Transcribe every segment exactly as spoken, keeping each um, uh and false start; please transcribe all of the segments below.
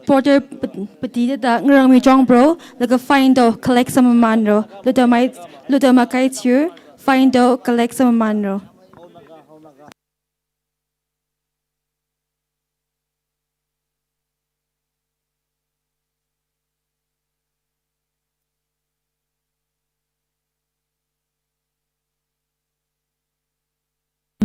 Porter Pat-, Pati thāda ngarāngmi chong bro, laga fine do collect sāmamānro, Luda Mai, Luda Makai Thiu, fine do collect sāmamānro.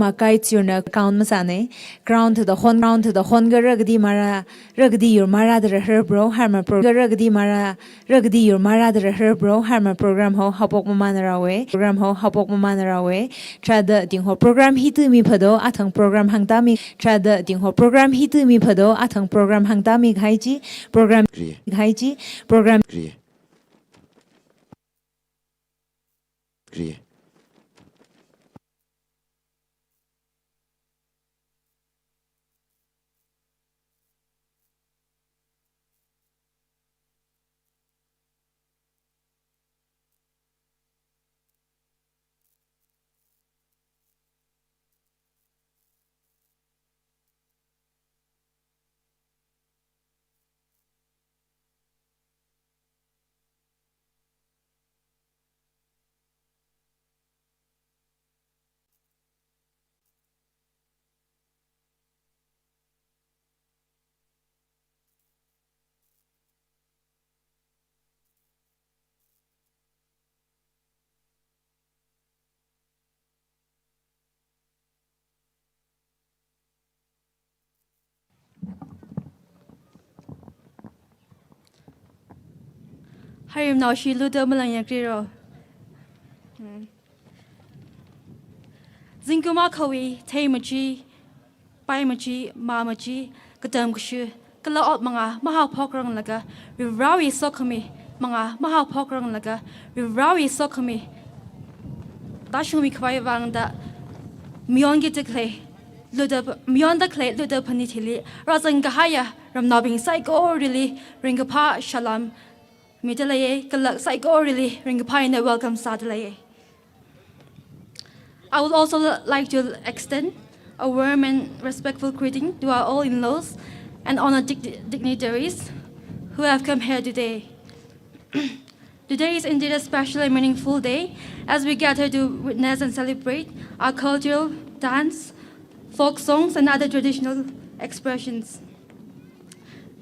Makai Thiuna crown masāne, crown thāda hon, crown thāda hon ga ragadi mara, ragadi yur mara da rahar bro, harma pro, ga ragadi mara, ragadi yur mara da rahar bro, harma program ho haophok mamānrao e, program ho haophok mamānrao e, tharāda ting ho program hi tumi phado, athang program hāngtāmi, tharāda ting ho program hi tumi phado, athang program hāngtāmi kahai chi, program, kahai chi, program, Harim naoshi Luda malangyakri ro. Hmm. Zingkum akhawui, thei machi, pai machi, mā machi, katam kashu, kala ot mangā mahaophokranglaga, Varivarāwui sokhami mangā mahaophokranglaga, Varivarāwui sokhami tāshungmi khavai vangda, mayonki da khalei Luda, mayonda khalei Luda Phanit hili rāzang kahaiya ramnaobing saikorali ringkaphā salam mida leiye, kala saikorali ringkaphā eina welcome sāda leiye. I would also li-, like to extend a warm and respectful greeting to our all in-laws and honored dig-, dignitaries who have come here today. Today is indeed a special and meaningful day as we gather to witness and celebrate our cultural, dance, folk songs, and other traditional expressions.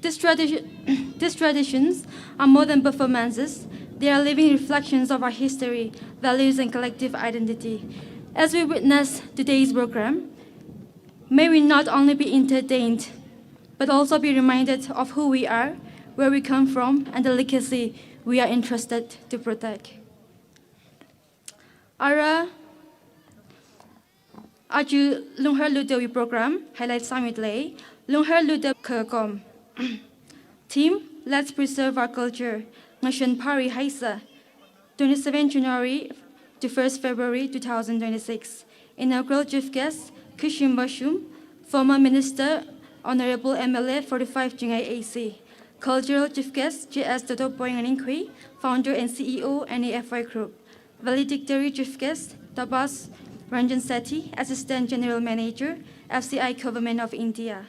These tradi-, these traditions are more than performances. They are living reflections of our history, values, and collective identity. As we witness today's program, may we not only be entertained, but also be reminded of who we are, where we come from, and the legacy we are entrusted to protect. Ara, aja Lunghar Ludawui program highlight sāmida lei, Lunghar Luda khakom. Theme: Let's preserve our culture. Ngashan phari haisa. Twenty-seventh January to first February two thousand twenty-six. Inaugural chief guest, Khashim Vashum, former minister, honorable M L A forty-five Chingai A C. Cultural chief guest, J S Totopoi Nganingkhui, founder and C E O, N E F Y Group. Valedictory chief guest, Tabas Ranjan Sethi, Assistant General Manager, F C I, Government of India.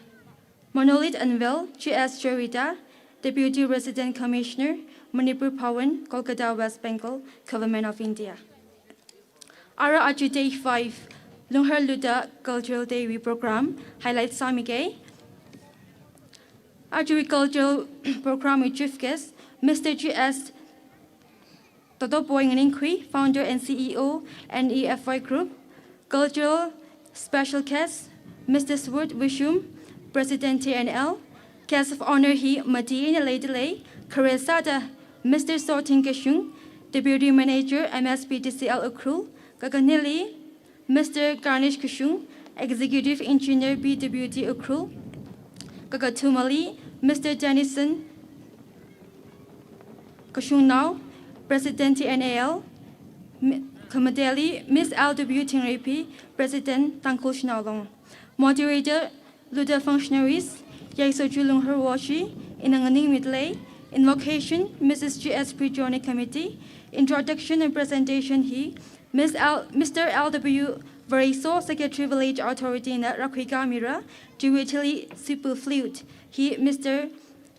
Monolith unveil, J S Chorita, Deputy Resident Commissioner, Manipur Bhawan, Kolkata, West Bengal, Government of India. Ara aja day five, Lunghar Luda Cultural Day wui program highlight sāmige. Ajawui cultural program wui chief guest, Mister J S Totopoi Nganingkhui, founder and C E O, N E F Y Group. Cultural special guest, Mister Sword Vashum, President T N L. Guest of honor hi mati eina leida lei, khare sāda Mister Sothing Kashung, Deputy Manager, M S P D C L Ukhrul, kakanili, Mister Ganesh Kashung, Executive Engineer, P W D Ukhrul, kakathumali, Mister Dennison Kashungnao, President T N A L, Mi-, khamateli, Miss L W Thingreipi, President Tangkhul Shanao Long. Moderator, Luda functionaries, Yaisoju Lunghar Woshi, ina nganingmida lei, invocation, Missus G S P Journey Committee, introduction and presentation hi, Miss L-, Mister L W Vareiso, Secretary Village Authority na rākhuikāmira, chiwui thili sipu flute hi Mister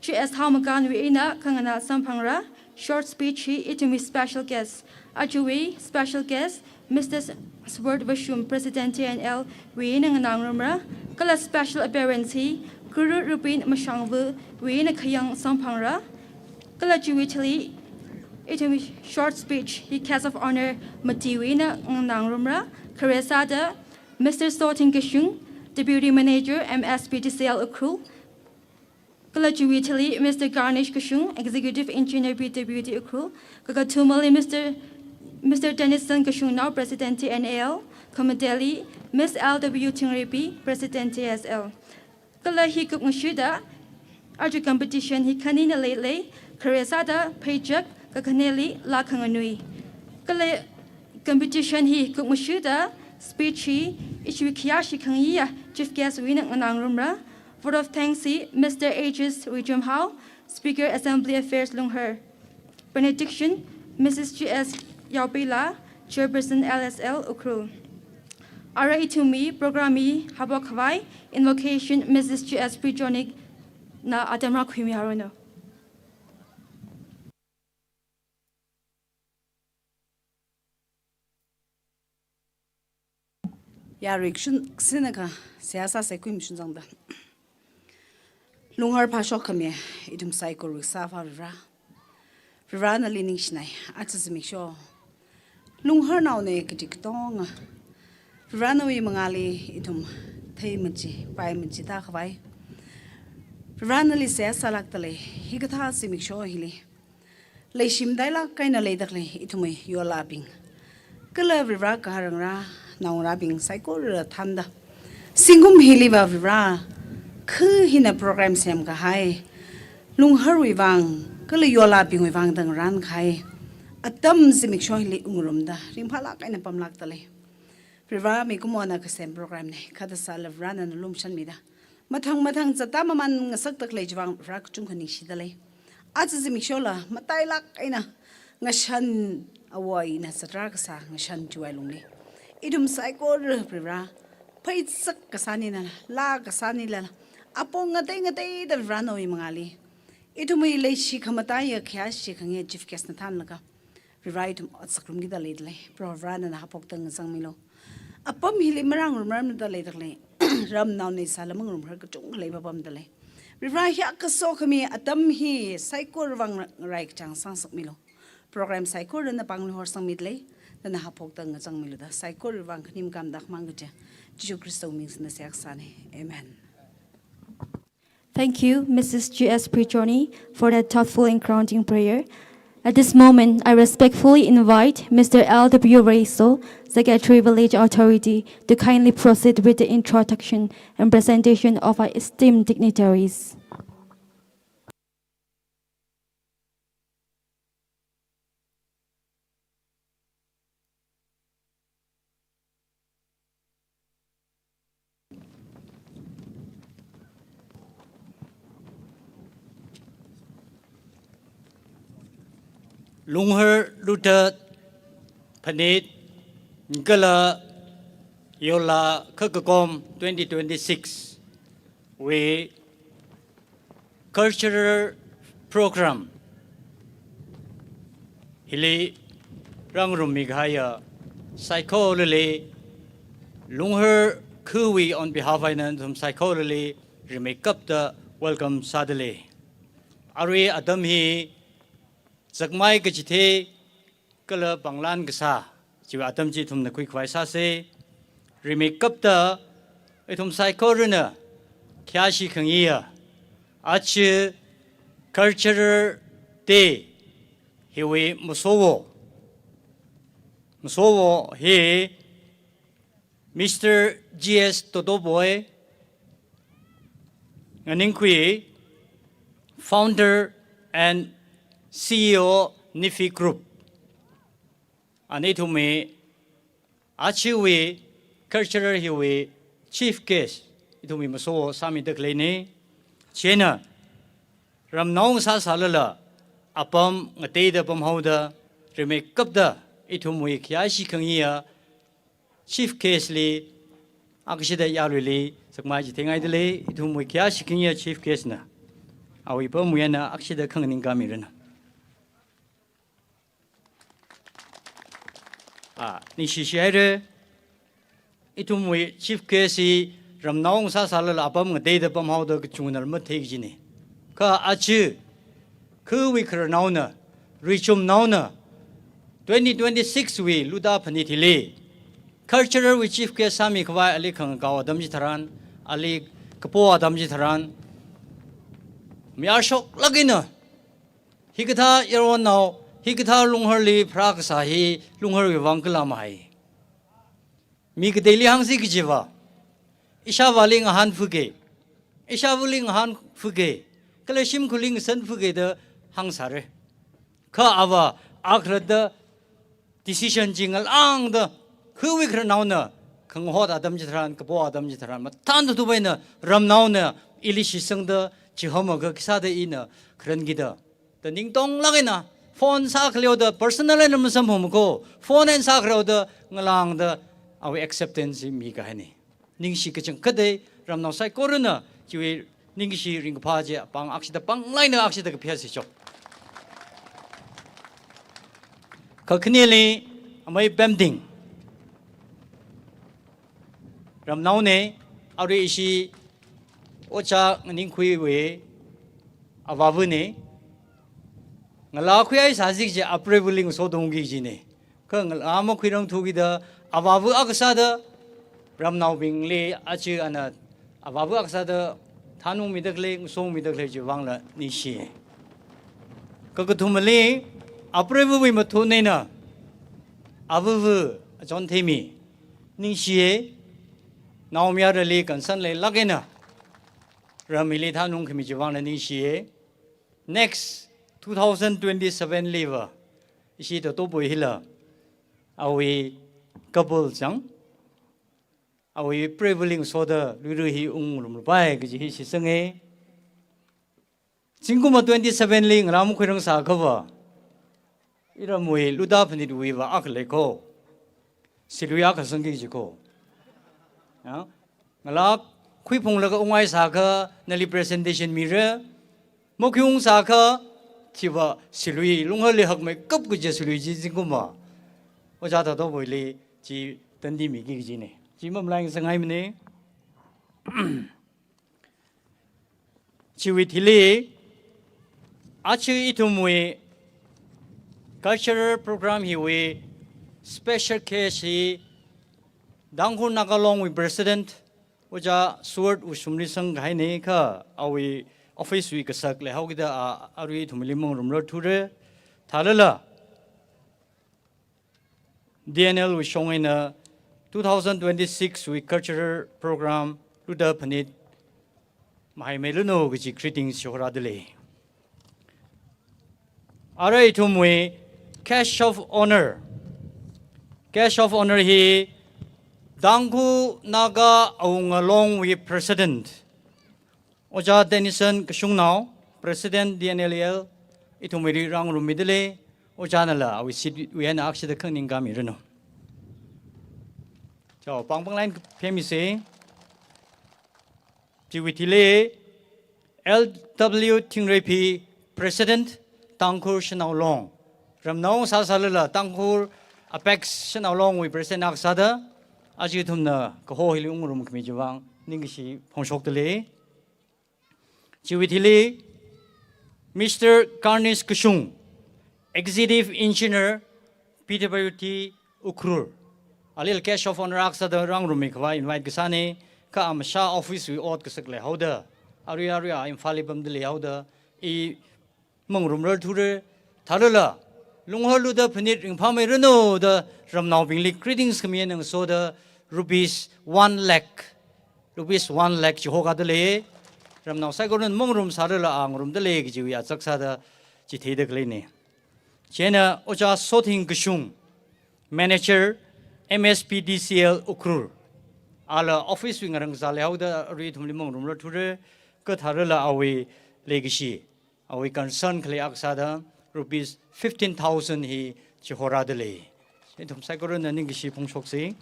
G S Hao Makanwui eina khanganā samphangra. Short speech hi ithumwui special guest, ajawui special guest, Mister S-, Sword Vashum, President T N L wui eina nganāngarumra. Kala special appearance hi Guru Rupin Mashangvuwui eina khayang samphangra. Kala chiwui thili ithumwui short speech hi Guest of Honour matiwui eina nganāngarumra. Khare sāda Mister Sotin Kashung, Deputy Manager, M S P D C L Ukhrul. Kala chiwui thili Mister Garnish Kashung, Executive Engineer, P W D Ukhrul. Kakathumali Mister, Mister Tennyson Kashungnao, President T N A L. Khamateli Miss L W Thingrepi, President T S L. Kala hi kupngashuda, aja competition hi khanina leilei, khare sāda pheichak, kakhaneli laa khanganui. Kala competition hi kupngashuda, speech hi ithumwui khayāshi khangayā Chief Guest wui eina nganāngarumra. Vote of thanks hi Mister Aegis Rijamhao, Speaker, Assembly Affairs Lunghar. Benediction, Missus G S Yaopeila, Chairperson L S L Ukhrul. Arui ithumwui program hi haophok khavai, invocation, Missus G S Prejonikna atam rākhuimihaoranu. Yarui kashun, kashunakha, seihā sāsa kui mashun zangda. Lunghar phāshok khami, ithum saikora kasā Avā Varivara. Varivara nali ningshinai, aja zimiksho. Lungharnaona kaji katonga. Varivara nawui mangāli ithum thei machi, pai machi tākhavai. Varivara nali seihā sālākdalei, hikathā zimiksho hili. Leishim dailāk eina leidalei, ithumwui yollābing. Kala Varivara kahāng ngarā, naongarābing saikora thānda. Zingkum hiliva Varivara, khu hina program semkahai. Lungharwui vang, kala yollābingwui vang da ngarānkahai. Atam zimiksho hili ungrumda, ringphālāk eina pamlākdalei. Varivara mikumona kasem program nei, kha thāsāla Varivara nana lumashanmida. Mathang mathang zatda maman ngasakdalei chiwui vang Varivara kachungkha ningshidalei. Aja zimikshola matailāk eina ngashan awui eina zatra kasā ngashan chiwui lungli. Ithum saikora Varivara, pheisak kasā nina, laa kasā nila, apong ngatei ngateida Varivara nawui mangāli. Ithumwui leishi khamataiya khayāshi khangayā chief guest na thānlaga. Varivara ithum ot sāngarumkida leidalei, Proho Varivara nana haophokda ngazangmilu. Apam hili marāngarumrarmada leidalei, ramnaona sāla mangarumrar kachungkha leipapamdalei. Varivara hiyākha sokhami atam hi saikorawui vang rai kachāng sāngasakmilu. Program saikora nana pāngli horsangmidalei, nana haophokda ngazangmilu da, saikorawui vang khanim kamdak mang kaja, Jishu Khristawui ming singda seihā kasānei. Amen. Thank you, Missus G S Prijoni, for that thoughtful and grounding prayer. At this moment, I respectfully invite Mister L W Reiso, Secretary Village Authority, to kindly proceed with the introduction and presentation of our esteemed dignitaries. Lunghar Lutha Phanit kala Yollā Khakakom twenty twenty-six wui cultural program hili rāngarummikahaiya saikorali Lunghar khawui on behalf eina nathum saikorali rimeikapta welcome sādalei. Arui atam hi zakmai kachithei kala pānglan kasā, chiwui atam chi ithumna khuikhavai sāsei. Rimeikapta ithum saikorana khayāshi khangayā, aja Cultural Day hiwui masowo. Masowo hi Mister G S Totoboi Nganingkhui, Founder and C E O Nifi Group. Ana ithumwui, ajawui cultural hiwui chief guest, ithumwui masowo sāmida khaleina. Chieina, ramnao ngasā sālala, apam ngateida pamhaoda, rimeikapta, ithumwui khayāshi khangayā, chief guest li, akashida yaruili, zakmai chitheingaidalei, ithumwui khayāshi khangayā chief guest na. Awui apamwui eina akshida khanganing kamiranu. Ah, ningshishi haira. Ithumwui chief guest hi ramnao ngasāsālala apam ngateida pamhaoda kachungana mathei kajina. Kha aja, khawui khararnaona, ruichumnaona, twenty twenty-six wui Luda Phanit hili cultural wui chief guest sāmikhavai ali khangakao atam chitharan, ali kapo atam chitharan, mayar shoklāk eina, hikathā yaronnao, hikathā Lungharli pharākasā hi Lungharwui vang kala mahai. Mi kateili hāngsi kajiva, ishāvāli ngahānfuka, ishāvali ngahānfuka, kala shimkhurli ngasanfuka da hāngsāra. Kha ava akhalatta decision chi ngalāngda, khawui khararnaona khangahot atam chitharan, kapo atam chitharan, mathān thuthuphaina ramnaona ili shitsangda chihomkha khisāda ina kharankida, da ningtonglāk eina, phone sākhaleoda, personal eina masamphangmako, phone eina sākhaleoda, ngalāngda, awui acceptance mikahaina. Ningshi kachangkhatda, ramnao saikorana, chiwui ningshi ringkaphā chi, pāng akshida pānglāk eina akshida kaphayāsi chok. Kakhaneli, amei Pemting. Ramnaona, arui ishi ojā nganingkhuiwui avāvana. Ngalā khuihaisāsi kaji apreiva̱li ngasotungki kajina. Kha ngalā makhuirangthukida avāva̱ akha sāda ramnaobingli aja ana avāva̱ akha sāda thanungmida khalei, ngasomida khalei chiwui vangla ningshi. Kakathumali, apreiva̱wui mathun eina, avāva̱ John Themi, ningshiya, naomayarali concern leilāk eina ram hili thanungkhami chiwui vangla ningshiya. Next, two thousand twenty-seven liva, ishi Tatoboi hila, awui couple chang, awui preiva̱li ngasoda luira hi ungngarumpai kaji hi shitsanga. Zingkumva twenty-seven li ngalā makhuirangsākhava, iramwui Luda Phanitwuiva akha leiko. Silui akha sangki jiko. Ya? Ngalā khuiphunglaga unghaisākha nali presentation mira, makhuiungsākha chiva silui, Lungharli hakmeikap kaji silui chi zingkumva ojā Tatoboili chi tandi miki kajina. Chi mamalaingasakngaimana. Chiwui thili, aja ithumwui cultural program hiwui special guest hi Tangkhul Naga Longwui President, Ojā Stuart Wushumli sangkahaina kha awui office wui kasak leihaokida a, arui ithumli mangarumrarthura. Thālala, D N L wui shong eina two thousand twenty-six wui cultural program Luda Phanit mahaimeilanu kaji greetings chihorādalei. Arui ithumwui guest of honour. Guest of honour hi Tangkhul Naga Awunga Longwui President, Ojā Tennyson Kashungnao, President D N L A L, ithumwui rāngarummidalei, ojānala awui seat wui eina akshida khanganing kamiranu. Chao, pāng pānglain phemisa. Chiwui thili L W Thingreiphi, President, Tangkhul Shanao Long. Ramnao sāsālala Tangkhul Apex Shanao Longwui President akha sāda, aja ithumna kaho hili ungngarumkhami chiwui vang ningkashi phongshokdalei. Chiwui thili Mister Carnish Kashung, Executive Engineer, P W D Ukhrul. Alila guest of honour akha sāda rāngarummikhavai invite kasāna, kha amashā office wui ot kasak leihaoda, arui arui a Imphalli pamda leihaoda, i mangarumrarthura. Thālala, Lunghar Luda Phanit ringphāmeiranu da ramnaobingli greetings khami eina ngasoda rupees one lakh, rupees one lakh chihokādalei. Ramnao saikorana mangarumsālala a ngarumdalei kajiwui otsak sāda chitheida khaleina. Chieina Ojā Sothing Kashung, Manager, M S P D C L Ukhrul. Ala office wui ngarāngkazā leihaoda arui ithumli mangarumrarthura, kha thālala awui leikashi, awui concern khalei akha sāda rupees fifteen thousand hi chihorādalei. Ithum saikorana ningkashi phongshoksa.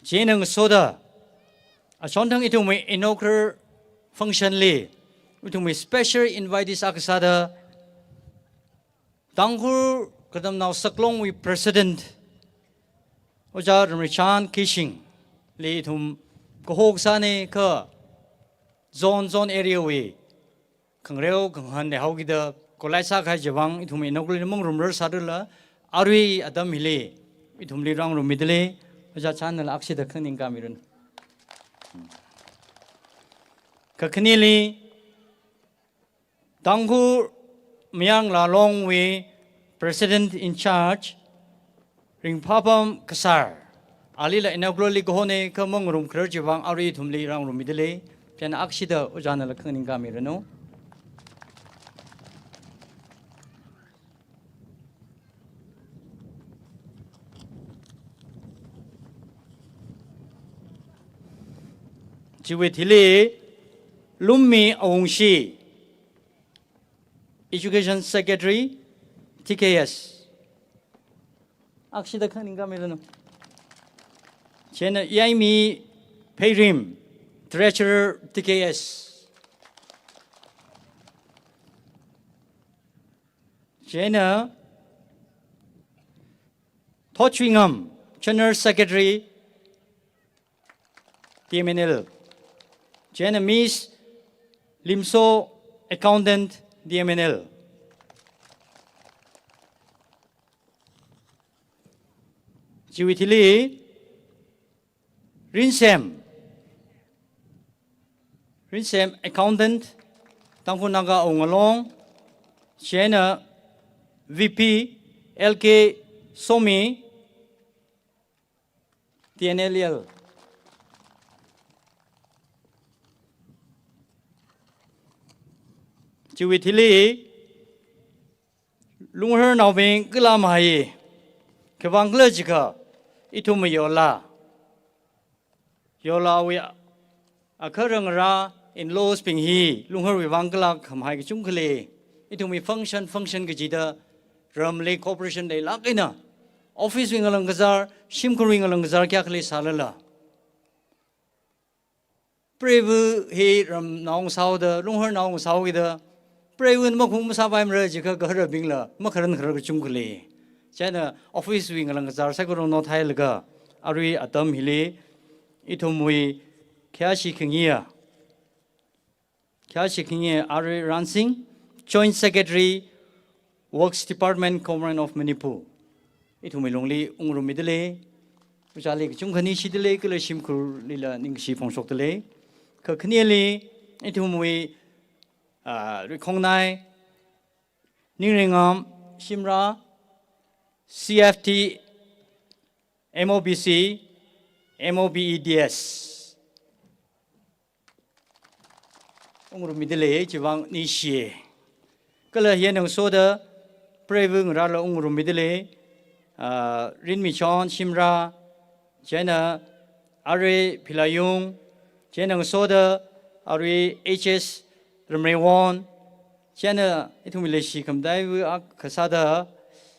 Chieina ngasoda, Achonthang ithumwui inaugural function li, ithumwui special invitees akha sāda, Tangkhul Katamnao Saklongwui President, Ojā Ramreichan Keishing li ithum kaho kasāna kha zone zone area wui khangareo khangahān leihaokida collide sākahai chiwui vang ithum inaugural mangarumrar sālala, arui atam hili ithumli rāngarummida lei. Ojā Chan nala akshida khaning kāmiranu. Kakhaneli, Tangkhul Mayar Ngalā Longwui President in Charge, Ringphāpam Kasar, alila inaugural li kahona kha mangarum kharar chiwui vang arui ithumli rāngarummida lei. Chieina akshida Ojā nala khaning kāmiranu. Chiwui thili, Lummi Awungshi, Education Secretary, T K S. Akshida khaning kāmiranu. Chieina Yaimi Pheirim, Treasurer, T K S. Chieina Thotchuingam, General Secretary, T M N L. Chieina Miss Limso, Accountant, T M N L. Chiwui thili, Rinsem, Rinsem Accountant, Tangkhul Naga Awungalong, chieina V P L K Somi, T N L L. Chiwui thili, Lunghar naobing kala mahai, khiwui vang khala jiakha, ithum yola, yolawui agahara ngarā in-laws bing hi Lungharwui vang kala khamahai kachungkha lei. Ithumwui function, function kajida ramli cooperation leilāk eina, office wui ngalang kazar, shimkhurwui ngalang kazar kayākha leisālala, preiva hi ramnao ngasāhaoda, Lungharnao ngasāhaokida, preiva makhung masāpaimara jiakha gaharabingla makharan kharar kachungkha lei. Chieina office wui ngalang kazar saikora nothailaga, arui atam hili ithumwui khayāshi khangayi, khayāshi khangayi R A Ransing, Joint Secretary, Works Department, Government of Manipur, ithumwui lungli ungarummida lei. Ojāli kachungkha ningshida lei, kala shimkhurlila ningshi phongshokda lei. Kakhaneli, ithumwui, ah, Rikhongnai, Ningreingam Shimrah, C F T, M O B C, M O B E D S. Ungarummida lei, chiwui vang ningshi. Kala hieina ngasoda preiva ngarāla ungarummida lei, ah, Rinmichon Shimrah, chieina R A Philayung, chieina ngasoda arui H S Ramreiwon, chieina ithumwui leishi khamataiva akha sāda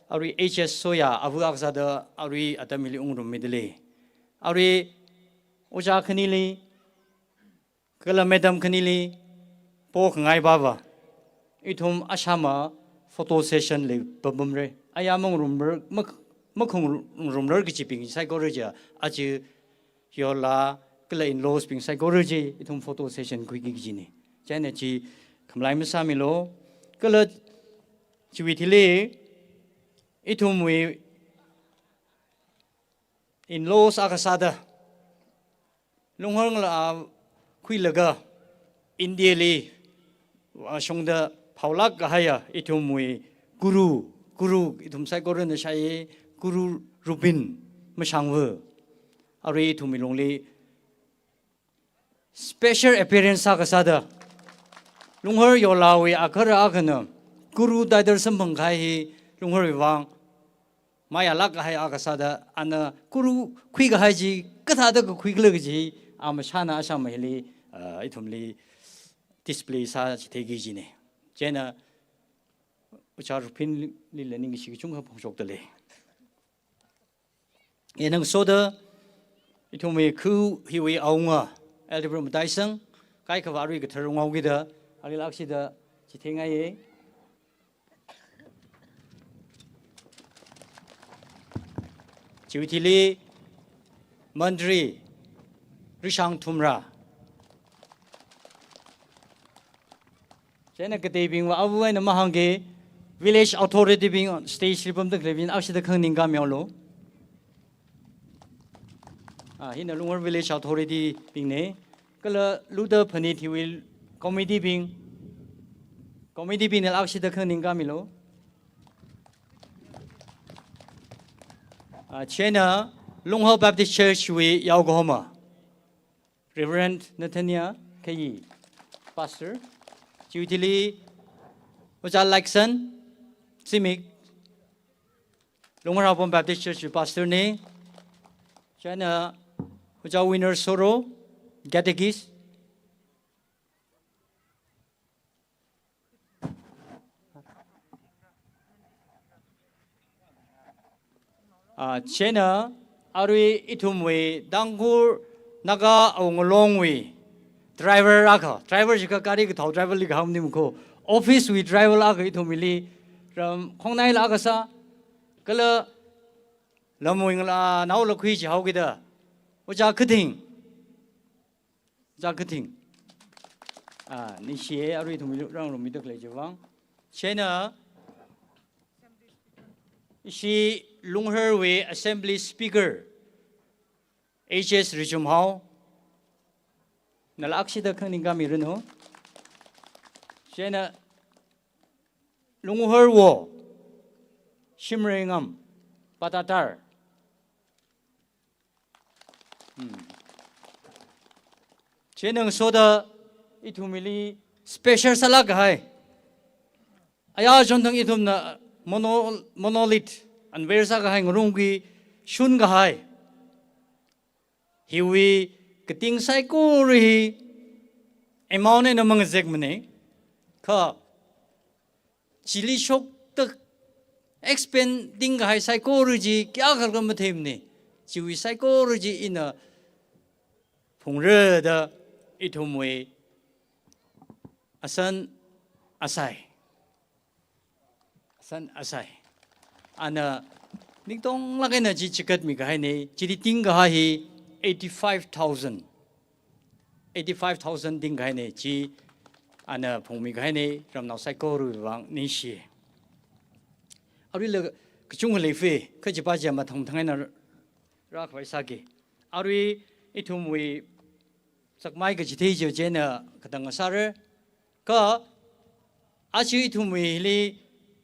arui H S Soya, ava akha sāda arui atam hili ungarummida lei. Arui ojā khanili, kala madam khanili, pokhangai bava, ithum ashama photo session leipapamra. Aya mangarumrar, mak-, makhangarumrar kajibing saikora chiya, aja yola kala in-laws bing saikora chi, ithum photo session khuiki kajina. Chieina chi khamalai masāmilu. Kala chiwui thili, ithumwui in-laws akha sāda, Lunghar ngalā khuilaga India li vāshungda phaolāk kahaiya ithumwui guru, guru ithum saikorana shāya, Guru Rupin Mashangva, arui ithumwui lungli special appearance sākasāda, Lunghar yolawui agahara akhana guru title samphang kahai hi Lungharwui vang mayālāk kahai akha sāda, ana guru khuikahai chi kathāda kakhuikhala kaji hi, a mashāna ashama hili, ah, ithumli display sāchitheiki kajina. Chieina Ojā Rupinlila ningshi kachungkha phongshokda lei. Hieina ngasoda ithumwui khu hiwui awunga, Elder Bru Mataisang, kaikhava arui kathar unghaokida, alila akshida chithengaiye. Chiwui thili Mantri Rishang Thumra. Chieina kateibingva avu eina mahāngge, village authority bing stage li pamda khaleibing akshida khangning kamihaolu. Ah, hina Lunghar village authority bingna. Kala Luda Phanit hiwui committee bing, committee bingna akshida khangning kamilu. Ah, chieina Lunghar Baptist Church wui yaokahoma Reverend Nathaniel Khayi, Pastor. Chiwui thili Ojā Laiksan Zimik, Lunghar Haophom Baptist Church Pastor na. Chieina Ojā Winner Soro, Catechist. Ah, chieina arui ithumwui Tangkhul Naga Awungalongwui driver akha, driver jiakha gari kathao driver li kahāng maningmana ko, office wui driver akha ithumwuili ram khongnaila akha sā, kala lamwui ngalānaola khuijihaokida, Ojā Khathing, Ojā Khathing. Ah, ningshiye arui ithumwui rāngarummida khalei chiwui vang. Chieina ishi Lungharwui Assembly Speaker, H S Rijumhao, nala akshida khangning kamiranu. Chieina Lunghar Wo Shimreingam Patatar. Hmm. Chieina ngasoda ithumwuili special sālāk kahai, aya chonthang ithumna mono-, monolith unveil sākahai ngarumki shun kahai, hiwui kating saikora hi amount eina mangazekmana. Kha chili shokta expending kahai saikora chi kayākha khala matheimana. Chiwui saikora chi ina phungrada ithumwui Asan Asai, Asan Asai, ana ningtonglāk eina chi chikatmi kahaina. Chili ting kahai hi eighty-five thousand, eighty-five thousand ting kahaina. Chi ana phungmi kahaina, ramnao saikorawui vang ningshi. Aruila kachungkha leifa, kha chipa chi mathang mathang eina rākhavai sāki. Arui ithumwui sakmai kachithei chi chieina katang sāra. Kha aja ithumwuili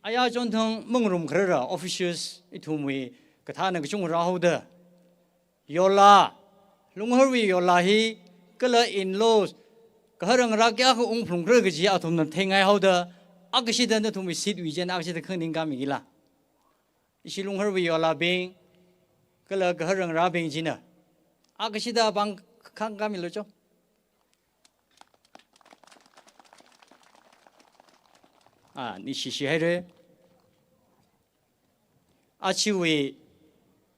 aya chonthang mangarum kharara officials ithumwui kathāna kachungkha rāhaoda, yola, Lungharwui yola hi kala in-laws, gahar ngarā kayākha ungphalung khala kaji athumna theingai haoda, akashida nathumwui seat wui chieina akashida khangning kamikila. Ishi Lungharwui yolabing kala gahar ngarābing china akashida pāng khang kamilu cho. Ah, ningshishi haira. Ajawui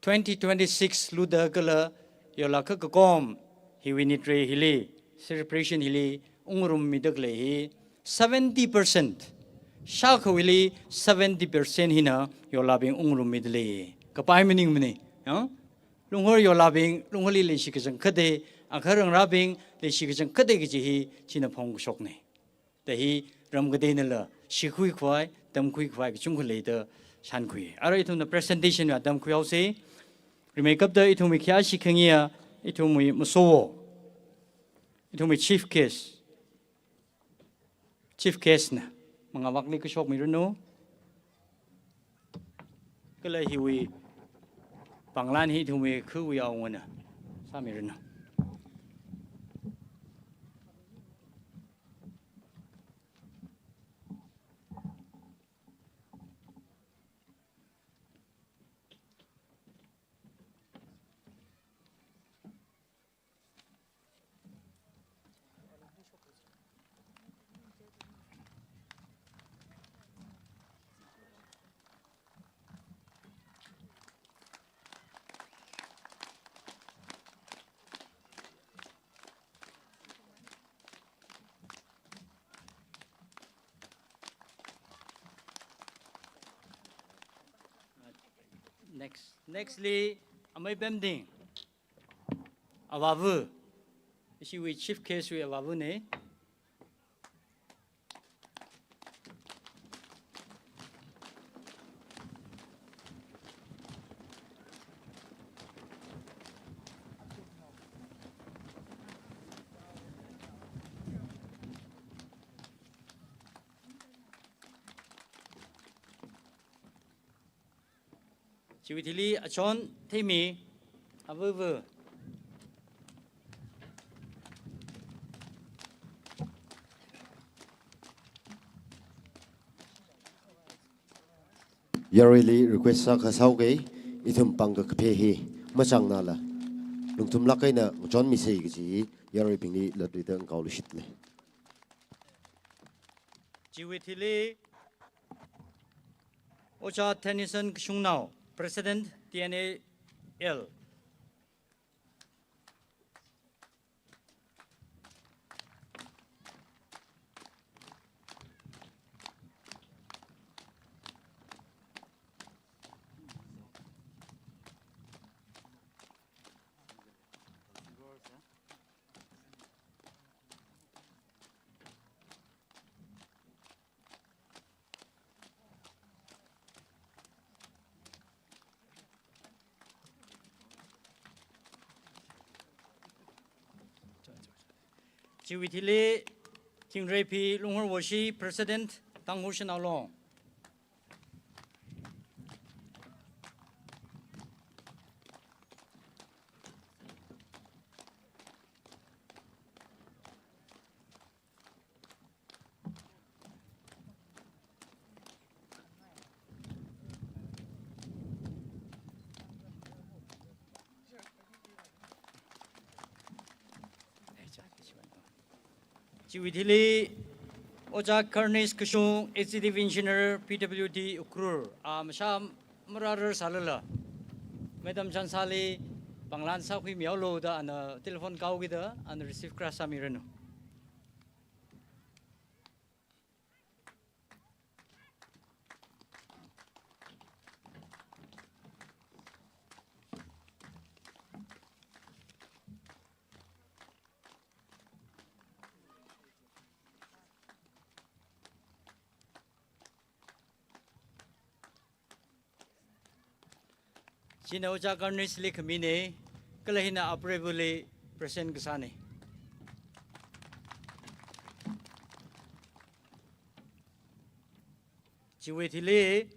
twenty twenty-six Luda kala yola kakakom hiwui nitrai hili, celebration hili ungarummida khalei hi seventy percent, shākhawuili seventy percent hina yolabing ungarummida lei. Kapai maningmana, ya? Lunghar yolabing, Lungharli leishi kachangkhatta, agahar ngarābing leishi kachangkhatta kaji hi china phongkashokna. Da hi ram kateonala shikhui khavai, tamkhui khavai kachungkha leida shānkhui. Arui ithumna presentation va tamkhui haosa. Rimeikapta ithumwui khayāshi khangayi, ithumwui Masowo, ithumwui chief guest, chief guest na mangāvakli kashokmiranu. Kala hiwui pānglan hi ithumwui khawui awungana sāmiranu. Next. Next li, amei Pemding. Avāva. Ishiwui chief guest wui avāvana. Chiwui thili achon Theimi, avāva. Yaruili request sākha sāuke, ithum pāng kaphā hi machāngnala, lungthumlāk eina ngachonmisa kaji hi yaruibingli latluida ngakaoluishitle. Chiwui thili Ojā Tennyson Kashungnao, President, T N A L. Chiwui thili Thingreiphi Lunghorwoshi, President, Tangkhul Shanao Long. Chiwui thili Ojā Karnish Kashung, Executive Engineer, P W D Ukhrul, a mashā mararar sālala, Madam Chansali pānglan sākhuimihaolu da ana telephone kaokida, ana receive kharā sāmiranu. China Ojā Karnishli khamina, kala hina approval li present kasāna. Chiwui thili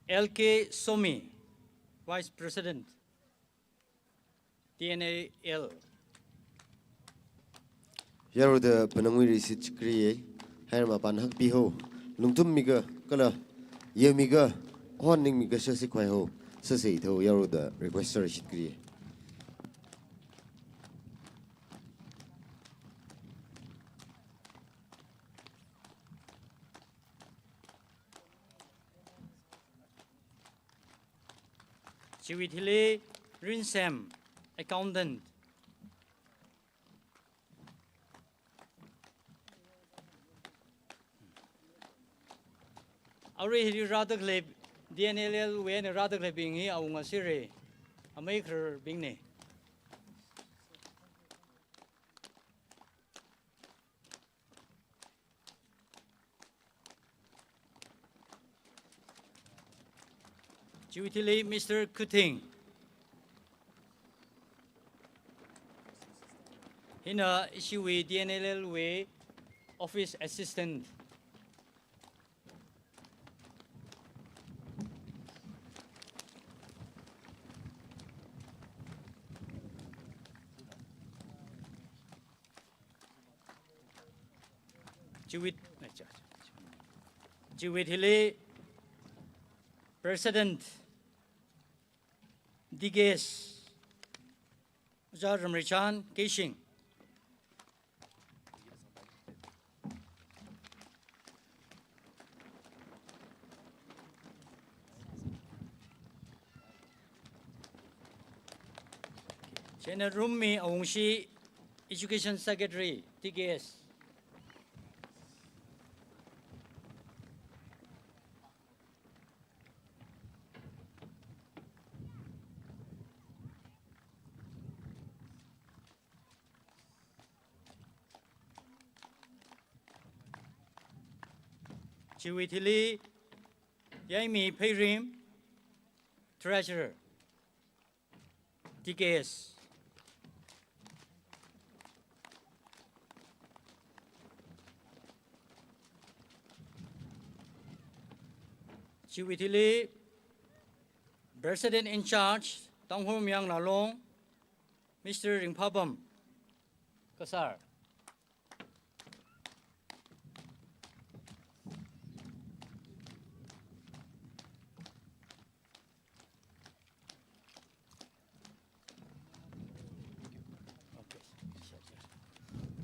L K Somi, Vice President, T N A L. Yaruda phaningwui receipt chikri ye, haira mapān hakpi ho, lungthummiga, kala yangmiga, honningmiga sāsi khavai ho, sāsi tho yaruda request receipt kri ye. Chiwui thili Rinsem, accountant. Arui hili rāda khalei, D N L L wui eina rāda khaleibing hi awunga sira, amei khararbingna. Chiwui thili Mister Khuthing. Hina ishiwui D N L L wui office assistant. Chiwui, chiwui thili President D K S, Ojā Ramreichan Keishing. Chieina Rummi Awungshi, Education Secretary, D K S. Chiwui thili Yaimi Pheirim, Treasurer, T K S. Chiwui thili President in charge, Tangkhul Mayang Lalong, Mister Ringphapam Kasar.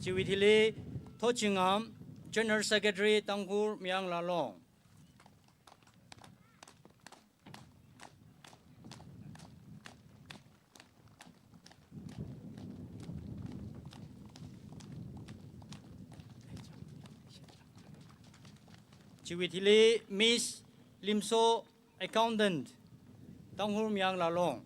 Chiwui thili Thotchingam, General Secretary, Tangkhul Mayang Lalong. Chiwui thili Miss Limso, Accountant, Tangkhul Mayang Lalong.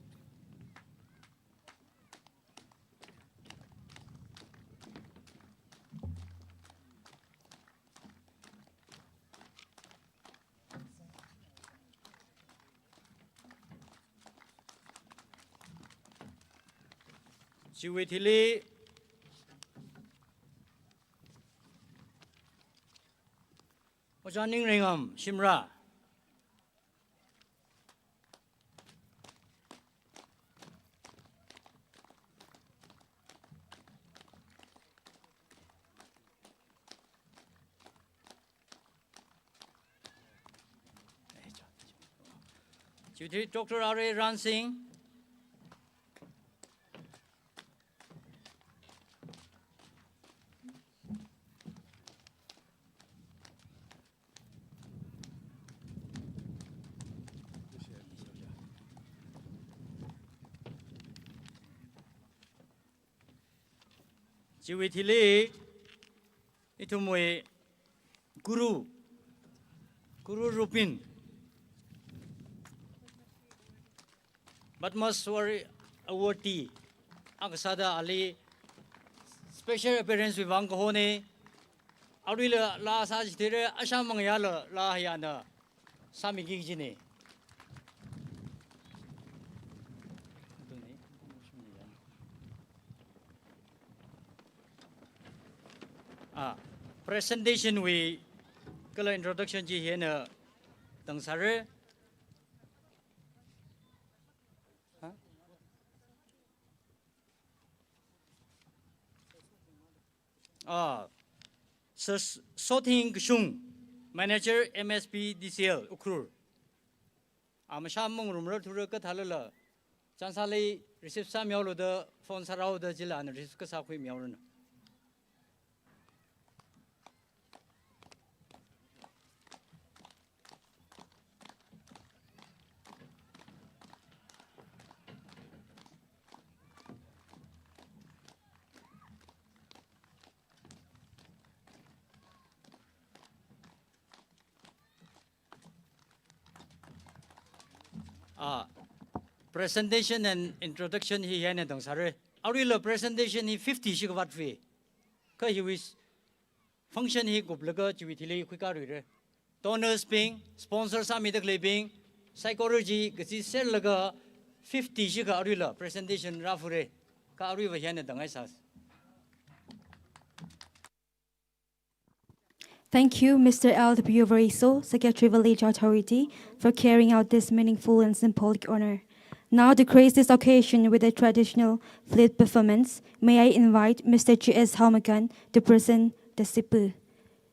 Chiwui thili Ojā Ningreingam Shimrah. Chiwui thili Doctor R A Ransing. Chiwui thili ithumwui Guru, Guru Rupin, Padma Shri awardee, akha sāda ali special appearance wui vang kahona, aruila laa sāchithei, ashā mangayāla laa hiyāna sāmiki kajina. Ah, presentation wui kala introduction chi hina tang sāra. Ha? Ah, Sir Sothing Kashung, Manager M S P D C L, Ukhrul. A mashā mangarumrar thura kathālala, chānsāli receive sāmihaolu da phone sārāhaoda chila ana receive kasā khuimihaoranu. Ah, presentation and introduction hi hina tang sāra. Aruila presentation hi fifty shikha vāthui. Kha hiwui function hi kuplaga chiwui thili khuikāluira. Donors bing, sponsor sāmida khaleibing, psychology kachi serlaga fifty shikha aruila presentation rāfura. Kha aruiva hina tang ngai sā. Thank you, Mister L W Vareso, Secretary Village Authority, for carrying out this meaningful and symbolic honor. Now, to grace this occasion with a traditional flute performance, may I invite Mister G S Haumagan to present the sipu.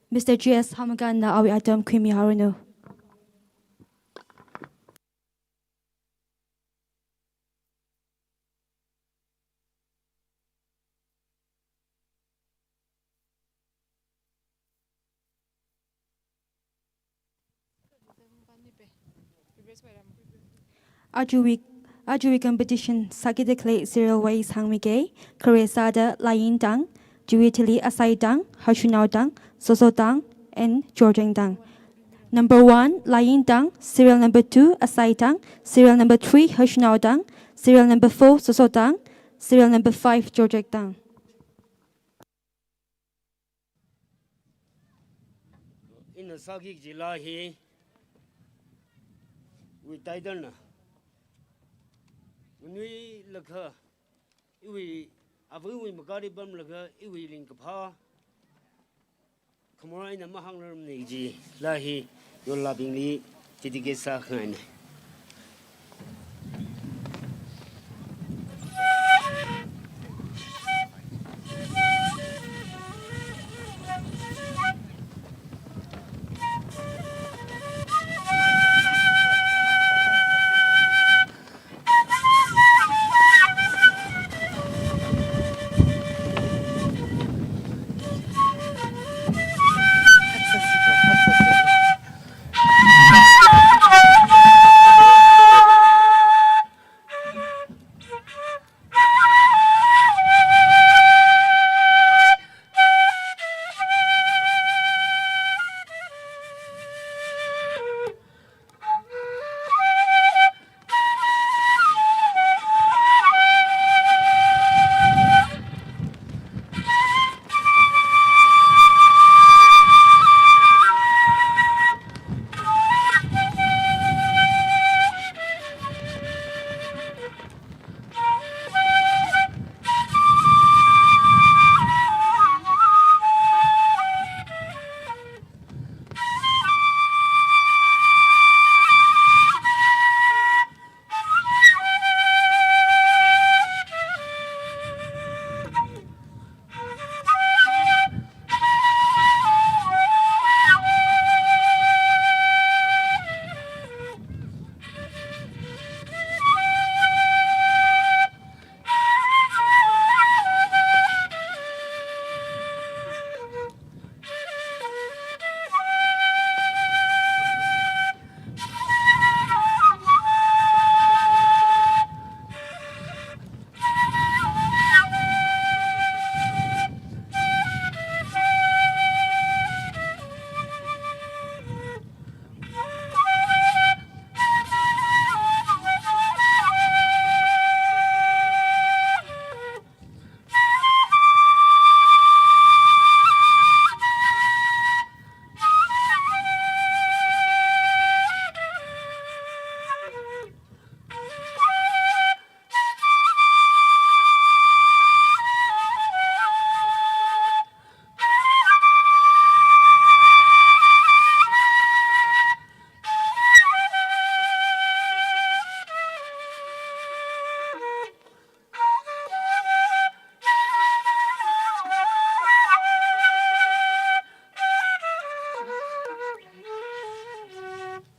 Mister G S Haumagan na awui atam khuimihaoranu. Ajawui, ajawui competition sākida khalei serial wise hāngmige, khare sāda Layin Tang, chiwui thili Asai Tang, Hashunao Tang, Soso Tang, and Jorjeng Tang. Number one, Layin Tang, serial number two, Asai Tang, serial number three, Hashunao Tang, serial number four, Soso Tang, serial number five, Jorjeng Tang. Sāki kaji laa hi, iwui title na. Nganuilakha, iwui, avawui makali pamlaga, iwui ringkaphā khamor eina mahānglarmana kaji laa hi, yollabingli dedicate sākhangaina.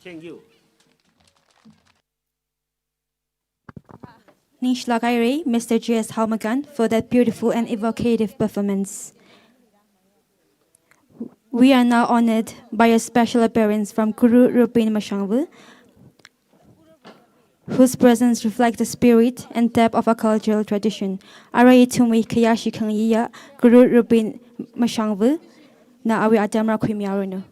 Thank you. Ningshilāk haira, Mister G S Haumagan, for that beautiful and evocative performance. We are now honored by a special appearance from Guru Rupin Mashangvu, whose presence reflects the spirit and depth of our cultural tradition. Arui ithumwui khayāshi khangayiya Guru Rupin Mashangvuna awui atam rākhuimiaranu.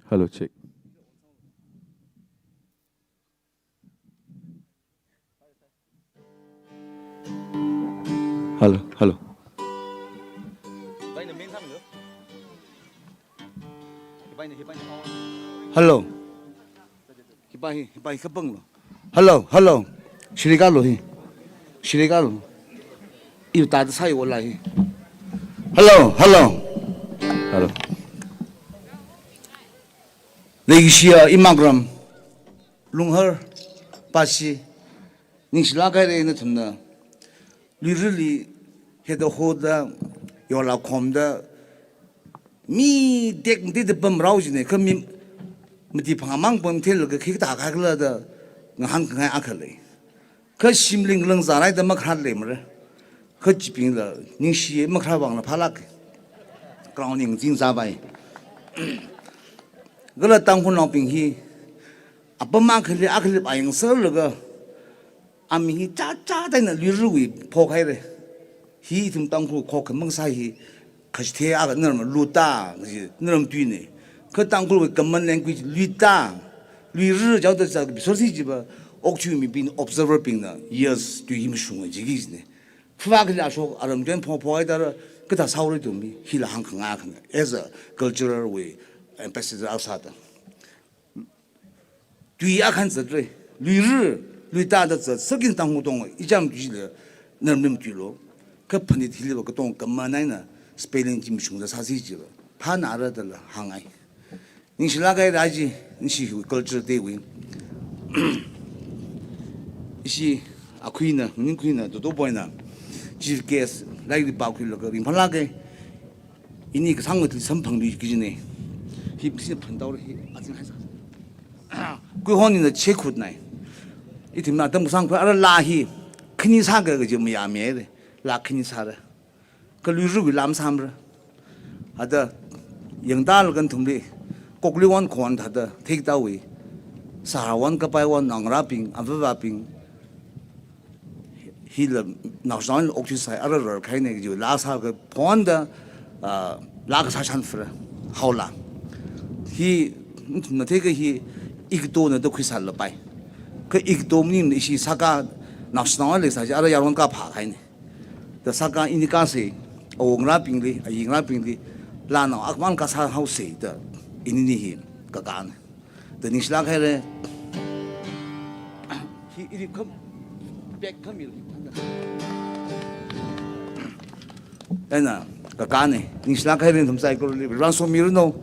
Hello, check. Hello, hello. Hello. Hipa hi, hipa hi kapanglo. Hello, hello. Shirikalo hi. Shirikalo. Iu tada sai wala hi. Hello, hello. Hello. Leishiya imakram. Lunghar. Pasi. Ningshilāk haira nathumna. Luirili heda hoda, yola khomda, mi tekmatei da pamrao jine, kha mi mati phangā mang pam theilaga khikta khala da ngahānkhangai akha lei. Kha shimli ngalāng zārai da makharat leimara. Kha chibingla ningshi makharat vangla phalāk. Crown ning zing zāpai. Kala Tangkhulnaobing hi apam akhali, akhali ayang serlaga, ami hi cha cha taina Luirili phok haira. Hi ithum Tangkhul khokha mang sai hi, kashithe akha naram luta, naram tuine. Kha Tangkhulwui common language luita, Luiri jaoda sa bisorsi jiva, okathui mibing observer bingna, yes, tui hi mashunga jiki jine. Phava kali ashok aram jen pho pho ai tara, kathā sauri tumi, hila hāngkhangai akhana. As a cultural way, ambassador outside. Tui akhan zatra, Luiri, luita da zat, sakin Tangkhul tong, ijam tui le, naram nim tui lo, kha phanit hiliva katong common eina, spelling chi mashungda sāsi jiva, phanara dala hāngai. Ningshilāk haira ji, ningshi hu culture day wui. Ishi akhuina, ningkhuina, Dodo Boyna, chief guest, lairik pākhuilaga ringphālāka. Ini kasāng wui samphangli kajine. Hi bisi phantaora hi, azing haisa. Kuihon ina chekhut nai. Ithumna atam kasāng khui ara laa hi, khani sāka kaji mayāmi haira. Laa khani sāra. Kha Luirili lam samra. Hada yangda lagan thumli, Kokliwon khon hada, theikta wui. Saharwon, Kapaiwon, naongarābing, avāvabing. Hila naoshinao okthui sai ara rar kahaina kaji laa sākaphonda, ah, laa kasā shan fra, haolaa. Hi, nathei kha hi, ikto na da khuisālapai. Kha ikto maningla ishi sāka naoshinao leisā chi ara yaron kaphā kahaina. Da sāka ini kasei, awongarābingli, ayingarābingli, laanao akhamang kasā haosei da, inini hi kakāna. Da ningshilāk haira. Hi iri kham, pek kham iri. Eina, kakāna, ningshilāk haira nathum saikorali, ran somiranu,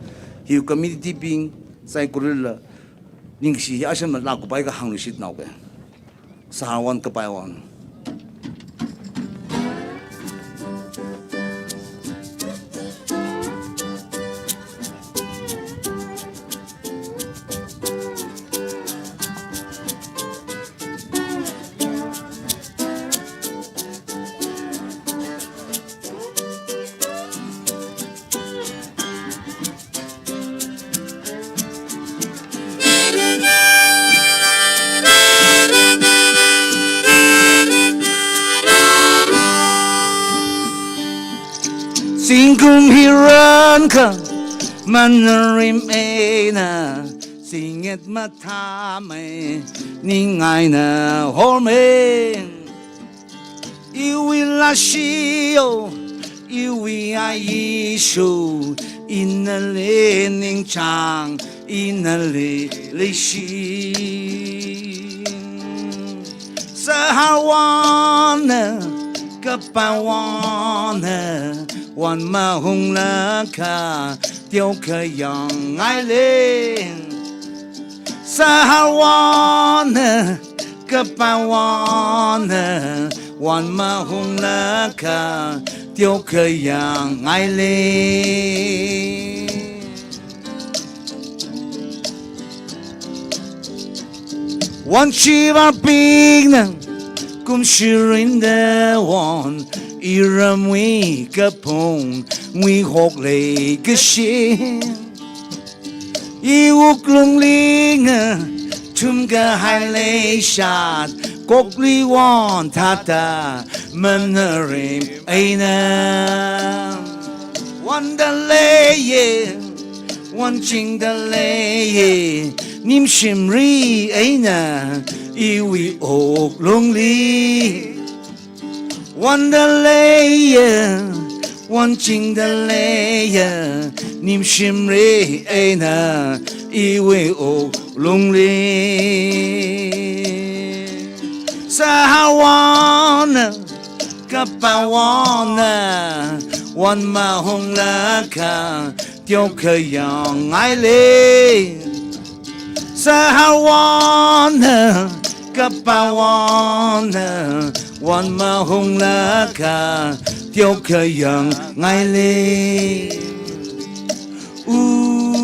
hi community bing saikorala, ningshi hi asham laa kupai kahāng lushit naoka. Saharwon, Kapaiwon. Zingkum hi ranka, manarim eina, zinget mathāmei, ning eina hormei. Iwui lashio, iwui ayisho, inale ningchāng, inale leishi. Saharwonna, Kapaiwonna, wan mahunglakha, teokhayang ngaile. Saharwonna, Kapaiwonna, wan mahunglakha, teokhayang ngaile. Wan shivābingna, kumshirinda wan, iramwui kaphung, ngui hok leikashi. Iwuklungli ngathumkahai leishat, Kokliwon thāda manarim eina. Wanda leiya, Wanchingda leiya, nimshimri eina, iwui wuklungli. Wanda leiya, wanchingda leiya, nimshimri eina, iwui wuklungli. Sāhā wanna, kapā wanna, wan mahunglaga, teokayāngngaili. Sāhā wanna, kapā wanna, wan mahunglaga, teokayāngngaili. Ooh,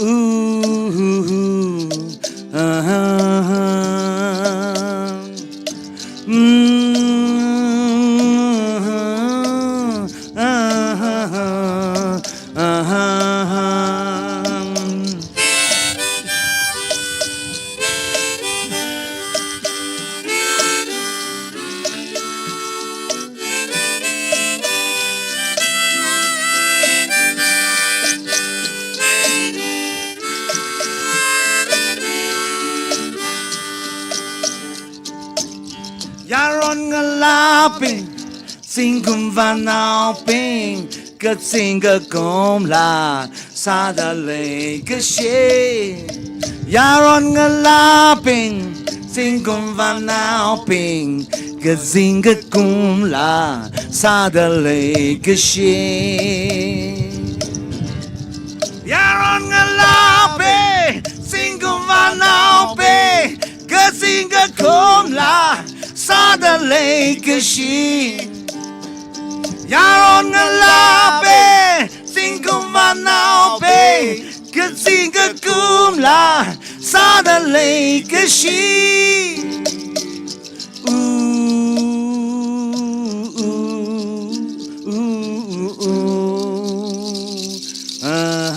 ooh, ah, ah, ah. Mm, ah, ah, ah, ah, ah. Yaron ngalābing, zingkum vānaobing, kazing kakumla sāda leikashi. Yaron ngalābing, zingkum vānaobing, kazing kakumla sāda leikashi. Yaron ngalābing, zingkum vānaobing, kazing kakumla sāda leikashi. Yaron ngalābing, zingkum vānaobing, kazing kakumla sāda leikashi. Ooh, ooh, ooh, ooh, ooh. Ah.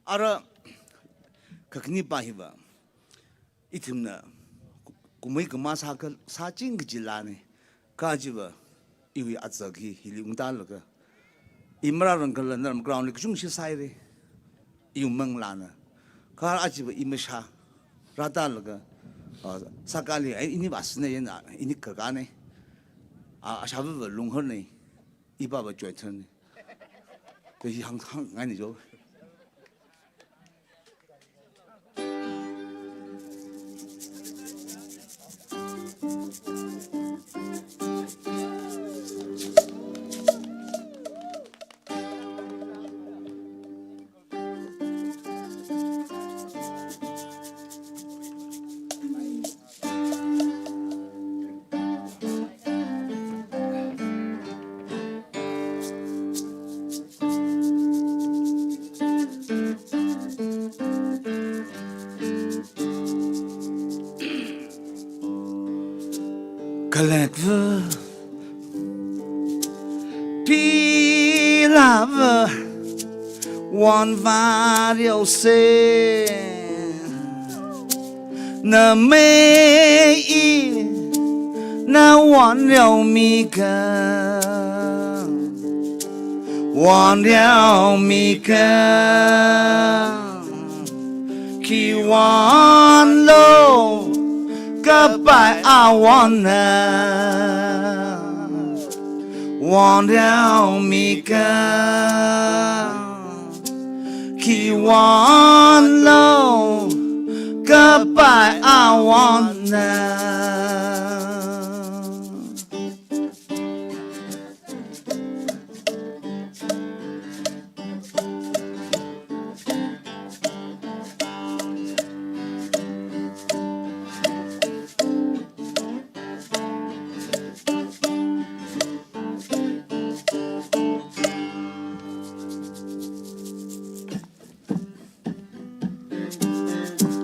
Ara, kakhane pa hiva, ithumna kumui kumā sāka, sāching kajilana, kha chiva, iwui azak hi, hili ungtālaga, i marārang kala naram ground li kachungshi sāhaira, iwui manglāna. Kha achiva i mashā, rātālaga, ah, sākali, ai, ini vāsina yana, ini kakāna, ah, ashāvava lungharna, ipava choitharna. Kha hi hāng, hāngngaina jo. Khalatva, pilava, wanvā reosa. Namei ina wanreomika, wanreomika. Khiwui wanlo, kapai awanna, wanreomika. Khiwui wanlo, kapai awanna.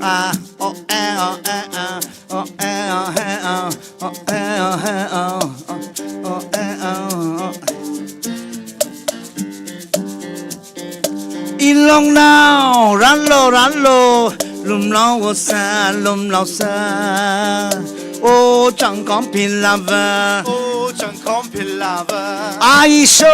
Ah, oh, eh, oh, eh, ah, oh, eh, oh, eh, ah, oh, eh, oh, eh, oh, oh, oh, eh, oh, oh. Ilongnao, ranlo, ranlo, lumlao sa, lumlao sa. Oh, changkong pilava. Oh, changkong pilava. Aisho,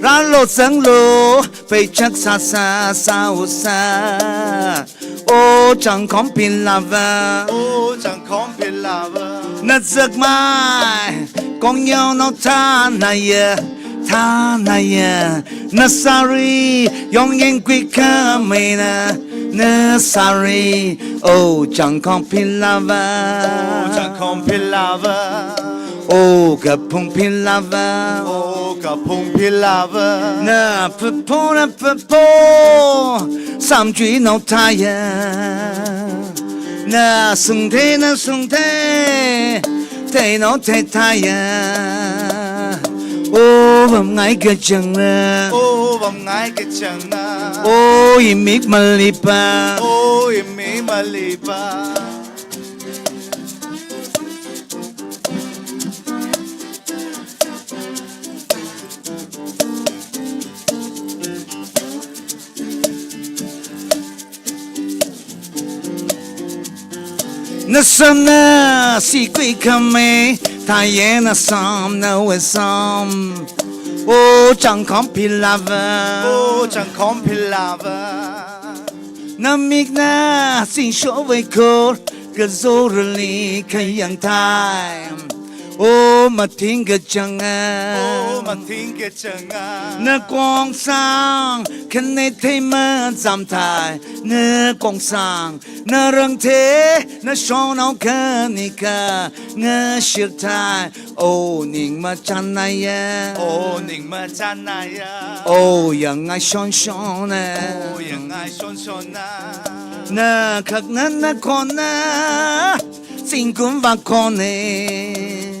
ranlo, zanglo, peichak sa, sa, sa, u sa. Oh, changkong pilava. Oh, changkong pilava. Nazakmai, kongyao no tanaya, tanaya. Nasari, yongyeng kui kamaina, nasari. Oh, changkong pilava. Oh, changkong pilava. Oh, kapung pilava. Oh, kapung pilava. Na papo, na papo, samjui no taya. Na sungte, na sungte, te no te taya. Oh, vam ngai kachangna. Oh, vam ngai kachangna. Oh, imik malipa. Oh, imik malipa. Nasamna sikui kame, taye nasamna wesam. Oh, changkong pilava. Oh, changkong pilava. Namikna sinsho vaikor, kazorali kayang tai. Oh, mating kachanga. Oh, mating kachanga. Na kongsang, kane thei mazam tai. Na kongsang, na rangthe, na shonao kanika, ngashir tai. Oh, ning machanaya. Oh, ning machanaya. Oh, yangai shonshona. Oh, yangai shonshona. Na khakna na kona, singkum va kone.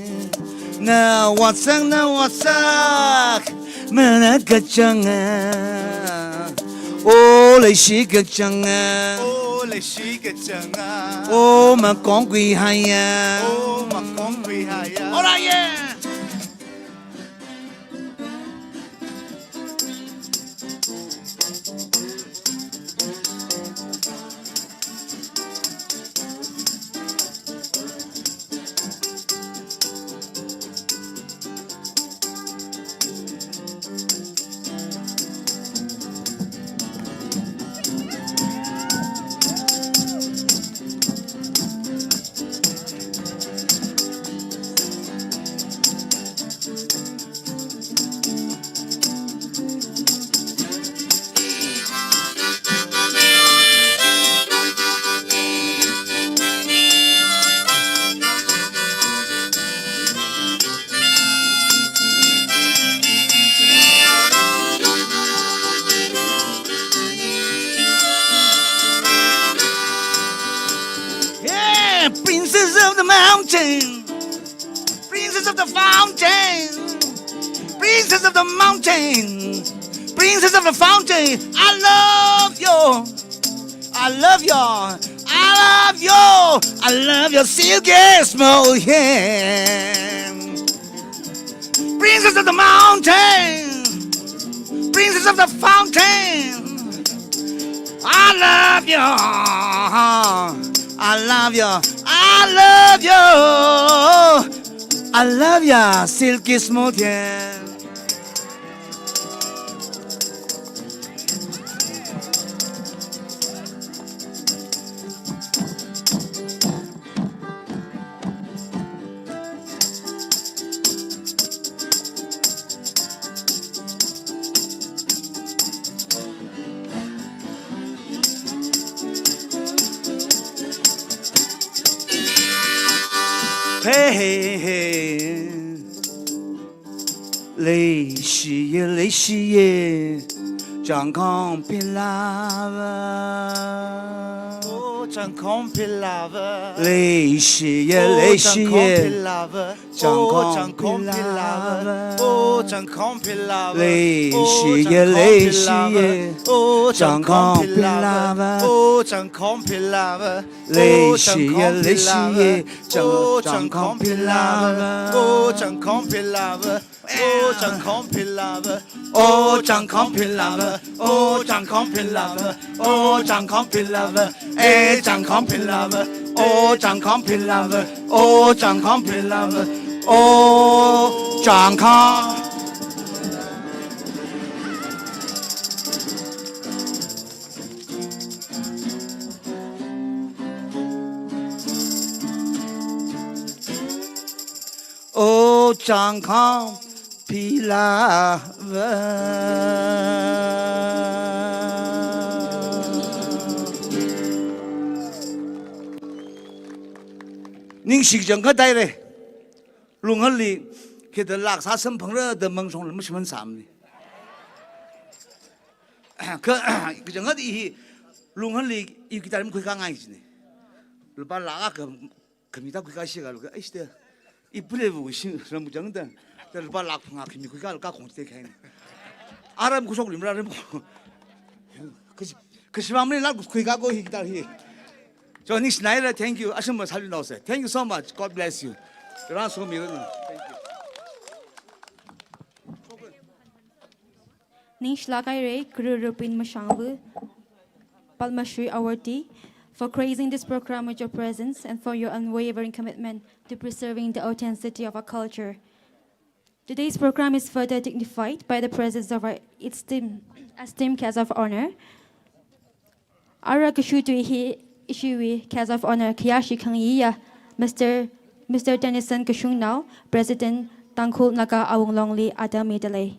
Na watsak, na watsak, mana kachanga. Oh, leishi kachanga. Oh, leishi kachanga. Oh, makong kui haya. Oh, makong kui haya. Alright, yeah. Yeah, princess of the mountain, princess of the fountain, princess of the mountain, princess of the fountain. I love you. I love you. I love you. I love your silky smooth hand. Princess of the mountain. Princess of the fountain. I love you. I love you. I love you. I love you, silky smooth hand. Hey, hey, hey. Leishiye, leishiye, changkong pilava. Oh, Changkhong philava. Leishiya, oh, leishiya. Changkhong philava. Changkhong philava. Oh, changkhong philava. Leishiya, leishiya. Oh, changkhong philava. Oh, changkhong philava. Leishiya, leishiya. Chang-, changkhong philava. Oh, changkhong philava. Oh, changkhong philava. Oh, changkhong philava. Oh, changkhong philava. Oh, changkhong philava. Eh, changkhong philava. Oh, changkhong philava. Oh, changkhong philava. Oh, changkhong. Oh, changkhong philava. Ningshi kachangkhat haira. Lungharli, khi da lak sāsamphangra da mangshong lam shimān sāmana. Kha, kachangkhat hi, Lungharli, i guitar makhuikhangai jina. Lupā lak akha, khami tākhuikha shikha, lukha, ai shita. I pule bu shi, ram bu jang da. Da lupā lak phangā khami khuikha, lukha khong te khaina. Aram khuishokli mara ram khu. Kashi, kashi mamni lak khuikha ko hi guitar hi. So, ningshinaira, thank you. Asham masali no se. Thank you so much. God bless you. Ran so mi ran. Thank you. Ningshilak haira, Guru Rupin Mashangvu, Padma Shri awardee, for gracing this program with your presence and for your unwavering commitment to preserving the authenticity of our culture. Today's program is further dignified by the presence of our esteemed, esteemed guest of honor. Ara kashu tui hi ishiwui guest of honor khayāshi khangayiya, Mister, Mister Tennyson Kashungnao, President Tangkhul Naga Awung Longli atam midalei.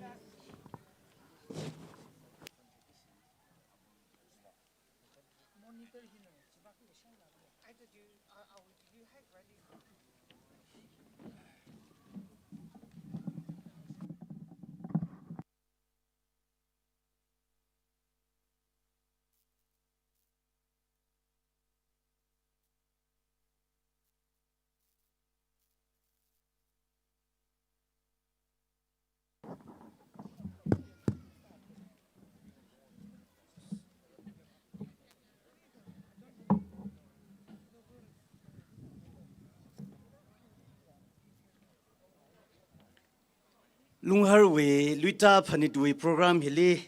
Lungharwui Luita Phanitwui program hili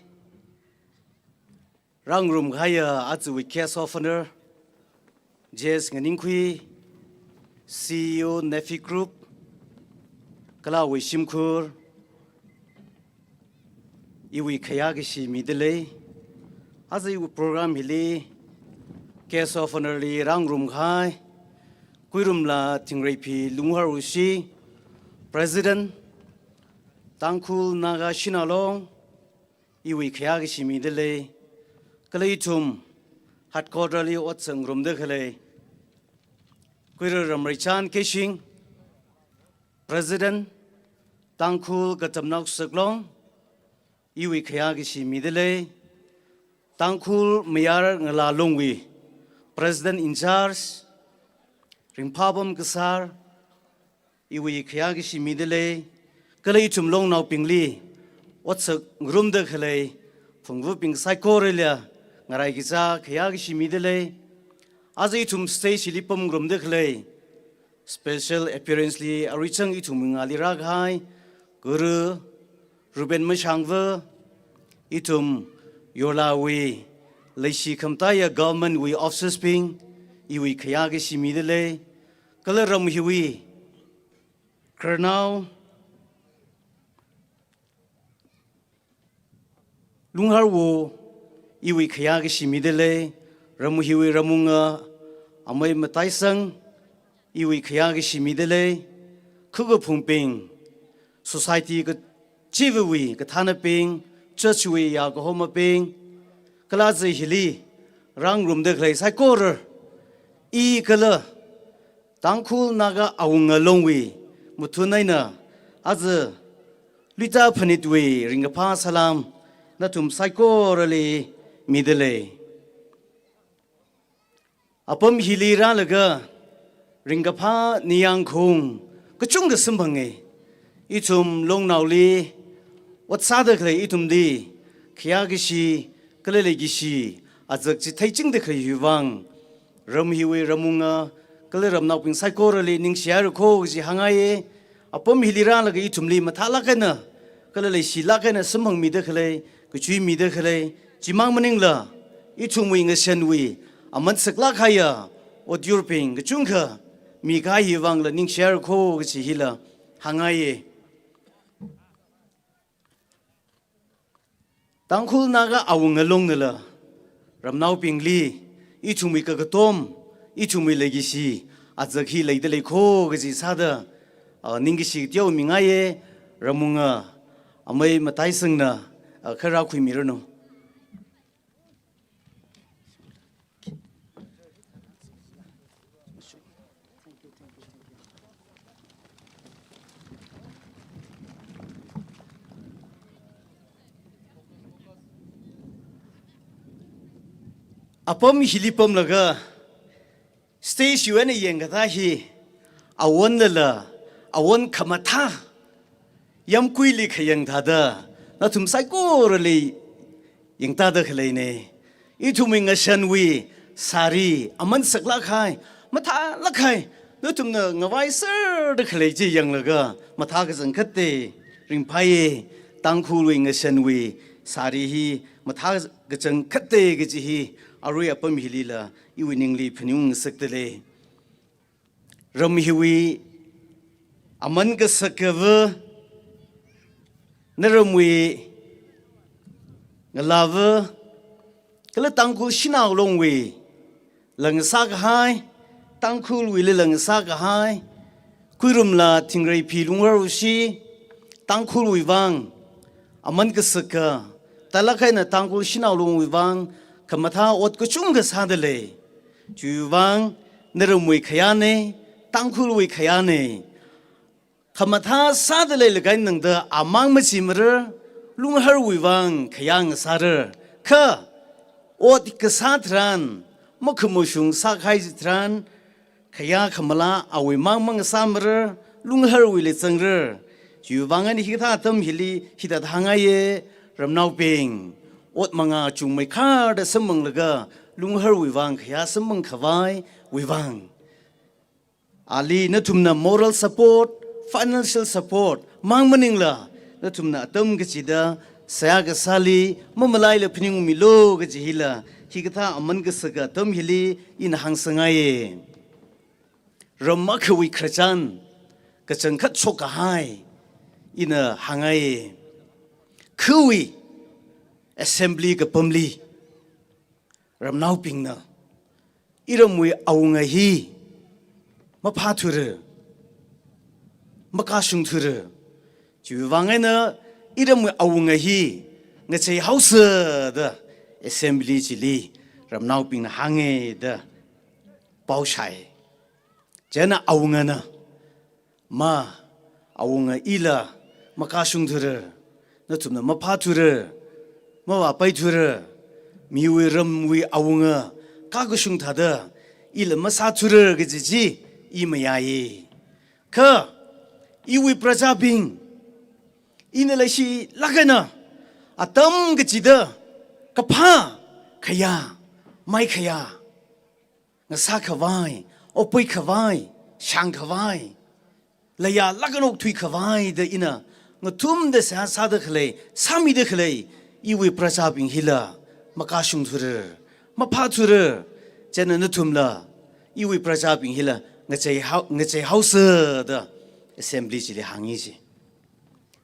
rāngarum kahaiya ajawui guest of honor, J S Nganingkhui, C E O NEFI Group, kala awui shimkhur, iwui khayākashi midalei. Aja iwui program hili guest of honor li rāngarum kahai Kuirumla Thingreiphi Lungharwushi, President, Tangkhul Naga Shanao Long, iwui khayākashi midalei. Kala ithum headquarter li otsak ngarumda khalei Kuirar Ramreichan Keishing, President, Tangkhul Katamnao Saklong, iwui khayākashi midalei. Tangkhul Mayar Ngala Longwui, President in charge, Ringphapam Kasar, iwui khayākashi midalei. Kala ithum longnaobingli otsak ngarumda khalei phungvabing saikorali ngaraikacha khayākashi midalei. Aja ithum stage li pamngarumda khalei special appearance li aruichang ithum ngalirā kahai Guru Rupin Mashangvu, ithum Yorlawui leishi khamataiya government wui officers bing, iwui khayākashi midalei. Kala ram hiwui khararnao Lungharwu, iwui khayākashi midalei. Ram hiwui ramwunga, amei mataisang, iwui khayākashi midalei. Khukaphungbing, society kachivawui kathānabing, church wui ya kahomabing, kala aja hili rāngarumda khalei saikora, i kala Tangkhul Naga Awunga Longwui mathun eina aja Luita Phanitwui ringkaphā salam nathum saikorali midalei. Apam hili rālaga ringkaphā ningyāng khaung kachungkha samphanga. Ithum longnaoli ot sāda khalei ithumli khayākashi kala leikashi azak chi theichingda khalei hiwui vang ram hiwui ramwunga kala ramnaobing saikorali ningshihaira kho kaji hāngngaiya. Apam hili rālaga ithumli mathālāk eina kala leishilāk eina samphangmida khalei, kachuimida khalei, chimang maningla ithumwui ngashanwui aman saklāk kahaiya otyurbing kachungkha mikahai hiwui vangla ningshihaira kho kaji hila hāngngaiya. Tangkhul Naga awunga longnala ramnaobingli ithumwui kakatom, ithumwui leikashi azak hi leida lei kho kaji sāda, ah, ningkashi teomingaiya. Ramwunga amei Mataisangna, ah, kharā khuimiranu. Apam hili pamlaga stage wui eina yangkatā hi awonlala, awon khamathā yāmguili khayang thāda nathum saikorali yangtāda khaleina. Ithumwui ngashanwui sari aman saklāk kahai, mathālāk kahai, nathumna ngavaiserda khalei chi yanglaga mathā kachangkhatta ringphāya. Tangkhulwui ngashanwui sari hi mathā kachangkhatta kaji hi arui apam hilila iwui ningli phaningung ngasakda lei. Ram hiwui aman kasakava, naramwui ngalāva, kala Tangkhul Shanao Long wui la ngasā kahai, Tangkhulwuila la ngasā kahai, Khuirumla Thingreiphi Lungharwushi, Tangkhulwui vang aman kasaka, talāk eina Tangkhul Shanao Long wui vang khamathā ot kachungkha sāda lei. Chiwui vang naramwui khayāna, Tangkhulwui khayāna. Khamathā sāda leilaga eina tangda amang machimara, Lungharwui vang khayā ngasāra. Kha ot kasā tharan, makhamashung sākahai tharan, khayā khamala awui mang mangasāmara, Lungharwuila zangra. Chiwui vang eina hikathā atam hili hithāda hāngngaiya, ramnaobing, ot manga chungmeikharda samphanglaga Lungharwui vang khayā samphang khavaiwui vang, ali nathumna moral support, financial support mang maningla, nathumna atam kachida seihā kasāli mamalaila phaningungmilu kaji hila hikathā aman kasaka atam hili ina hāngsangngaiya. Ram akhawui khararchan kachangkhat shok kahai ina hāngngaiya. Khawui assembly kapamli ramnaobingna iramwui awunga hi maphāthura, makashungthura. Chiwui vang eina iramwui awunga hi ngacheihaosa da assembly chili ramnaobingna hānga da pao shāi. Chieina awungana, ma, awunga ila makashungthura, nathumna maphāthura, mavāpaithura, miwui ramwui awunga kakashung thāda ila masāthura kaji chi i mayāya. Kha iwui prajabing, ina leishilāk eina atam kachida kaphā khayā, mai khayā ngasā khavai, okpui khavai, shāng khavai, layālāk eina okthui khavai da ina ngathumda seihā sāda khalei, sāmida khalei iwui prajabing hila makashungthura, maphāthura. Chieina nathumla iwui prajabing hila ngacheihao-, ngacheihaosa da assembly chili hāngi chi.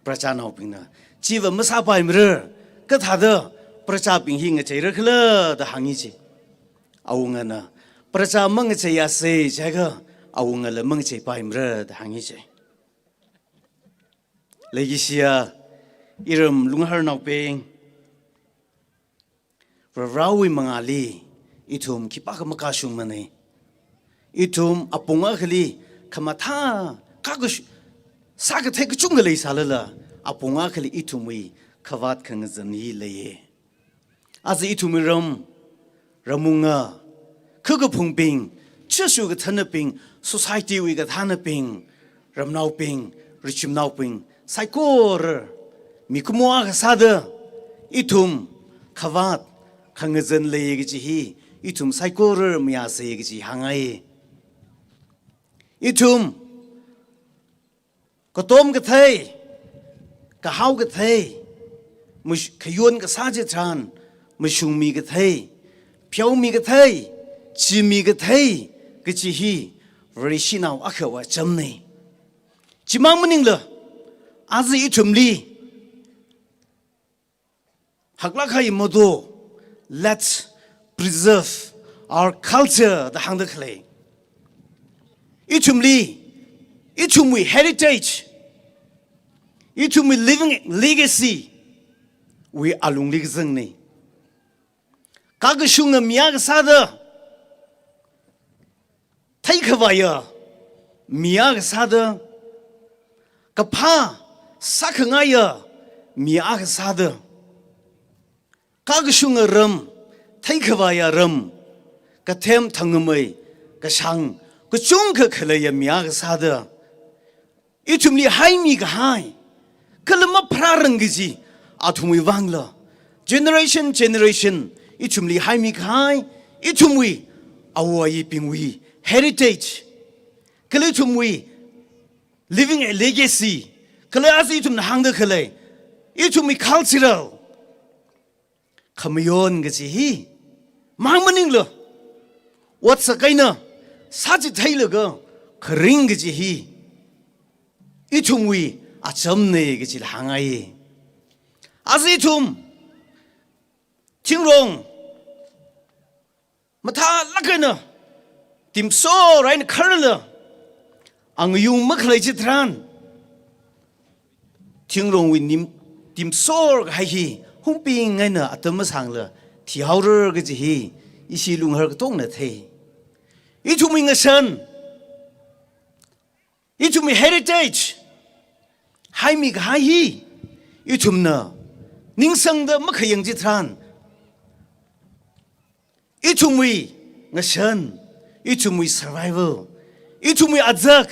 Prajanaobingna, chiva masāpaimara, kathāda prajabing hi ngacheira khala da hāngi chi. Awungana, praja mangacheiyasa jiakha awungala mangacheipaimara da hāngi chi. Leikashiya iram Lungharnaobing, Varivarāwui mangāli ithum khipākha makashungmana. Ithum apong akhali khamathā kakash-, sākathei kachungkha leisālala, apong akhali ithumwui khavāt khangazan hi leiya. Aja ithumwui ram, ramwunga, kha kaphungbing, church wui kathānabing, society wui kathānabing, ramnaobing, richumnaobing, saikora mikumo akha sāda, ithum khavāt khangazan lei kaji hi, ithum saikora mayāsei kaji hāngngai. Ithum katom kathei, kahao kathei, mush-, khayon kasā chitharan, mashungmi kathei, pheomi kathei, chimi kathei kaji hi Vareshinao akhawui achamnei. Chimang maningla, aja ithumli haklāk kahai motto, "Let's preserve our culture" da hāngda khalei. Ithumli, ithumwui heritage, ithumwui living legacy wui alungli kazangnei. Kakashunga mi akha sāda, theikhavaiya mi akha sāda, kaphā sākhangaiya mi akha sāda, kakashunga ram, theikhavaiya ram, kathem thangkhamei, kashāng kachungkha khaleiya mi akha sāda, ithumli haimi kahai, kala mapharārang kaji, athumwui vangla, generation, generation, ithumli haimi kahai, ithumwui, awo ayibingwui heritage, kala ithumwui living a legacy, kala aja ithumna hāngda khalei, ithumwui cultural khamayon kaji hi, mang maningla, otsak eina sāchitheilaga kharing kaji hi, ithumwui achamnei kajila hāngngai. Aja ithum thingrong mathālāk eina timsor eina kharla, angayung makhalei chitharan, thingrongwui nim timsor kahai hi hungbing eina atam masāngla thihaora kaji hi ishi lunghar katongna thei. Ithumwui ngashan, ithumwui heritage, haimi kahai hi ithumna ningsangda makhayang chitharan, ithumwui ngashan, ithumwui survival, ithumwui azak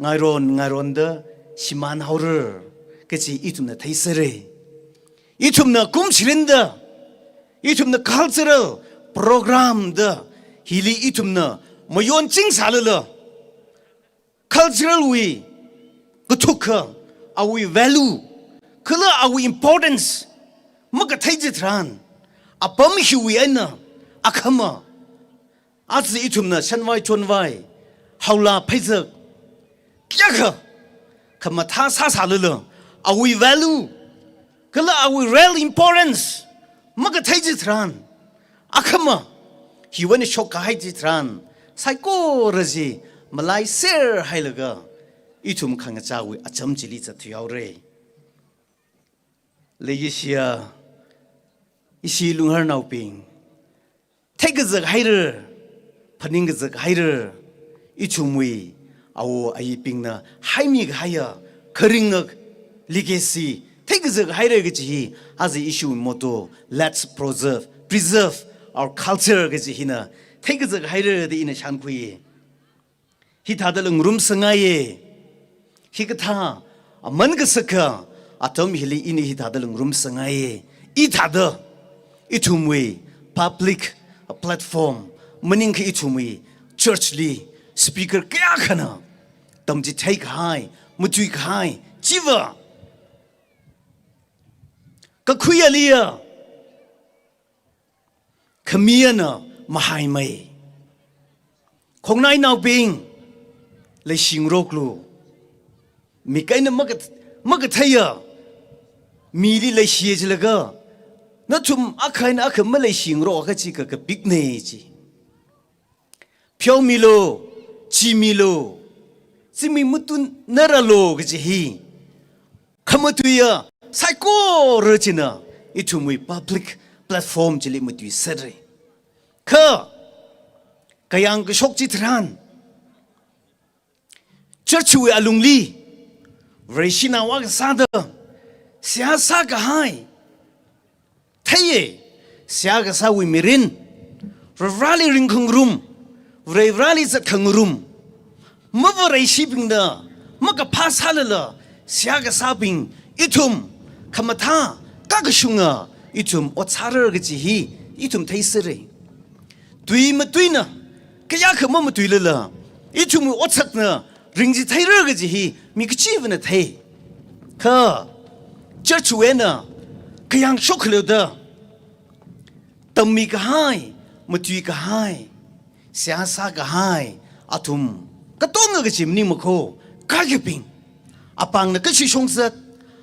ngairon ngaironda shimānhaora kaji ithumna theiserei. Ithumna kum shirinda, ithumna cultural program da hili ithumna mayonching sālala, cultural wui kathukka, awui value, kala awui importance makathei chitharan, apam hiwui eina akhama, aja ithumna shanvai chonvai, haola pheizak, kayākha khamathā sāsālala, awui value, kala awui real importance makathei chitharan, akhama hiwui eina shokkahai chitharan, saikora chi malaiserhailaga, ithum khangachāwui acham chili zatthuihaorei. Leikashiya ishi lungharnaobing, theikazak haira, phaningkazak haira, ithumwui awo ayibingna haimi kahaiya kharinga legacy theikazak haira kaji hi, aja ishiwui motto, "Let's preserve, preserve our culture" kaji hina theikazak haira da ina shānkhui. Hithāda lungrumsangaiye. Hikathā aman kasaka atam hili ina hithāda lungrumsangaiye. Hithāda ithumwui public platform maningkha ithumwui church li speaker kayākhana tamchithei kahai, matuikahai chiva, kakhuiya liya, khami eina mahaimei. Khongnainaobing, leishingaroklu. Mik eina maka-, makatheiya mili leishiya jilaga, nathum akha eina akha maleishingarok kachi kakapiknei chi. Pheomilu, chimilu, zimik matuinarālu kaji hi khamatuiya saikora china ithumwui public platform chili matuiserrei. Kha kayāng kashok chitharan, church wui alungli Vareshinao akha sāda seihā sākahai theiye, seihā kasāwui mirin, Vareli ringkhangarum, Vareli zatkhangarum, mavareishibingna makaphā sālala seihā kasābing ithum khamathā kakashunga ithum ot sāra kaji hi ithum theisera. Tui matuina, kayākha mamatuilala, ithumwui otsakna ringchitheira kaji hi mi kachivana thei. Kha church wui eina kayāng shokkhaleiuda, tammi kahai, matui kahai, seihā sā kahai athum katonga kaji maningmakho, kaikhabing, apāngna kachishong zat,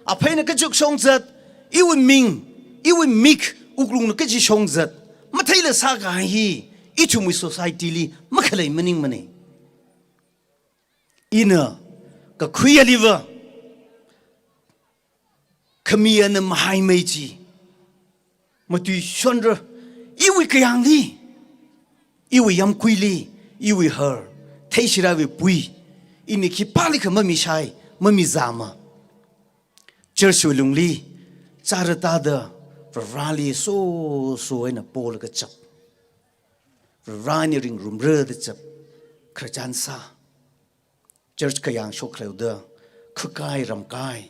apheina kachukshong zat, iwui ming, iwui mik wuklungna kachishong zat, matheila sākahai hi ithumwui society li makhalei maningmana. Ina kakhui aliva, khami ana mahaimei chi matuishonra, iwui kayāngli, iwui yamkuili, iwui har, theishirāwui pui, ini khipālikha mamishai, mamizāma. Church wui lungli chara tāda, Vareli soso eina polaga chap, Varena ringrumra da chap, khararchan sā. Church kayāng shokkhaleiuda, khakai ramkai,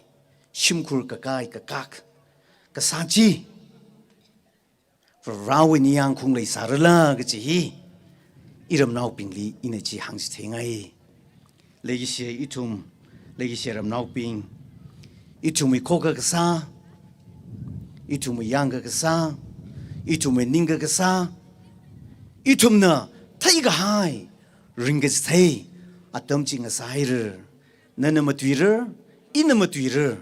shimkhur kakai kakak kasā chi, Varewui ningyāng khaung leisārala kaji hi iramnaobingli ina chi hāngchitheingai. Leikashi ithum, leikashi ramnaobing, ithumwui khoka kasā, ithumwui yāngka kasā, ithumwui ningka kasā, ithumna theikahai ringkachithei atam chi ngasāhaira. Nana matuira, ina matuira,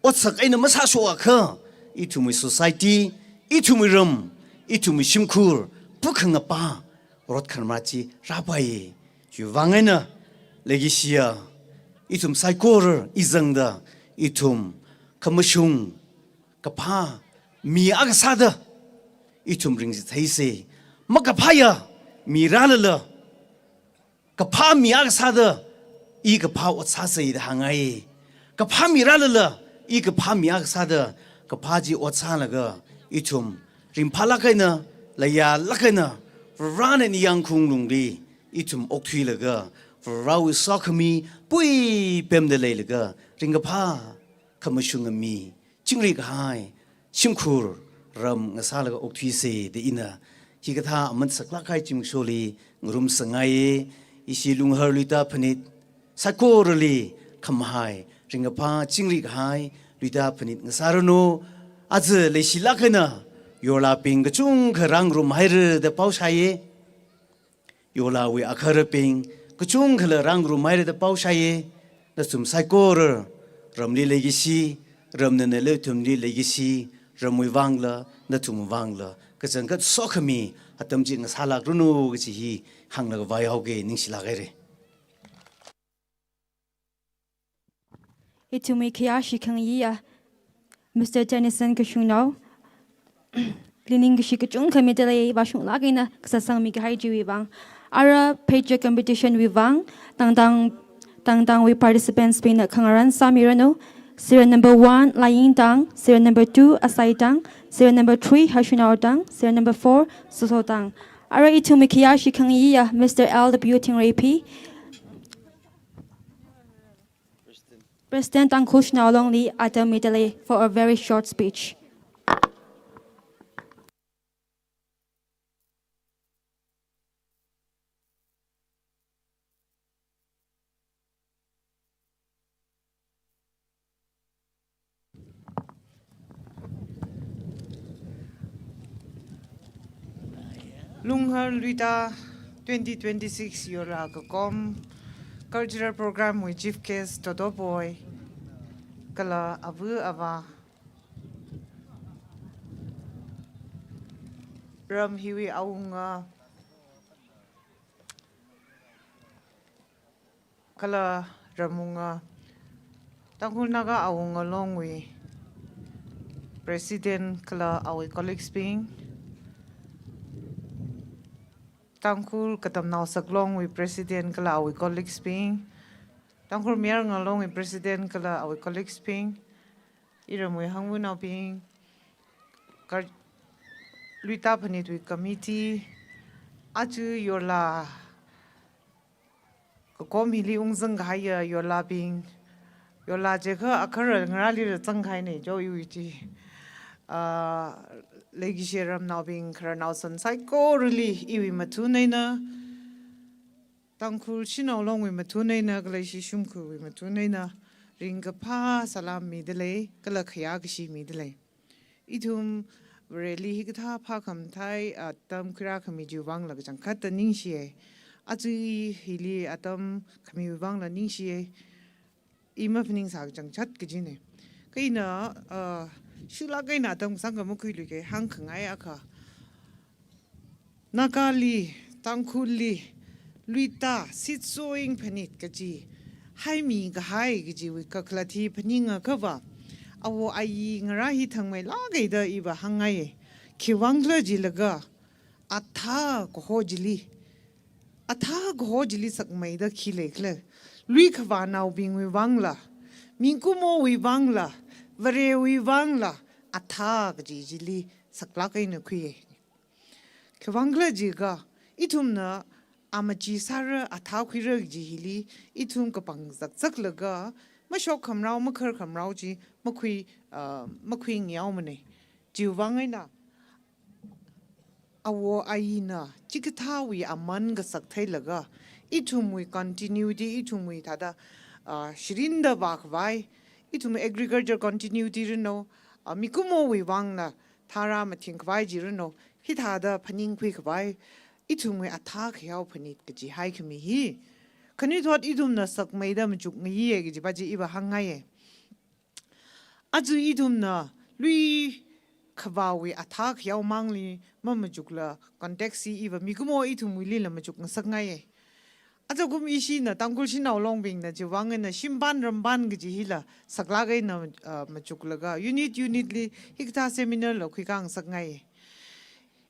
otsak eina masāshokakha, ithumwui society, ithumwui ram, ithumwui shimkhur pukhangapā rot khanmara chi rāpai. Chiwui vang eina leikashiya ithum saikora izangda, ithum khamashung kaphā mi akha sāda ithum ringchitheisa. Makaphāya mi rālala, kaphā mi akha sāda i kaphā ot sāsa da hāngngai. Kaphā mi rālala, i kaphā mi akha sāda kaphā chi ot sālaga, ithum ringphālāk eina, leiyālāk eina, Varena ningyāng khaung lungli ithum okthuilaga, Varewui sokhami puipemda leilaga, ringkaphā khamashunga mi, chingri kahai shimkhur ram ngasālaga okthuisa da ina hikathā aman saklāk kahai zimiksholi ngarumsangngaiya. Ishi Lunghar Luita Phanit saikorali khamahai, ringkaphā chingri kahai Luita Phanit ngasāranu. Aja leishilāk eina yorlābing kachungkha rāngarumhaira da pao shāya. Yorlāwui agaharbing kachungkhala rāngarumhaira da pao shāya. Nathum saikora ramli leikashi, ramna nathumli leikashi, ramwui vangla, nathumwui vangla kachangkhat sokhami atam chi ngasālākranu kaji hi hānglaga vāhaoga, ningshilāk haira. Ithumwui khayāshi khangayiya Mister Tennyson Kashungnao, li ningkashi kachungkha midalei, vāshunglāk eina kasā sangmi kahai chiwui vang. Ara pager competition wui vang tangtang, tangtangwui participants bingna khangarān sāmiranu. Serial number one Layingtang, serial number two Asaitang, serial number three Hashunaotang, serial number four Sosotang. Ara ithumwui khayāshi khangayiya Mister L W Thingreipi, President Tangkhul Shanao Long li atam midalei for a very short speech. Lunghar Luita twenty twenty-six yorlā kakom cultural program wui chief guest Dodo Boy, kala ava ava, ram hiwui awunga, kala ramwunga, Tangkhul Naga Awunga Longwui President kala awui colleagues bing, Tangkhul Katamnao Saklongwui President kala awui colleagues bing, Tangkhul Mayar Ngalongwui President kala awui colleagues bing, iramwui hangvanaobing, kar-, Luita Phanitwui committee, Aja yorla kakom hili ungzang kahaiya yorlabing, yorla jiakha agahara ngarāli rāzang kahaina jo iwui chi. Ah, leikashi ramnaobing, khararnao san saikorali iwui mathun eina, Tangkhul Shanao Long wui mathun eina, kala ishi shimkhurwui mathun eina, ringkaphā salam midalei, kala khayākashi midalei. Ithum Vareli hikathā phākhamathā atam khuirākhami chiwui vangla kachangkhatta ningshiya. Aja hili atam khamiwui vangla ningshiya. I maphaningsā kachangkhat kajina. Kha ina, ah, shulak eina atam kasāngkha makhuiluike, hāngkhangai akha. Nagali, Tangkhulli, luita, seed sowing phanit kaji haimi kahai kajiwui kakhalat hi phaningakhava, awo ayi ngarā hi thangmeilāka da iva hāngngaiya. Khiwui vangkhala jilaga, athā kaho chili, athā kaho chili sakmeida khi leikhala? Lui khavānaobingwui vangla, mikumowui vangla, Varewui vangla, athā kaji chili saklāk eina khuiya. Khiwui vangkhala jiakha, ithumna amachi sāra, athā khuira kaji hili ithum kapang zakzaklaga, mashok khamarao, makhar khamarao chi makhui, ah, makhuingayaomana. Chiwui vang eina, awo ayina chikathāwui aman kasak theilaga, ithumwui continuity, ithumwui thāda, ah, shirinda vākhavai, ithumwui agriculture continuity rino, ah, mikumowui vangna tharā mathingkhavai chi rino, hithāda phaningkhuikhavai, ithumwui athā khayao phanit kaji haikhami hi, khanuithot ithumna sakmeida machukngaiya kajiva chi iva hāngngaiya. Aja ithumna lui khavāwui athā khayao mangli mamachukla, context hi iva mikumo ithumwuilila machukngasakngaiya. Aja kum ishina Tangkhul Shanao Longbingna chiwui vang eina shimpān rampān kaji hila saklāk eina, ah, machuklaga, unit unit li hikathā seminar la khuikāngasakngaiya.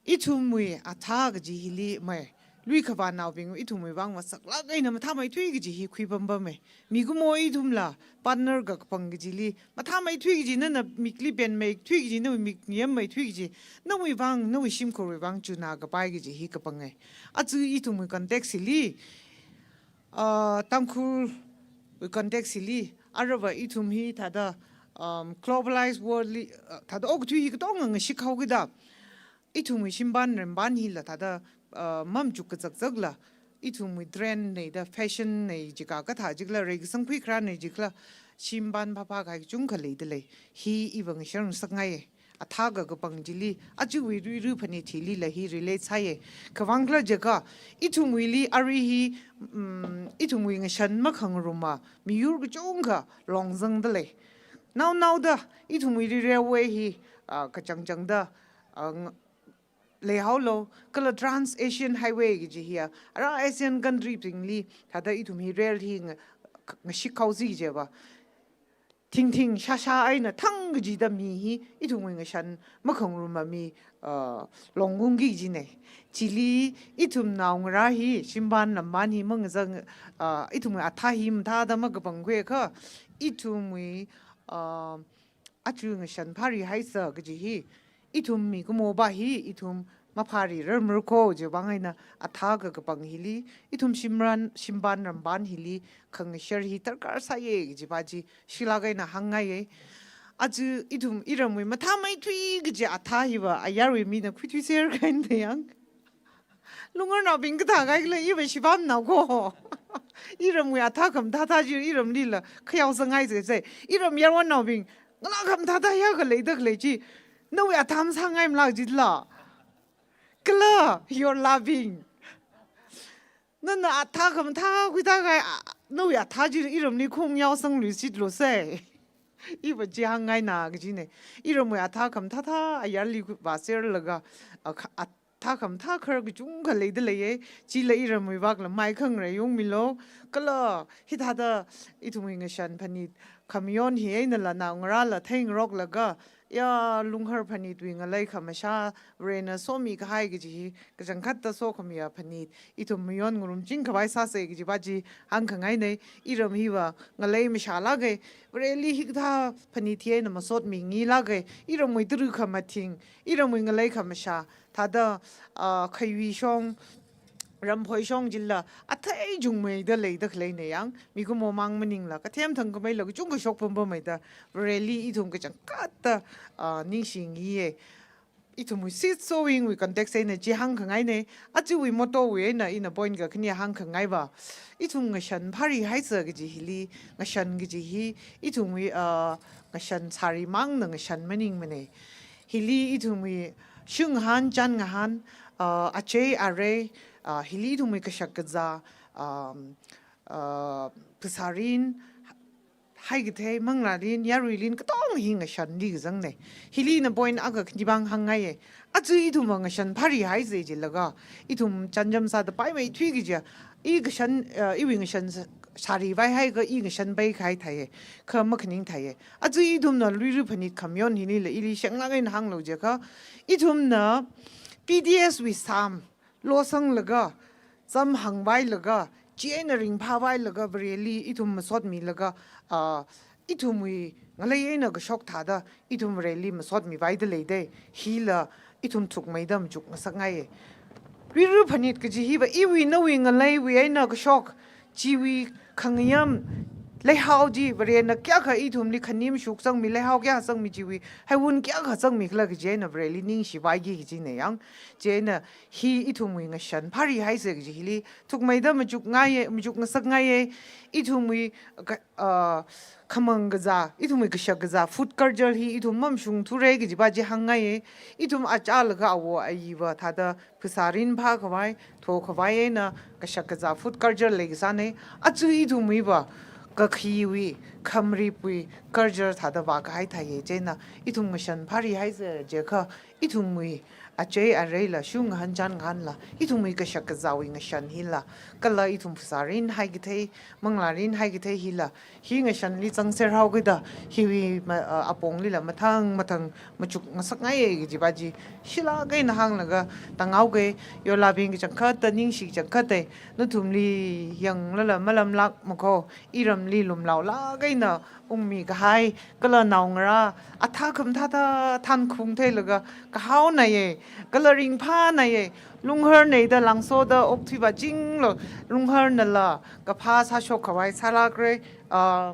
Ithumwui athā kaji hili mai, lui khavānaobing ithumwui vang masaklāk eina mathāmeithui kaji hi khuipampama. Mikumo ithumla partner kakapang kajili mathāmeithui kaji, nana mikli penmeithui kaji, nawui mik yammeithui kaji, nawui vang, nawui shimkhurwui vang chunā kapai kaji hi kapanga. Aja ithumwui context hili, ah, Tangkhulwui context hili, aruiva ithum hi thāda, um, globalized world li, ah, thāda okathui hi katonga ngashik haokida, ithumwui shimpān rampān hila thāda, ah, mamachuk kazakzakla, ithumwui trend nei da, fashion nei jika kathā jikla, reikasang khuikharā nei jikla, shimpān phāphā kahai kachungkha leidalei. Hi iva ngasharngasakngaiya. Athā kakapang chili, ajawui ruiru phanit hilila hi relate sāya. Khiwui vangkhala jiakha, ithumwuili arui hi, mm, ithumwui ngashan makhangaruma miyur kachungkha longzangdalei. Naonaoda ithumwuili railway hi, ah, kachangchangda, ah, ng-, leihaolo, kala Trans Asian Highway kaji hiya, ara Asian country bingli thāda ithum hi rail hi nga-, ngashik haosi kajiva, thingthing shāshā eina thang kajida mi hi ithumwui ngashan makhangaruma mi, ah, longungki kajina. Chili ithum naongarā hi shimpān rampān hi mangazang, ah, ithumwui athā hi mathāda makapangkhuiakha, ithumwui, ah, aja ngashan phārihaisa kaji hi, ithum mikumo va hi ithum maphārirarmara ko, chiwui vang eina athā kakapang hili, ithum shimran, shimpān rampān hili khangashar hi darkar sāya kajiva chi shilak eina hāngngaiya. Aja ithum iramwui mathāmeithui kaji athā hiva ayarwui mina khuithuiser kahaina yang. Lungarnaobing kathā kahaikhala, iva shibamnao ko. Iramwui athā khamathāthā chi iramlila khayao zangngai zeze. Iram yarwannaobing, ngalā khamathāthā ya khalei da khalei chi, nawui athā masāngaimala jila. Kala yorlabing, nana athā khamathā khuithā kahai, a, nawui athā chi iramli khungyao sangluishitlu se. Iva chi hāngngaina kajina. Iramwui athā khamathāthā ayarli khu-, vāserlaga, a, kha-, athā khamathā khar kachungkha leidaleiya. Chila iramwui vakla maikhangarei ungmilo. Kala hithāda ithumwui ngashan phanit khamayon hi einala naongarāla theingaroklaga, ya, Lunghar phanitwui ngalei khamashā, Varena somi kahai kaji hi kachangkhatta sokhamiya phanit ithum mayon ngarumching khavai sāsa kajiva chi hāngkhangaina. Iram hiva ngalei mashālāka. Vareli hikathā phanit hi eina masotmingilāka. Iramwui tara khamathing, iramwui ngalei khamashā, thāda, ah, khayui shong, ramphoi shong chila athei chungmeida leida khaleina yang, mikumo mang maningla, kathem thangkhameila kachungkha shokpampameida, Vareli ithum kachangkhatta, ah, ningshingiya. Ithumwui seed sowing wui context eina chi hāngkhangaina, ajawui motto wui eina ina point kakhane hāngkhangaiva, ithum ngashan pharihaisa kaji hili, ngashan kaji hi, ithumwui, ah, ngashan sāri mangna ngashan maningmana. Hili ithumwui shunghan, chānghan, ah, achei arei, ah, hili ithumwui kashak kazā, um, ah, phasārin, haikathei, manglārin, yaruilin, katonga hi ngashanli kazangna. Hili ina point akha khanibang hāngngaiya. Aja ithumva ngashan pharihaisa jilaga, ithum chānjam sāda paimeithui kajiya, i ngashan, ah, iwui ngashan sā-, sāri vaihaiakha, i ngashan paikahai theiya, kha makhaning theiya. Aja ithumna Luira Phanit khamayon hilila ili shanglāk eina hānglu jiakha, ithumna P D S wui sām losanglaga, zam hāngvailaga, chi eina ringphāvailaga, Vareli ithum masotmilaga, ah, ithumwui ngalei eina kashok thāda, ithum Vareli masotmivaida leida, hila ithum thukmeida machuk ngasakngaiya. Luira Phanit kaji hiva iwui nawui ngaleiwui eina kashok, chiwui khangayam, leihao chi Varena kayākha ithumli khanim shuksangmi, leihao kayā sangmi chiwui, haiwun kayākha sangmi khala kaji eina Vareli ningshivaiki kajina yang. Chieina hi ithumwui ngashan pharihaisa kaji hili thukmeida machukngaiya, machuk ngasakngaiya. Ithumwui ka-, ah, khamang kazā, ithumwui kashak kazā, food culture hi ithum mamashungthura kajiva chi hāngngaiya. Ithum achālaga awo ayiva thāda phasārin phākhavai, thokhavai eina kashak kazā food culture leikasāna. Aja ithumwuiva kakhiwui, khamripwui culture thāda vākahai theiya. Chieina ithum ngashan pharihaisa jiakha, ithumwui achei areila, shunghan chānghanla, ithumwui kashak kazāwui ngashan hila, kala ithum phasārin haikathei, manglārin haikathei hila, hi ngashanli zangserhaokida, hiwui ma-, ah, aponglila mathang mathang machuk ngasakngaiya kajiva chi shilāk eina hānglaga tānghaoga. Yorlābing kachangkhatta, ningshi kachangkhatta, nathumli yanglala malamlākmako, iramli lumlaolāk eina ungmikahai, kala naongarā athā khamathāthā thankhung theilaga kahaonaya, kala ringphānaya, Lungharnada langsoda okthuiva chinglo, Lungharnala kaphā sāshokkhavai sālākra, ah,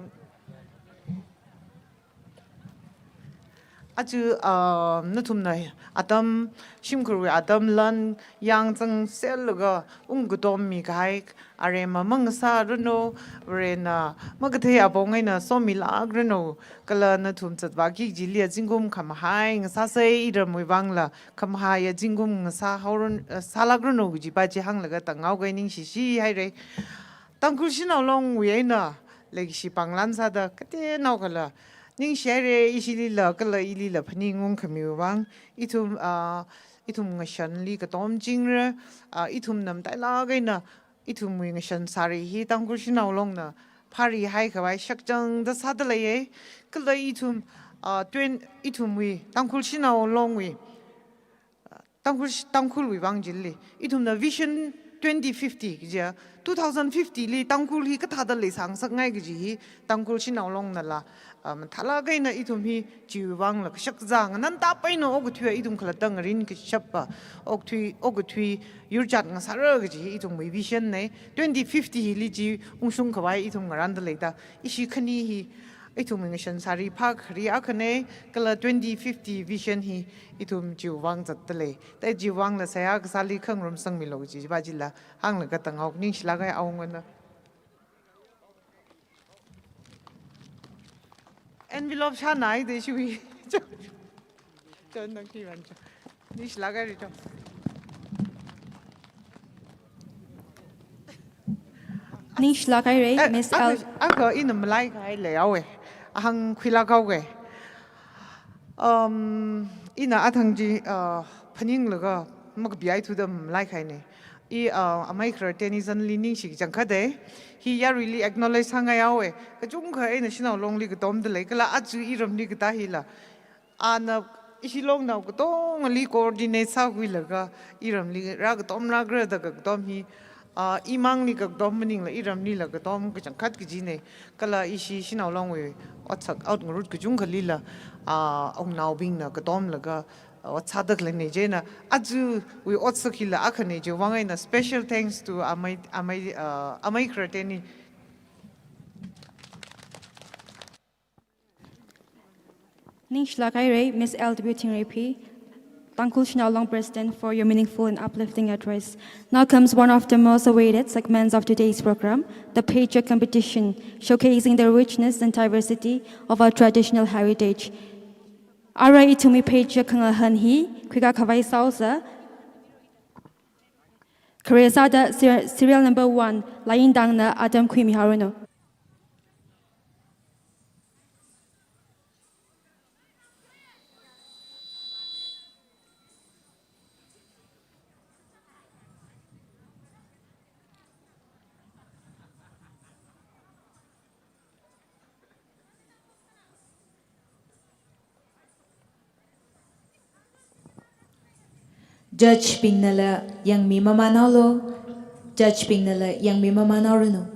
aja, ah, nathumna atam, shimkhurwui atam lan yangzangserlaga ungkatommikahai, aremma mangasāranu, Varena makathei apong eina somilākranu, kala nathum zatvāki kajili azingkum khamahai ngasāsei, iramwui vangla khamahaiya zingkum ngasāhaoran, eh, sālākranu kajiva chi hānglaga tānghaoga, ningshishi haira. Tangkhul Shanao Longwui eina leikashi pānglan sāda kateonaokhala ningshi haira, ishilila kala ilila phaningungkhamiwui vang. Ithum, ah, ithum ngashanli katomchingra, ah, ithumna matailāk eina ithumwui ngashan sāri hi Tangkhul Shanao Longna pharihaikhavai shakzangda sāda leiya. Kala ithum, ah, twen-, ithumwui Tangkhul Shanao Longwui, ah, Tangkhul sh-, Tangkhulwui vang chili, ithumna Vision twenty fifty kajiya, two thousand fifty li Tangkhul hi kathāda leisāngasakngai kaji hi Tangkhul Shanao Longnala, ah, mathālāk eina ithum hi chiwui vangla kashakazā nganantap eina okathuiya, ithum khalatta ngarin kashapa okthui, okathui yurchat ngasāra kaji hi ithumwui vision na. Twenty fifty hili chi ungshungkhavai ithum ngaranda leida, ishi khani hi ithumwui ngashan sāri phākhari akhana, kala twenty fifty vision hi ithum chiwui vang zatda lei. Thāda chiwui vangla seihā kasāli khangarum sangmilu kajiva chila hānglaga tānghaoga, ningshilāka awungana. Envelope shānai de shui. Cho, cho, nang ki wan cho. Ningshilāka ri cho. Ningshilāk haira, eh, Miss akha, L. Akha ina malaikahai leihaowa. Ahāngkhuilāk haowa. Um, ina athang chi, uh, phaninglaga makapihaithuda malaikahaina. I, uh, amei kharar Tennyson li ningshi kachangkhatta. Hi yaruili acknowledge sāngaihaowa. Kachungkha eina Shanao Longli katomda lei, kala aja iramli katā hila, ana ishi Longnao katongali coordinate sākhuilaga iramli rākatomlākra da kakatom hi, ah, imangli kakatom maningla iramlila katom kachangkhat kajina. Kala ishi Shanao Longwui otsak ot ngarut kachungkhalila, ah, wungnaobingna katomlaga, ot sāda khaleina chieina, ajawui otsak hila akhana chiwui vang eina special thanks to amei, amei, uh, amei Khararteni. Ningshilāk haira, Miss L W Thingreiphi, Tangkhul Shanao Long President, for your meaningful and uplifting address. Now comes one of the most awaited segments of today's program, the Pheichak competition, showcasing the richness and diversity of our traditional heritage. Ara ithumwui pheichak khangahān hi khuikakhavai sāsa. Khare sāda ser-, serial number one, Layintangna atam khuimihaoranu. Judge bingnala yangmi mamānhaolu, judge bingnala yangmi mamānhaoranu.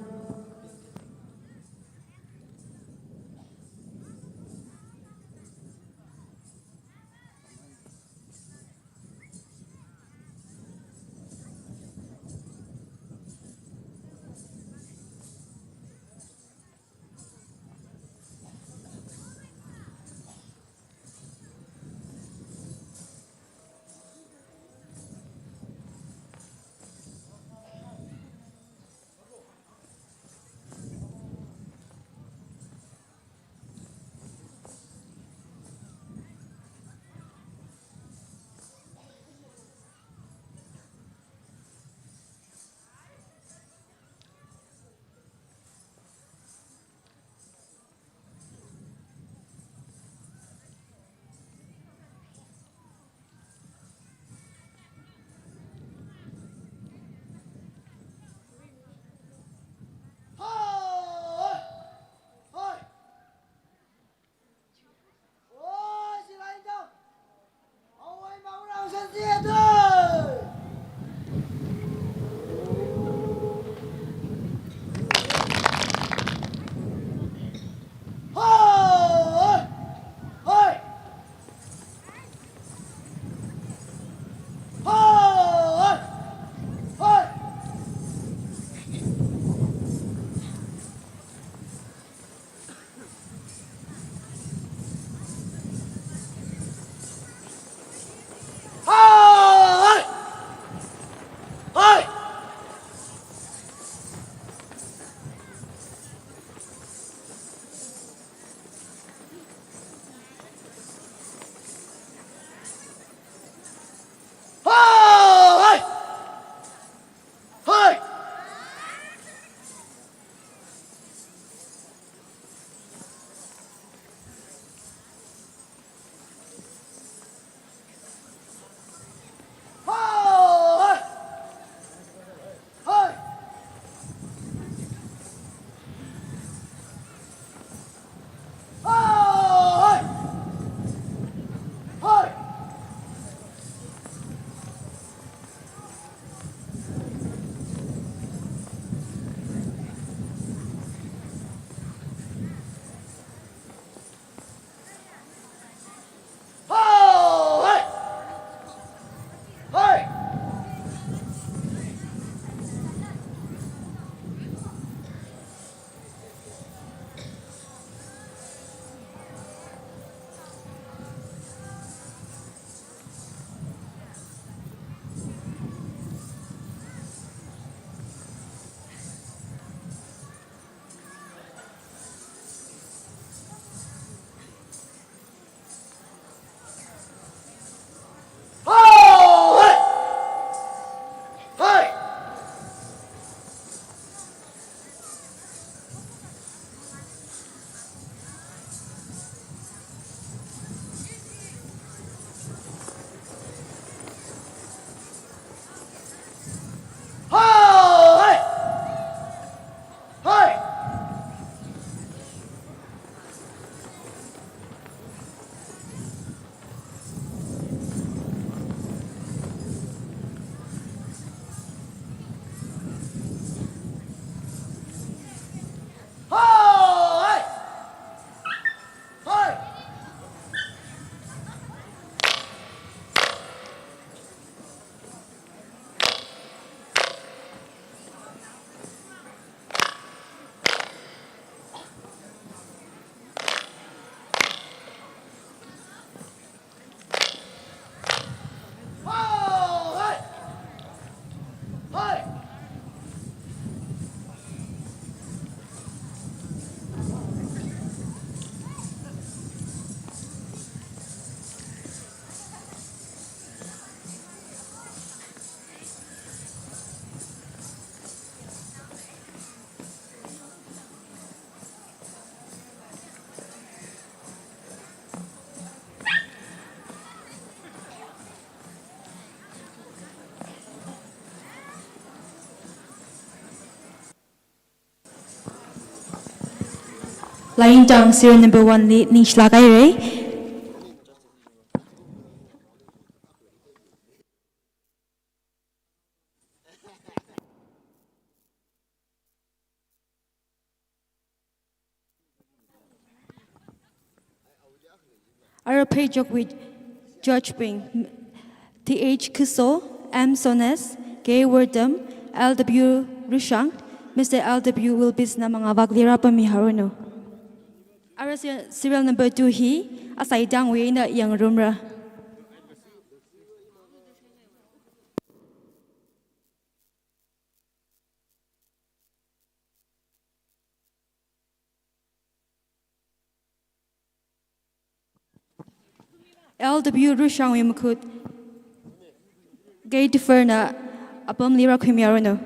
Laiyingtang serial number one li ningshilāk haira. Ara pheichokwui judge bing, T H Khuso, M Sones, K Wortam, L W Rushang, Mister L W Wilbis na mangāvakli rāpammi haoranu. Ara se-, serial number two hi, asai tangwui eina yangrumra. L W Rushangwui makhut, K Defer na apamli rākhuimi haoranu.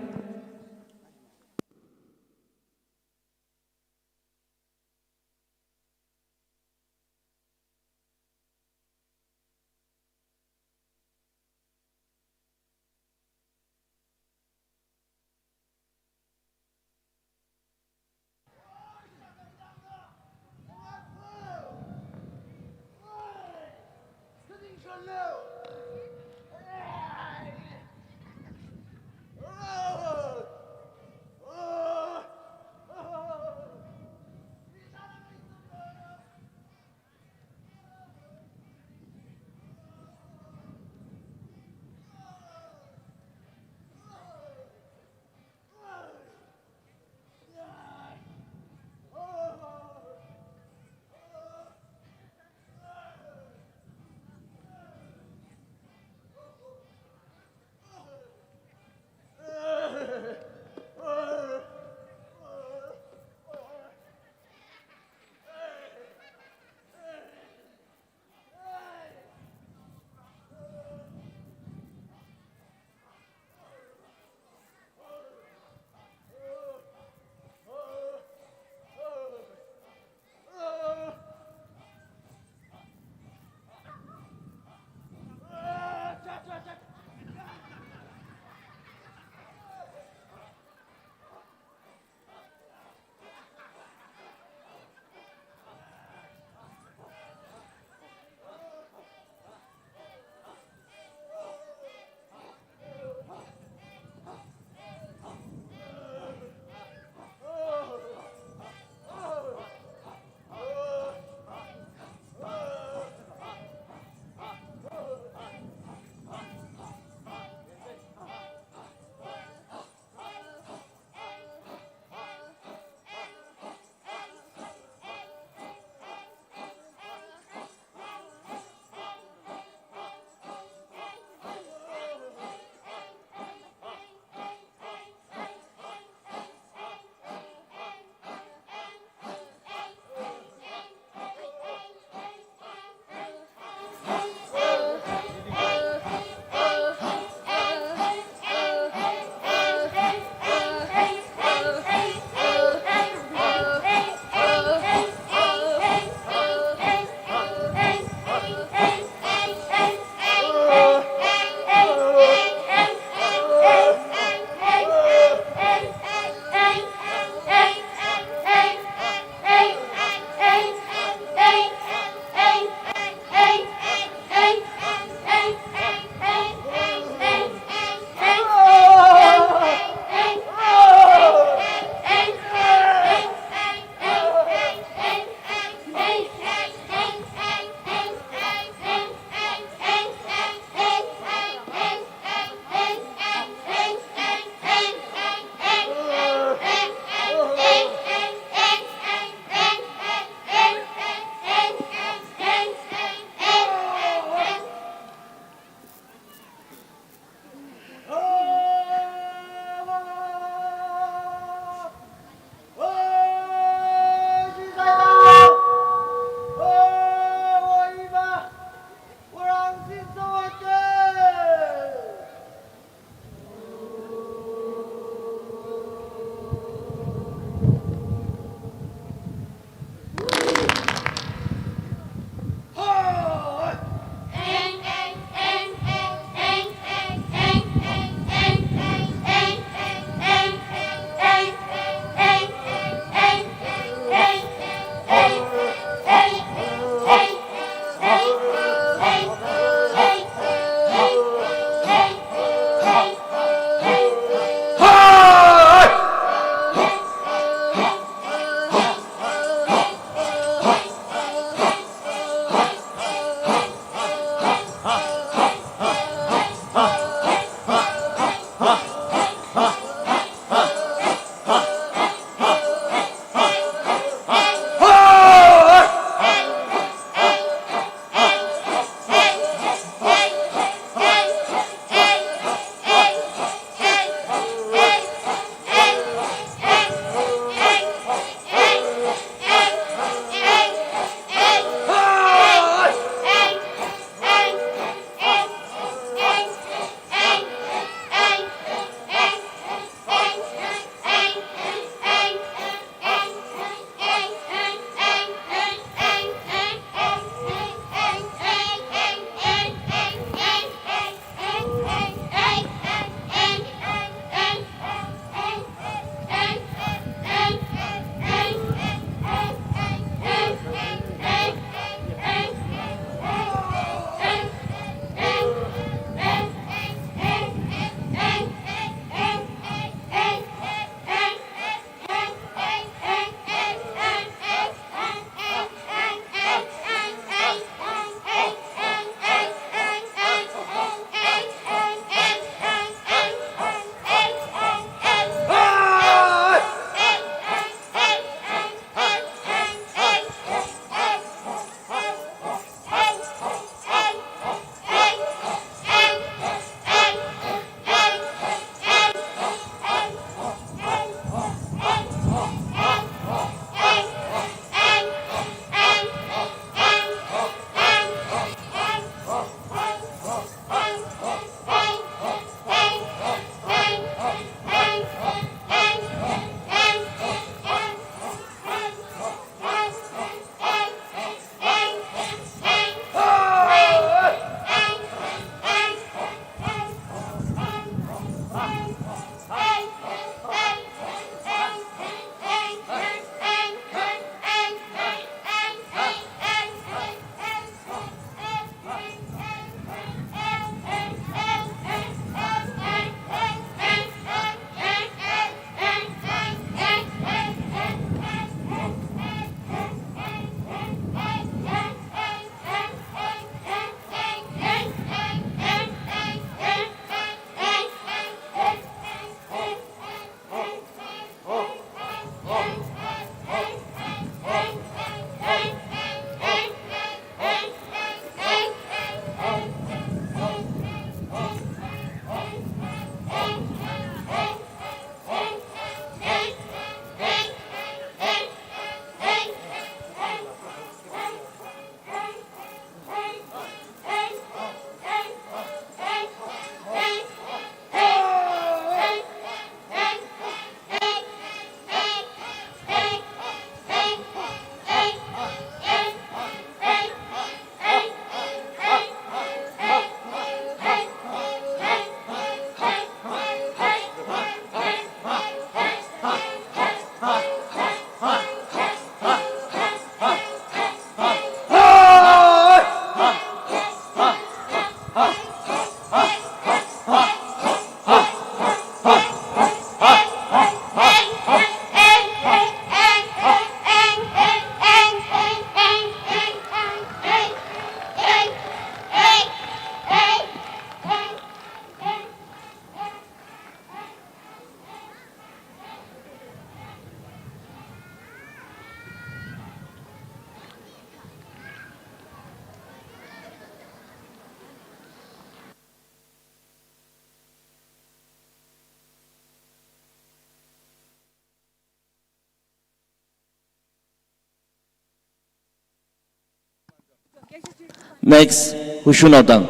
Next, Hushunao Tang.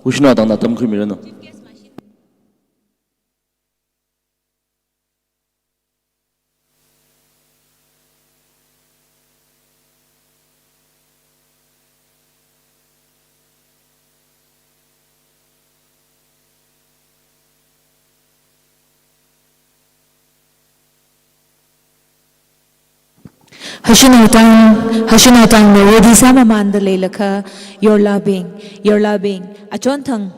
Hushunao Tangna atam khuimiranu. Hushunao Tang, Hushunao Tangna ready sāmamānda leilakha, yorlabing, yorlabing, achonthang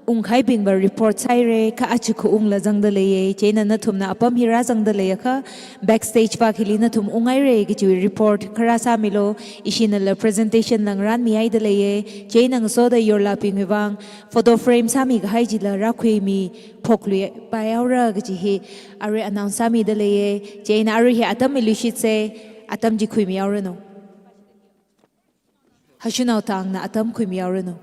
ungkhaibingva report sāhaira, kha aja khaungla zangda leiya, chieina nathumna apam hi rāzangda leiakha, backstage pa khili nathum unghaira kaji report kha rāsāmilu, ishinala presentation la ngarānmihaida leiya, chieina ngasoda yorlabingwui vang photo frame sāmikahai chila rākhuimiphokluipai haora kaji hi arui announce sāmida leiya, chieina arui hi atam miluishitsa, atam chi khuimihaoranu. Hushunao Tangna atam khuimihaoranu.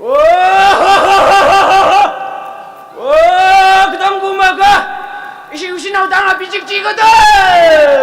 Oh, oh, katam kumaka, ishi Hushunao Tang apichik chikadai.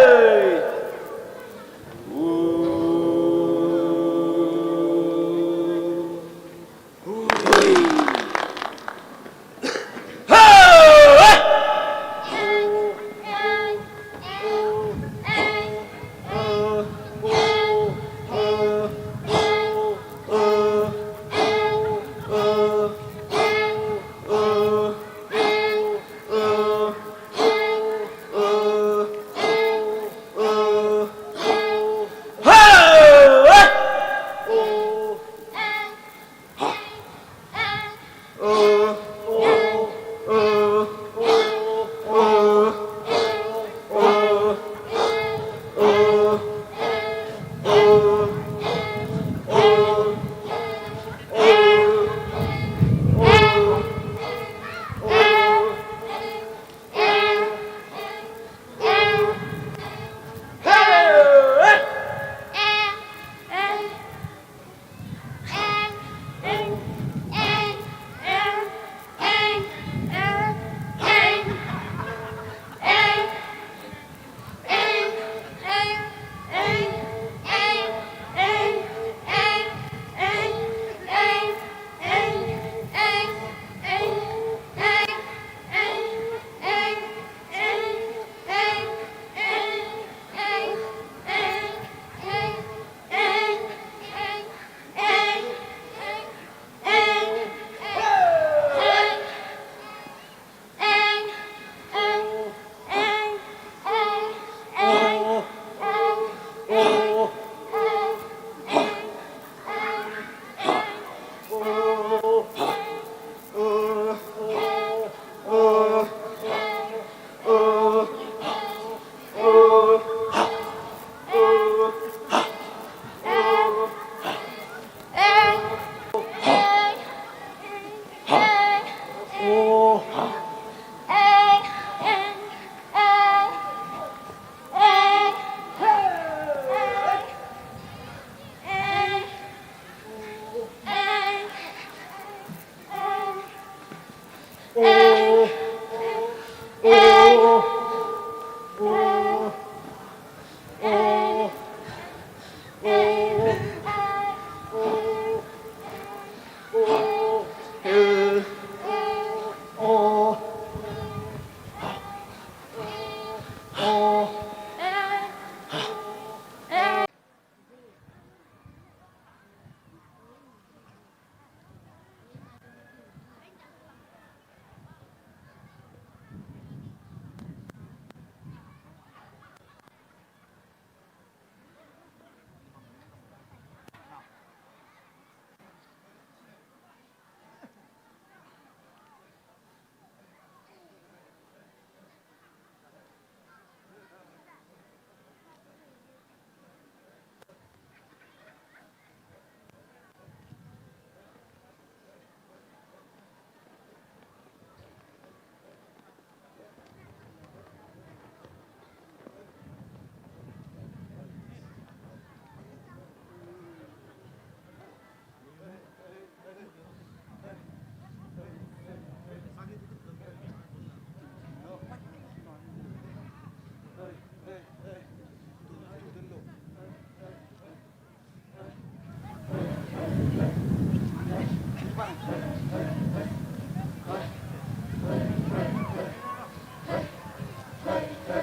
Oh,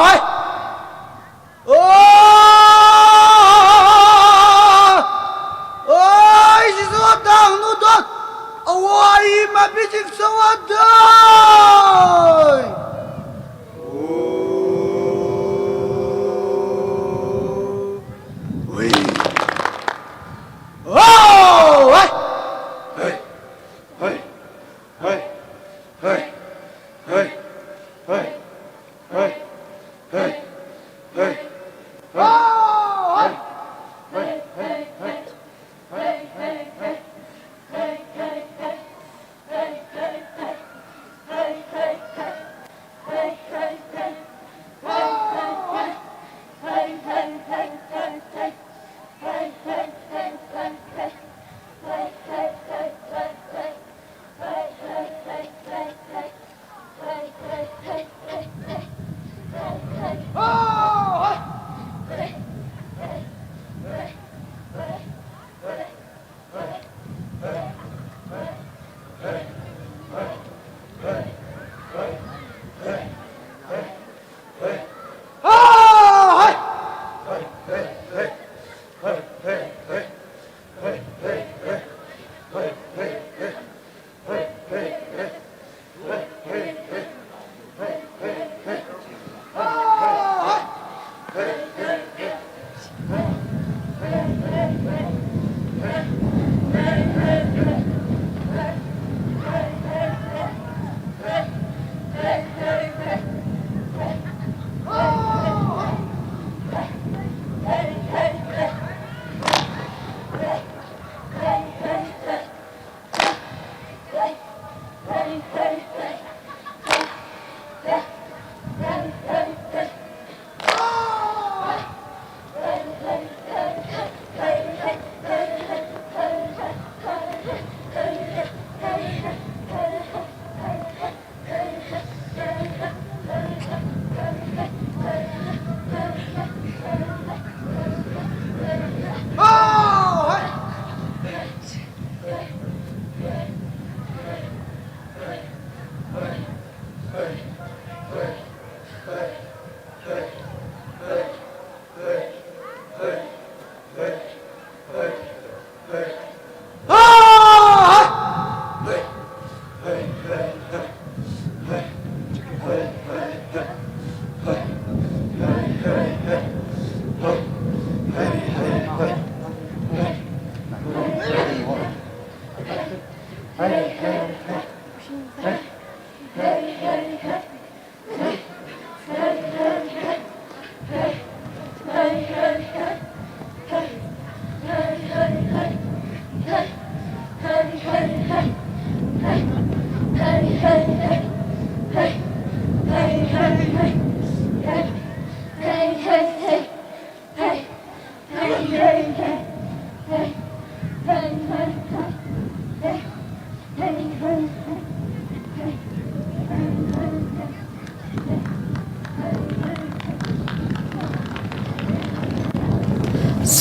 hai! Oh! Oh, ishi sāda hānglu don. Awo ayi mapichin sāda. Oh, hai! Hai! Hai! Hai! Hai! Hai! Hai!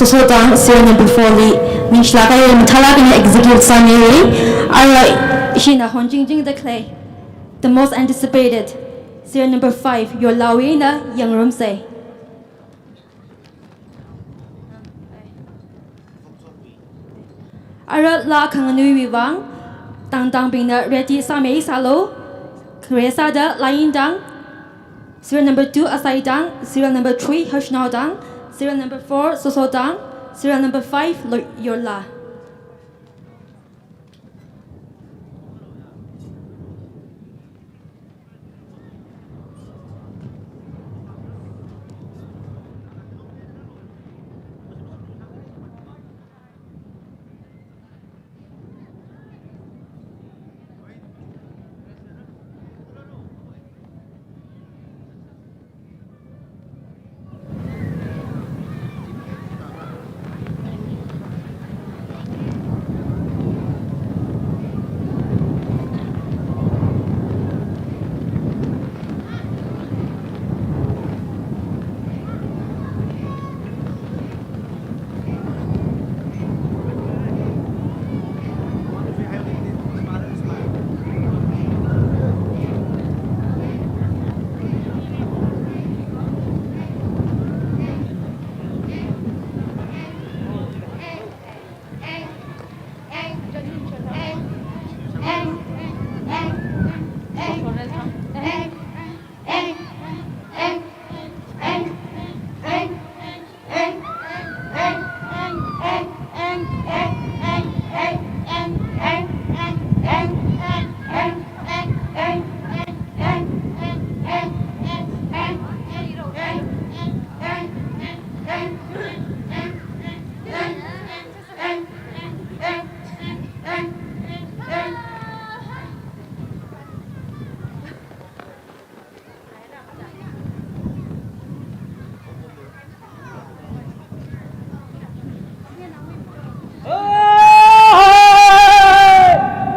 Sosodang serial number four li ningshilāk kahai mathālāk eina execute sāmihaira. Arui hina honchingchingda khalei, the most anticipated, serial number five, Yorlawui eina yangrumsa. Ara laa khanganuiwui vang, tangtangbingna ready sāmi sālu. Khare sāda Layintang, serial number two Asaitang, serial number three Hashnaotang, serial number four Sosodang, serial number five Lo-, Yorla.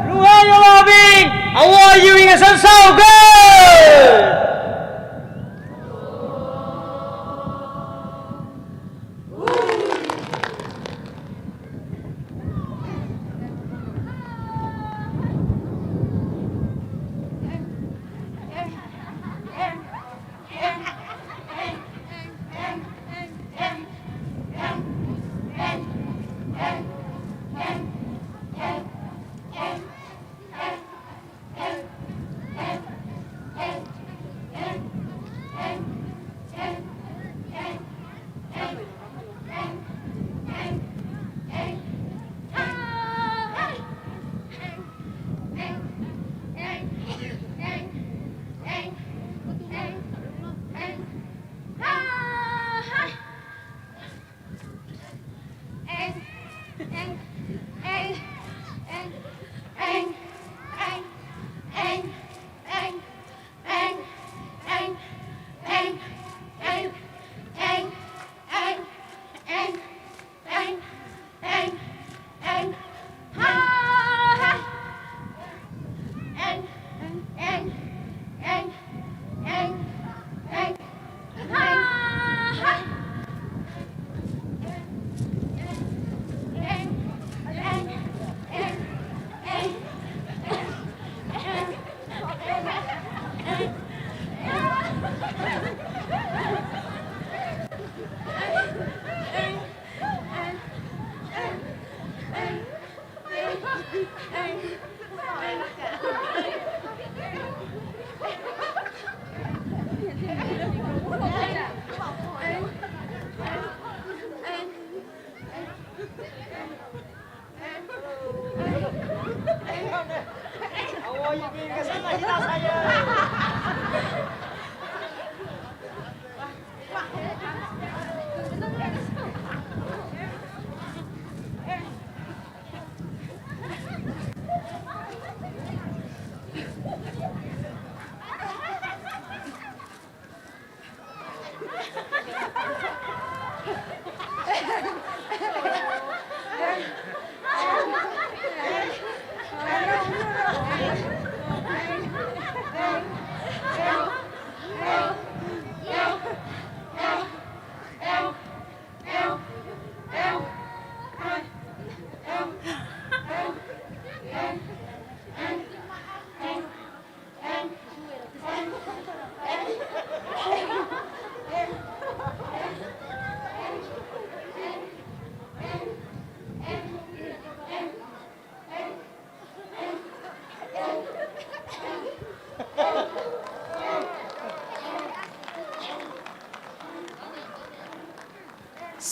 Rungha yolabing, awo yuing asan sauga.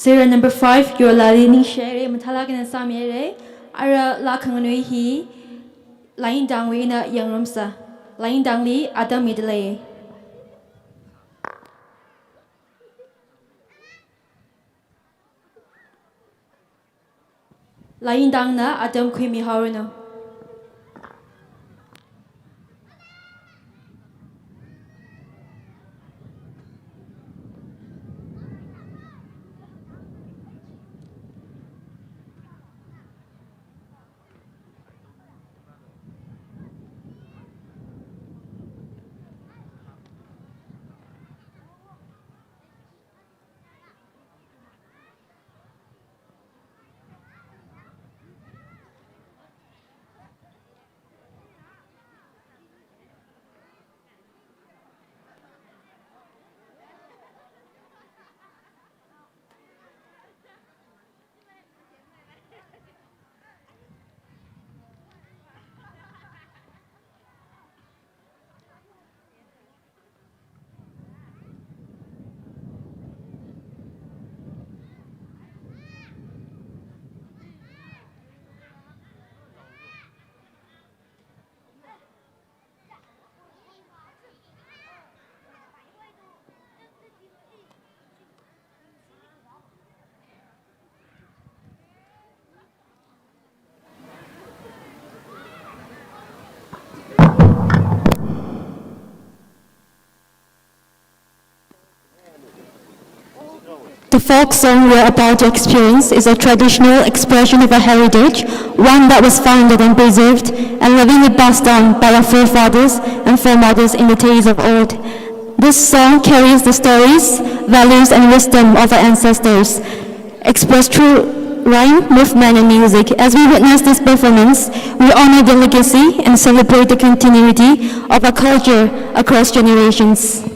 Serial number five, Yorlali Ningshire, mathālāk eina sāmire. Ara laa khanganui hi Laindangwui eina yangrumsa. Laindangli atam midalei. Laindangna atam khuimihaoranu. Folk song we're about to experience is a traditional expression of a heritage, one that was founded and preserved and lovingly passed down by our forefathers and foremothers in the days of old. This song carries the stories, values, and wisdom of our ancestors, expressed through rhyme, movement, and music. As we witness this performance, we honor the legacy and celebrate the continuity of our culture across generations.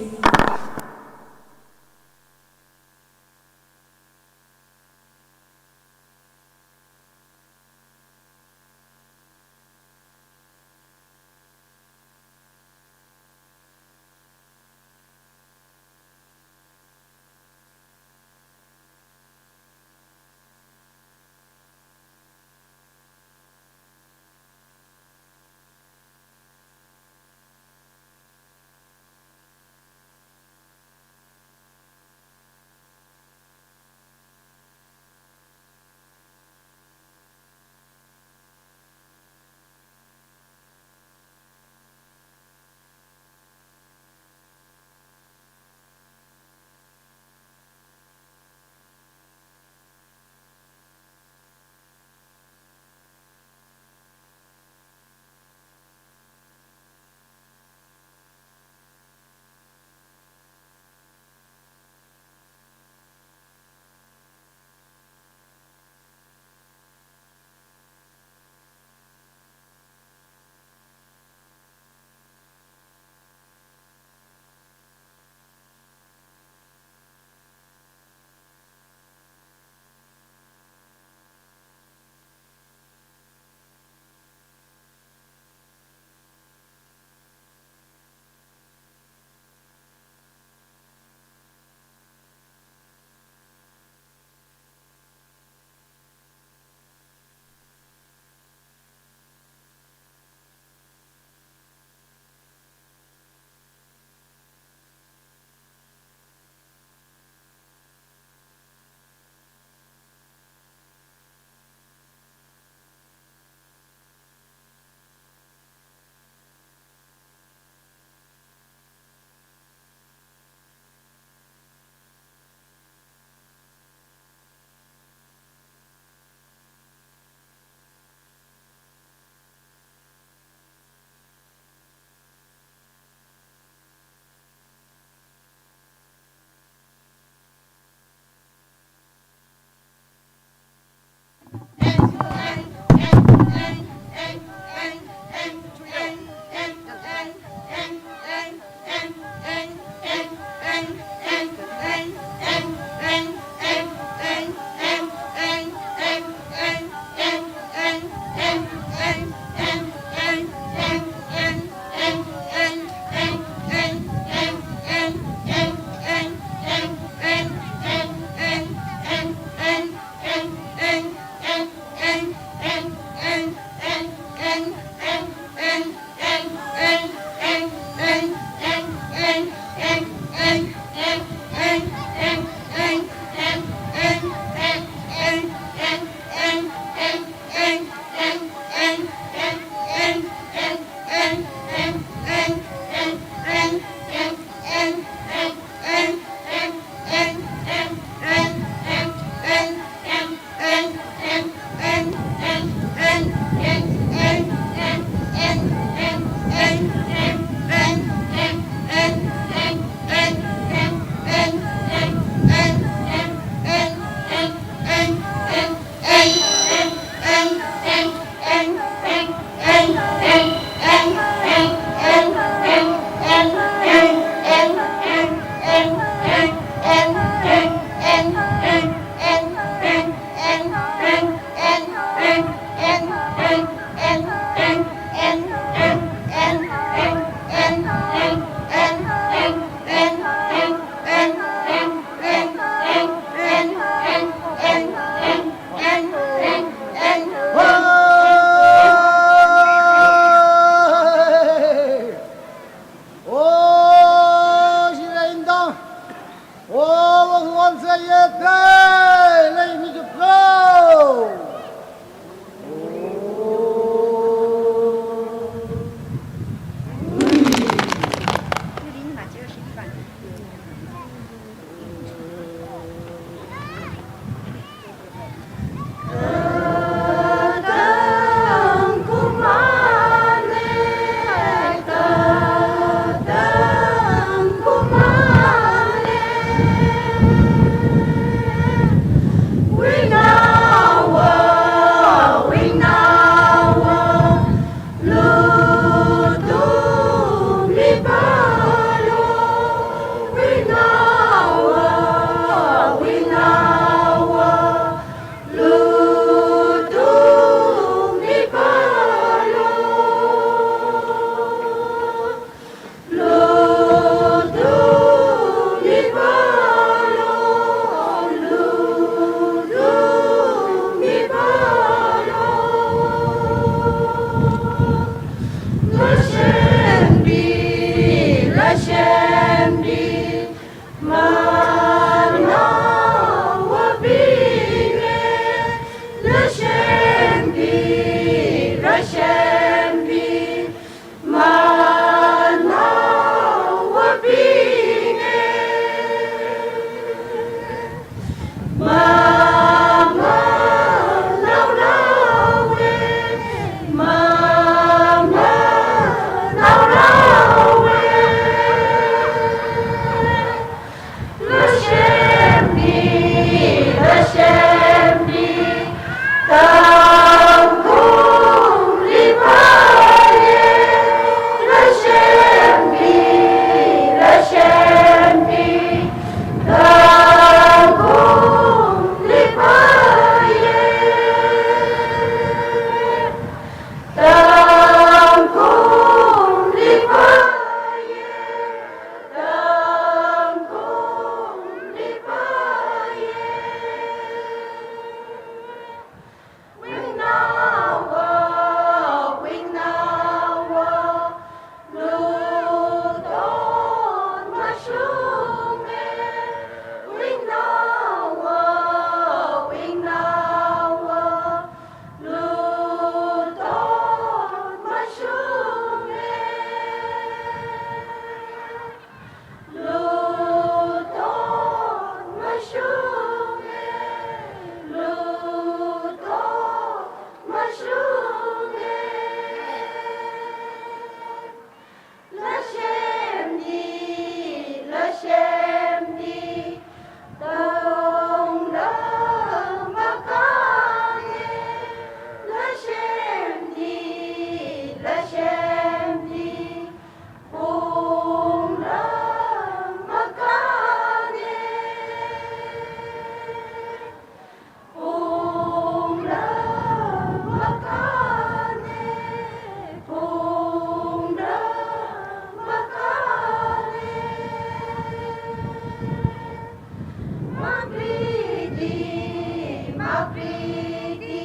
Makriti,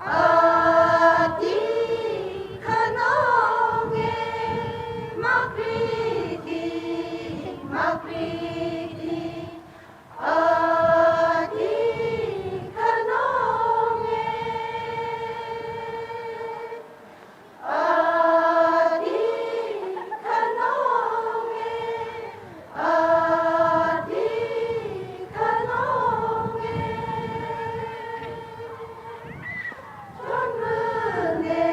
ati khanonge, makriti, makriti, ati khanonge. Ati khanonge, ati khanonge. Chonmane,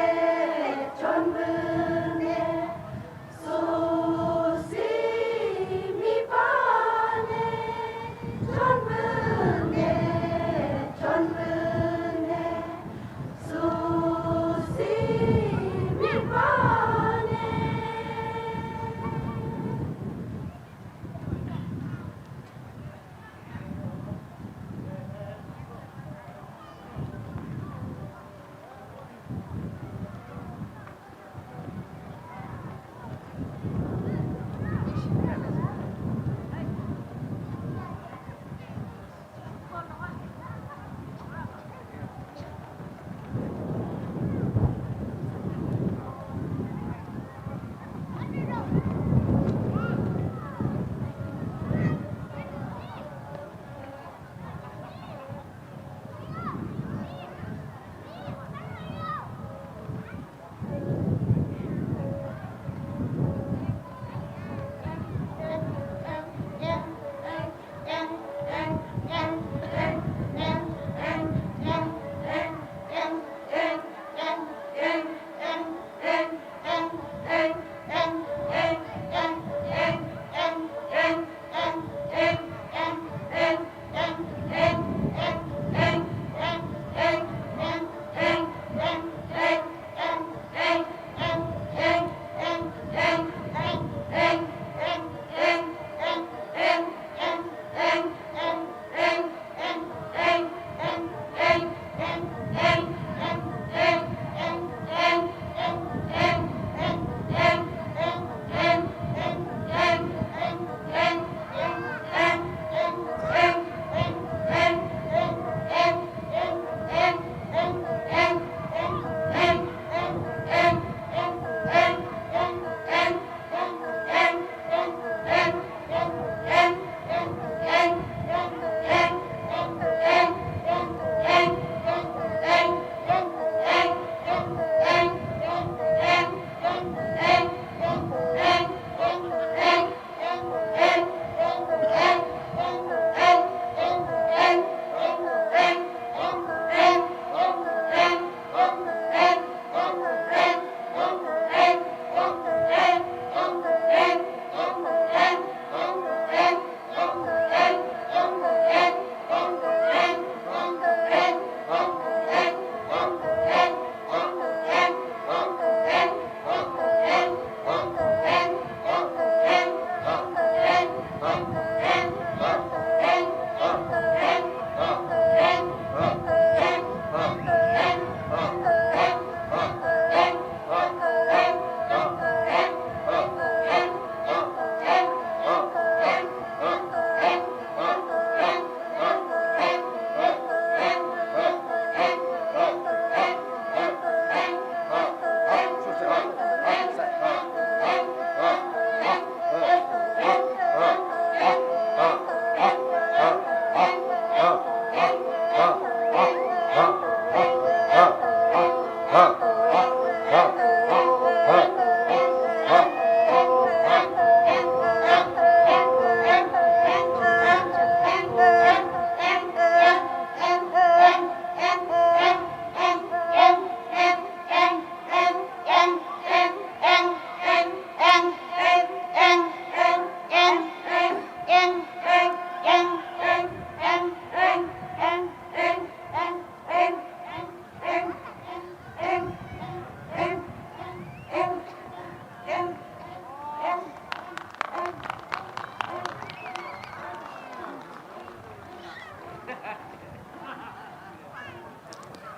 chonmane, sosi mipāne, chonmane, chonmane, sosi mipāne.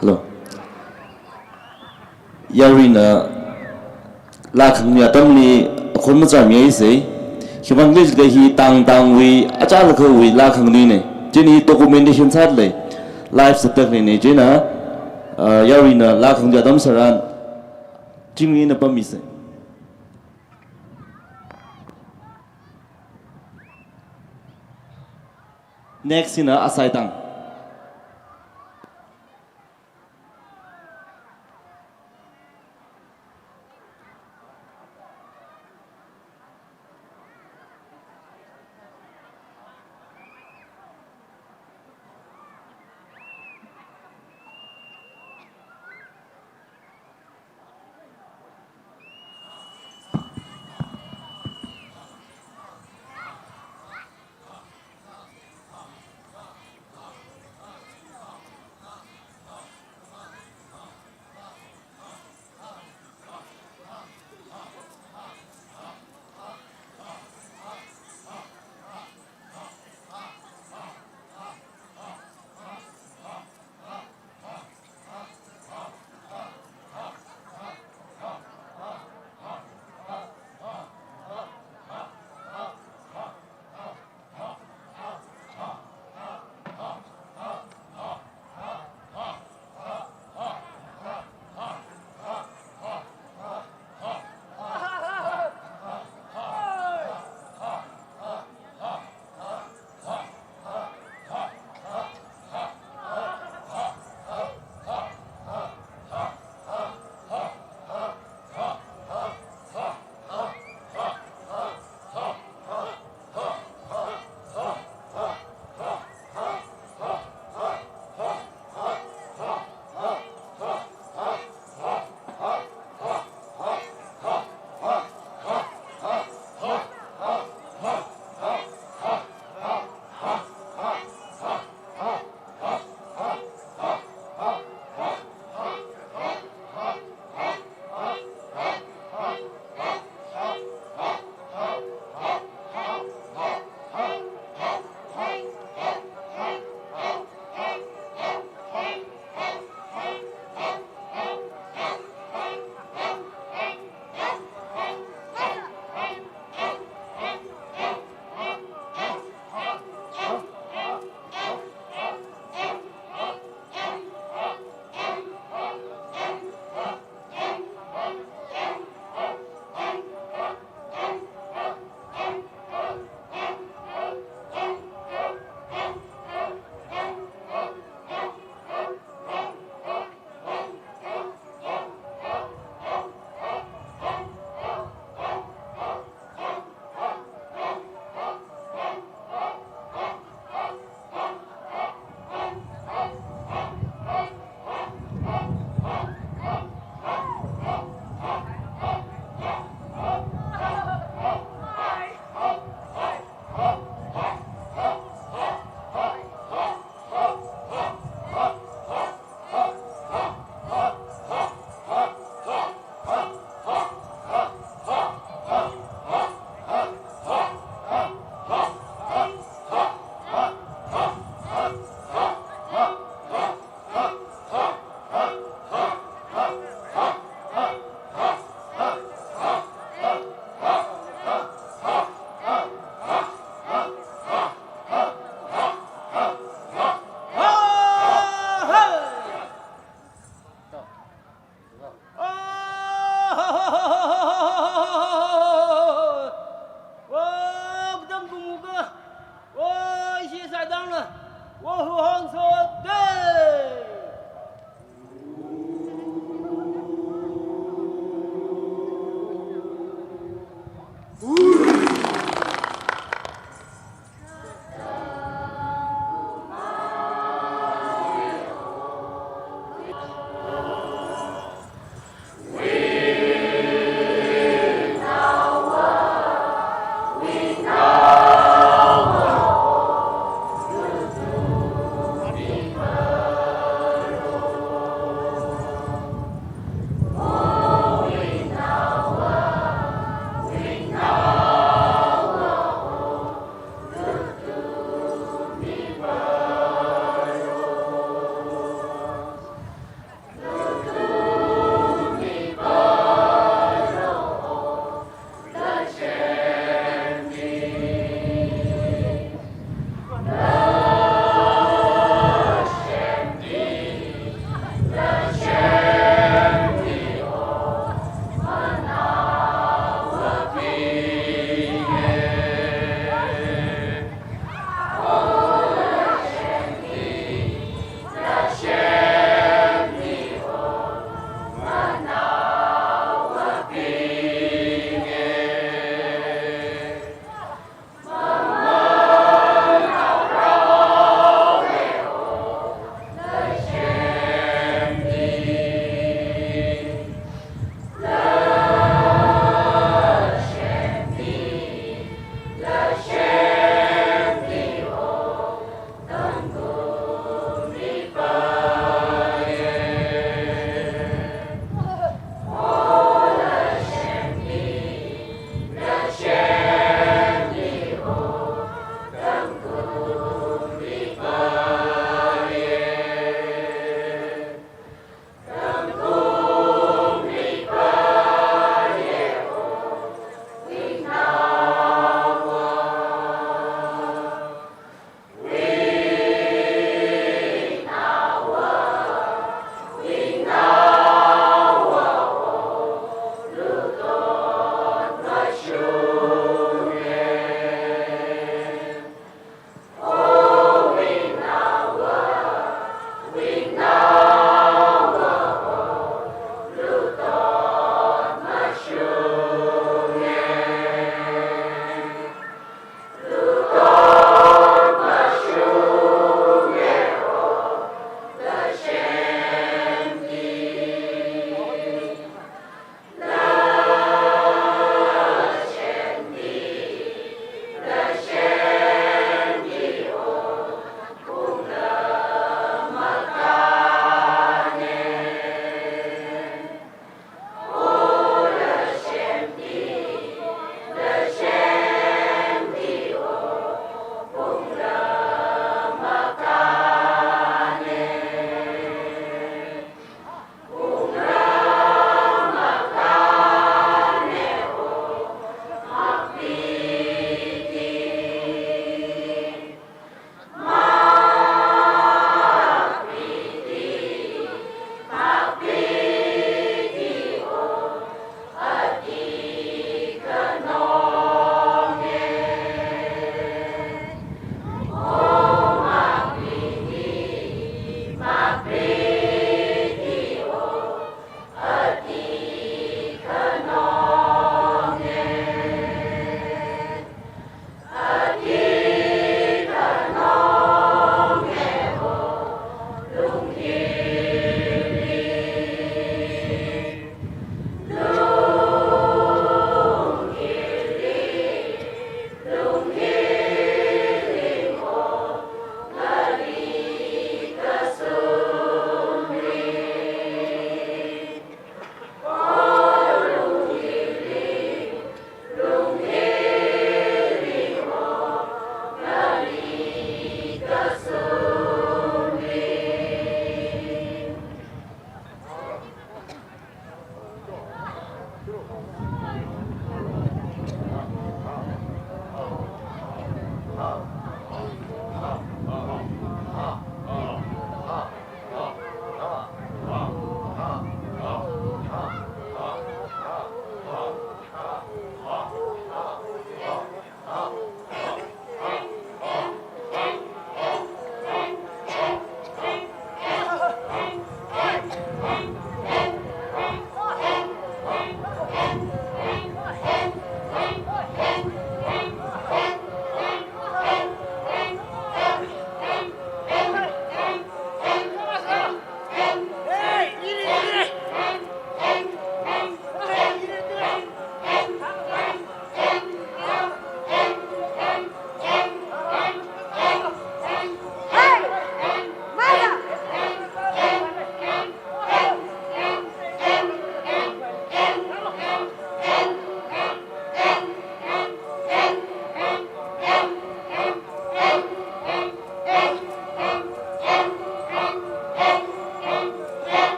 Hello. Yaruina laa khangmi atamli akhon machāmi haisei. Khiwuivang khala jiakha hi tang tangwui, achālakhawui laa khangnine. Chieina hi documentation sālei. Live satakne ne china, uh, yaruina laa khangachā atam tharan, chingri eina pammise. Next hina Asaitang.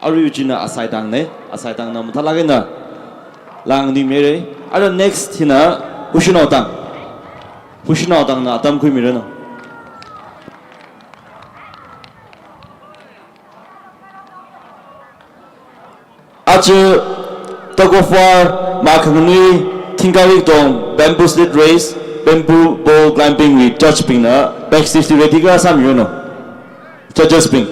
Arui china asaitangna, asaitangna mathālāk eina langni mere. Ara next hina Hushinaotang. Hushinaotangna atam khuimiranu. Aja tug of war, makhanganui, thingkari tong, bamboo sledge race, bamboo pole climbing wui judge bingna backstage li ready kasā miranu. Judges bing.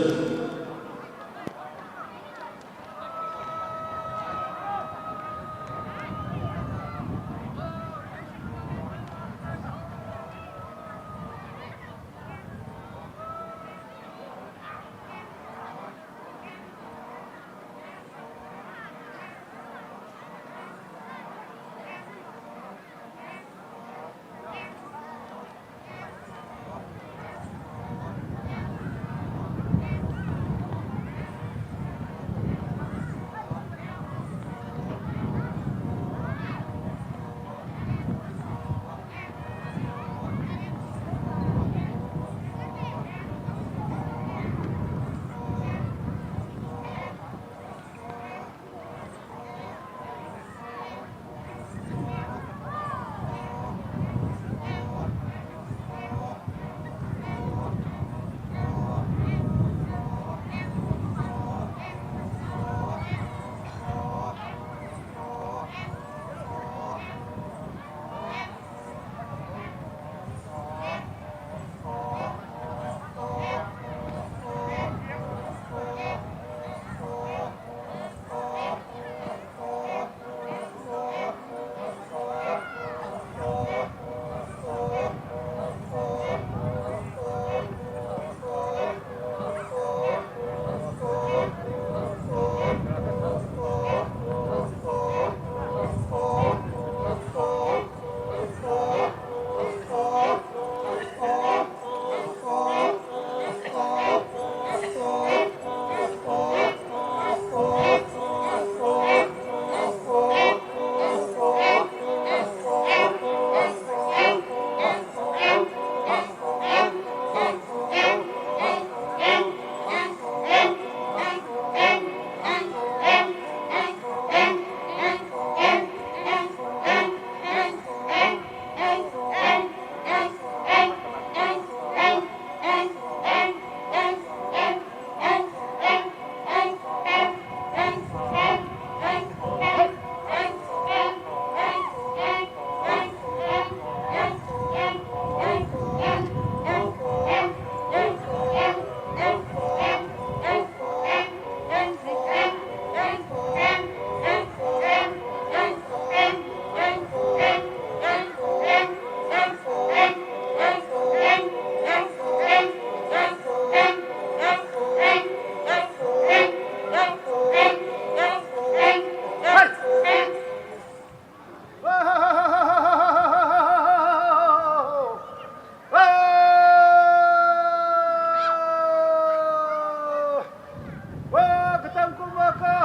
Wa katang kumaka,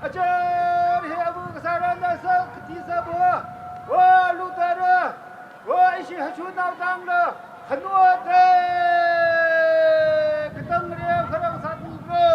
achar hi abu kasarana sa kati sa bu, wa lutara, wa ishi hachu nao tangla, khanua te, katang ria kharang sa tungro.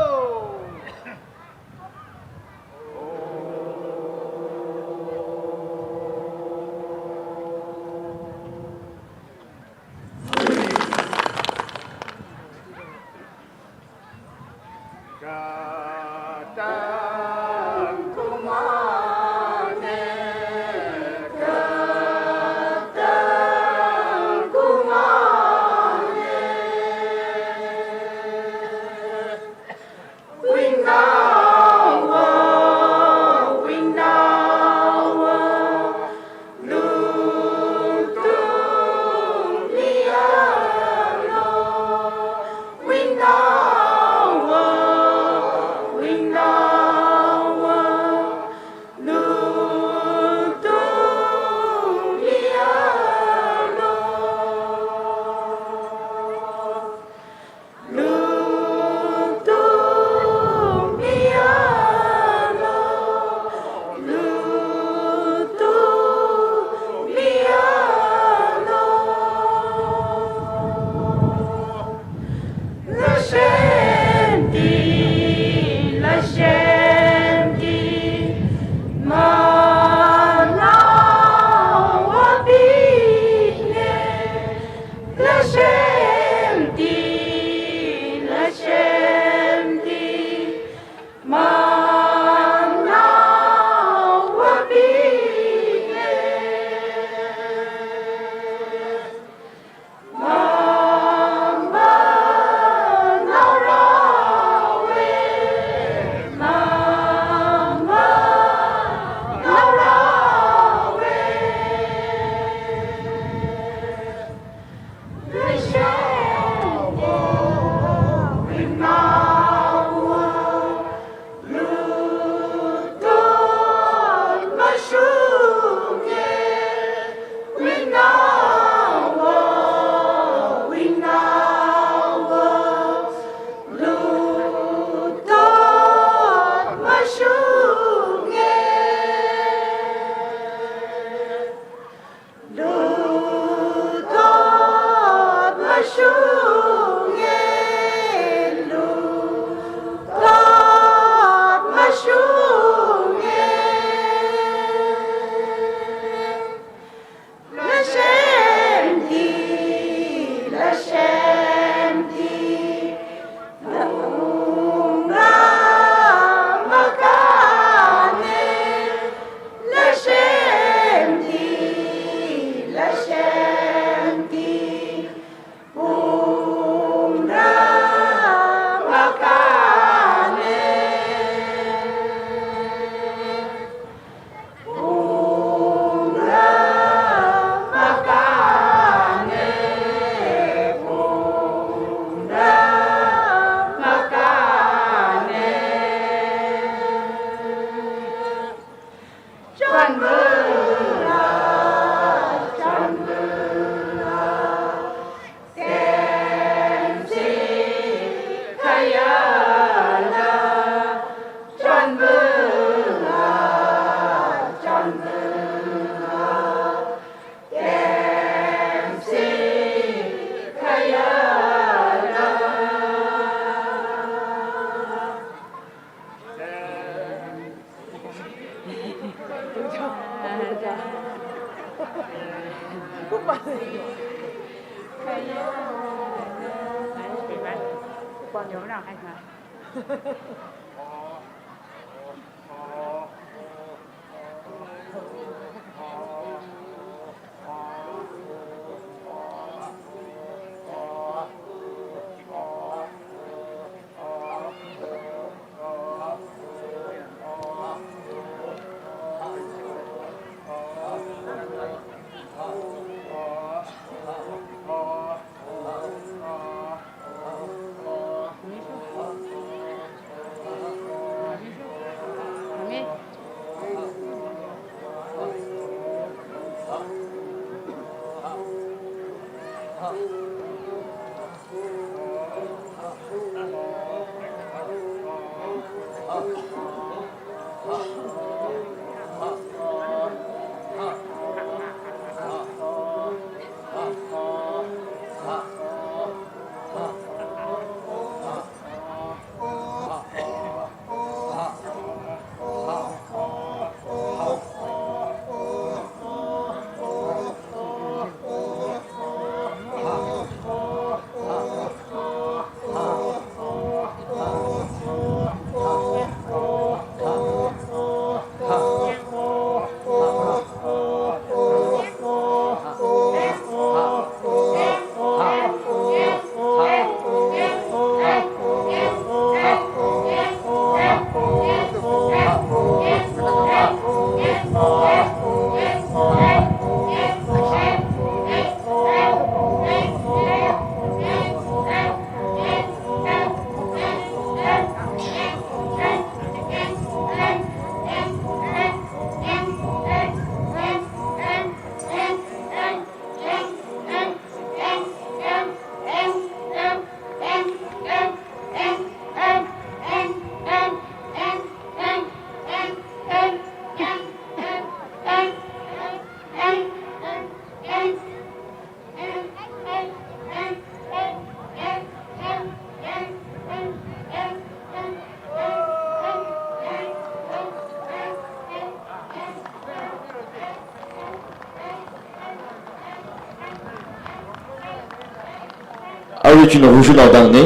Arui china Hushunao tangna.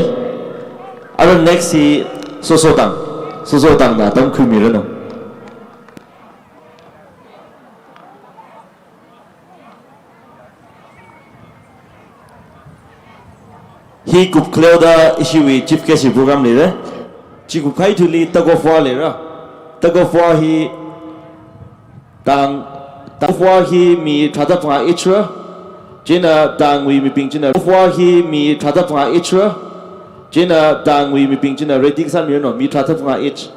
Ara next hi Soso tang. Soso tangna tamkhuimiranu. Hi kupkhaleo da ishiwui chief guest hi program leira. Chi kupkahai thili tug of war leira. Tug of war hi tang, tug of war hi mi tharāda phangā each ra. Chieina tangwui mibing china, tug of war hi mi tharāda phangā each ra. Chieina tangwui mibing china ready kasā miranu, mi tharāda phangā each.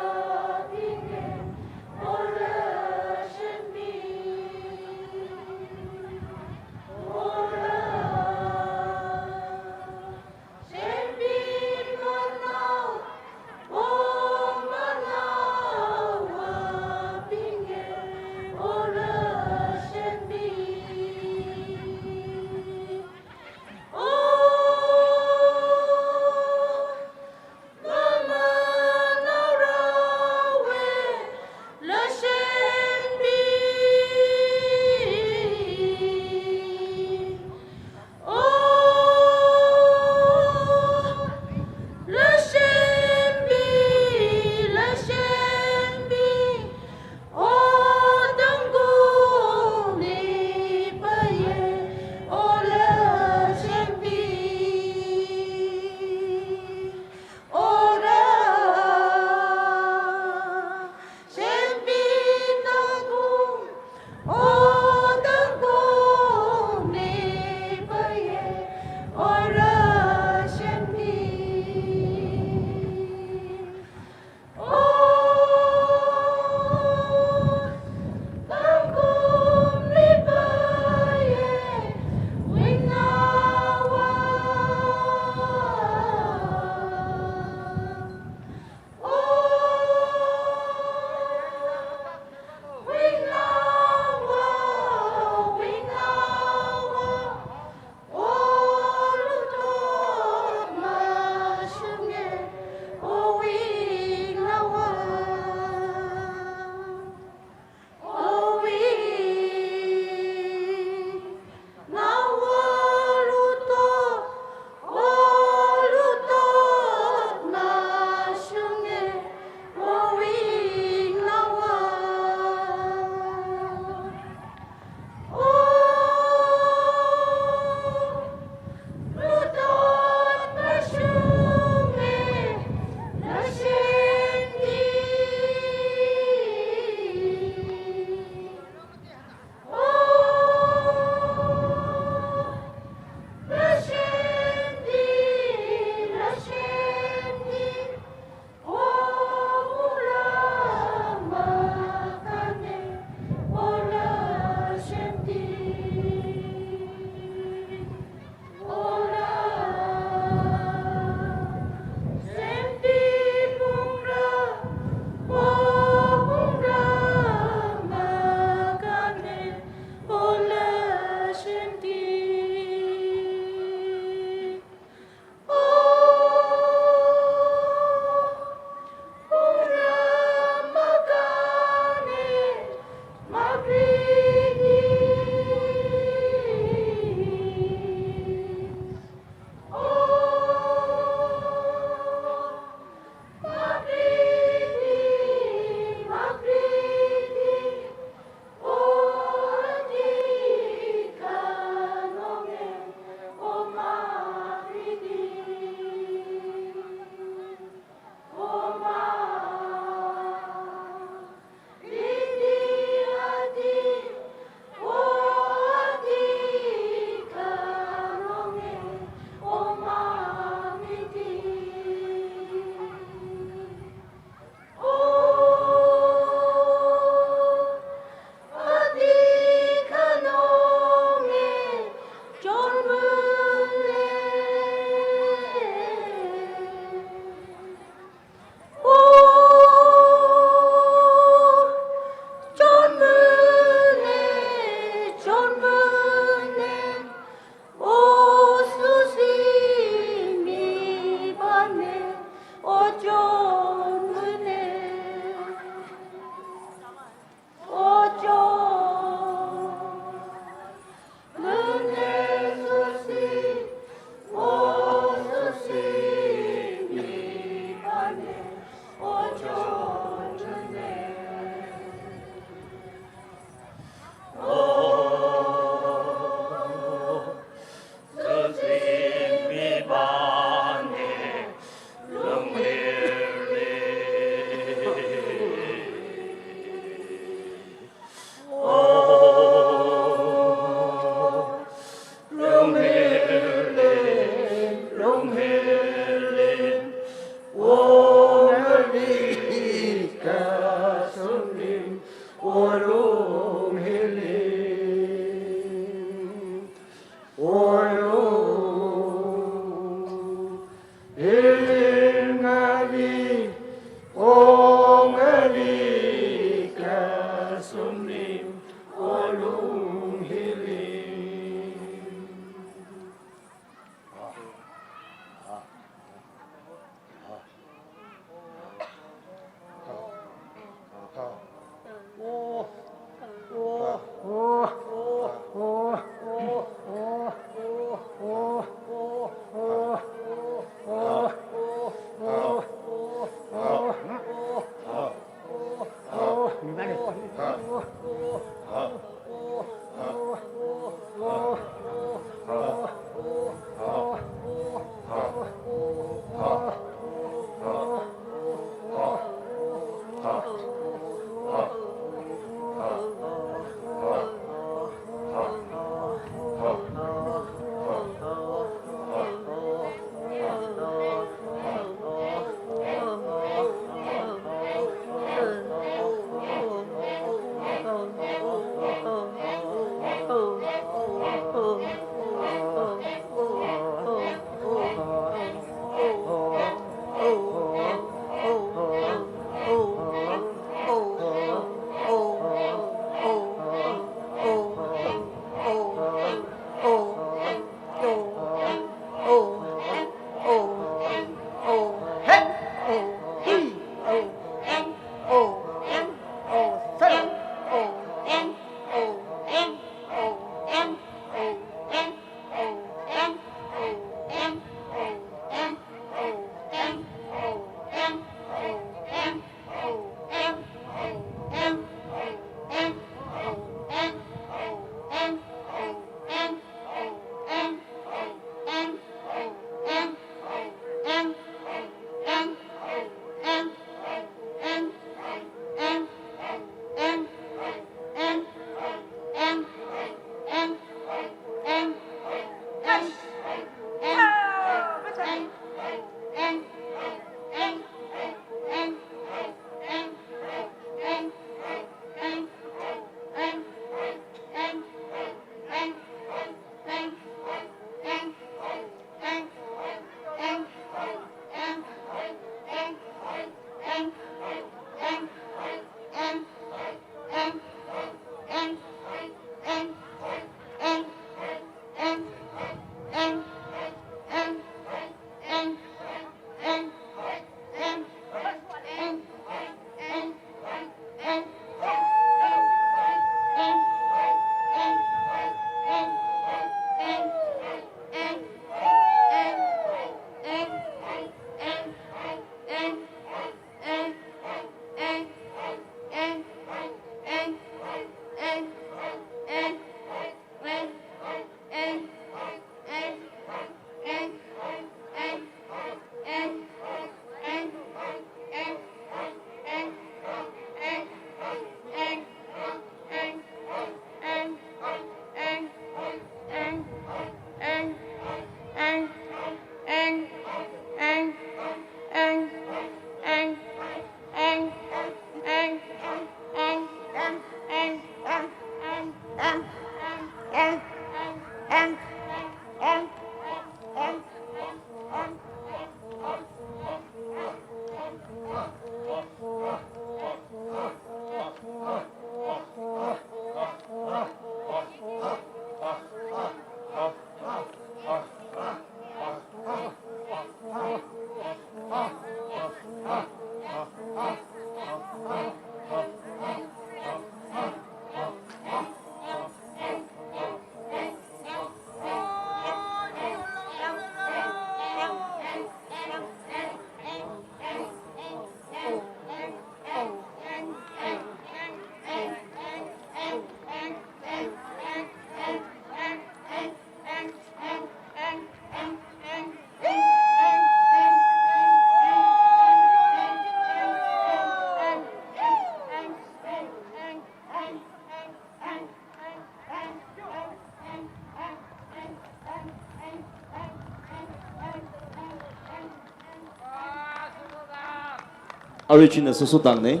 Arui china soso tangnei.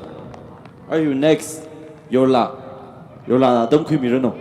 Arui next, Yorla. Yorlana tamkhuimiranu.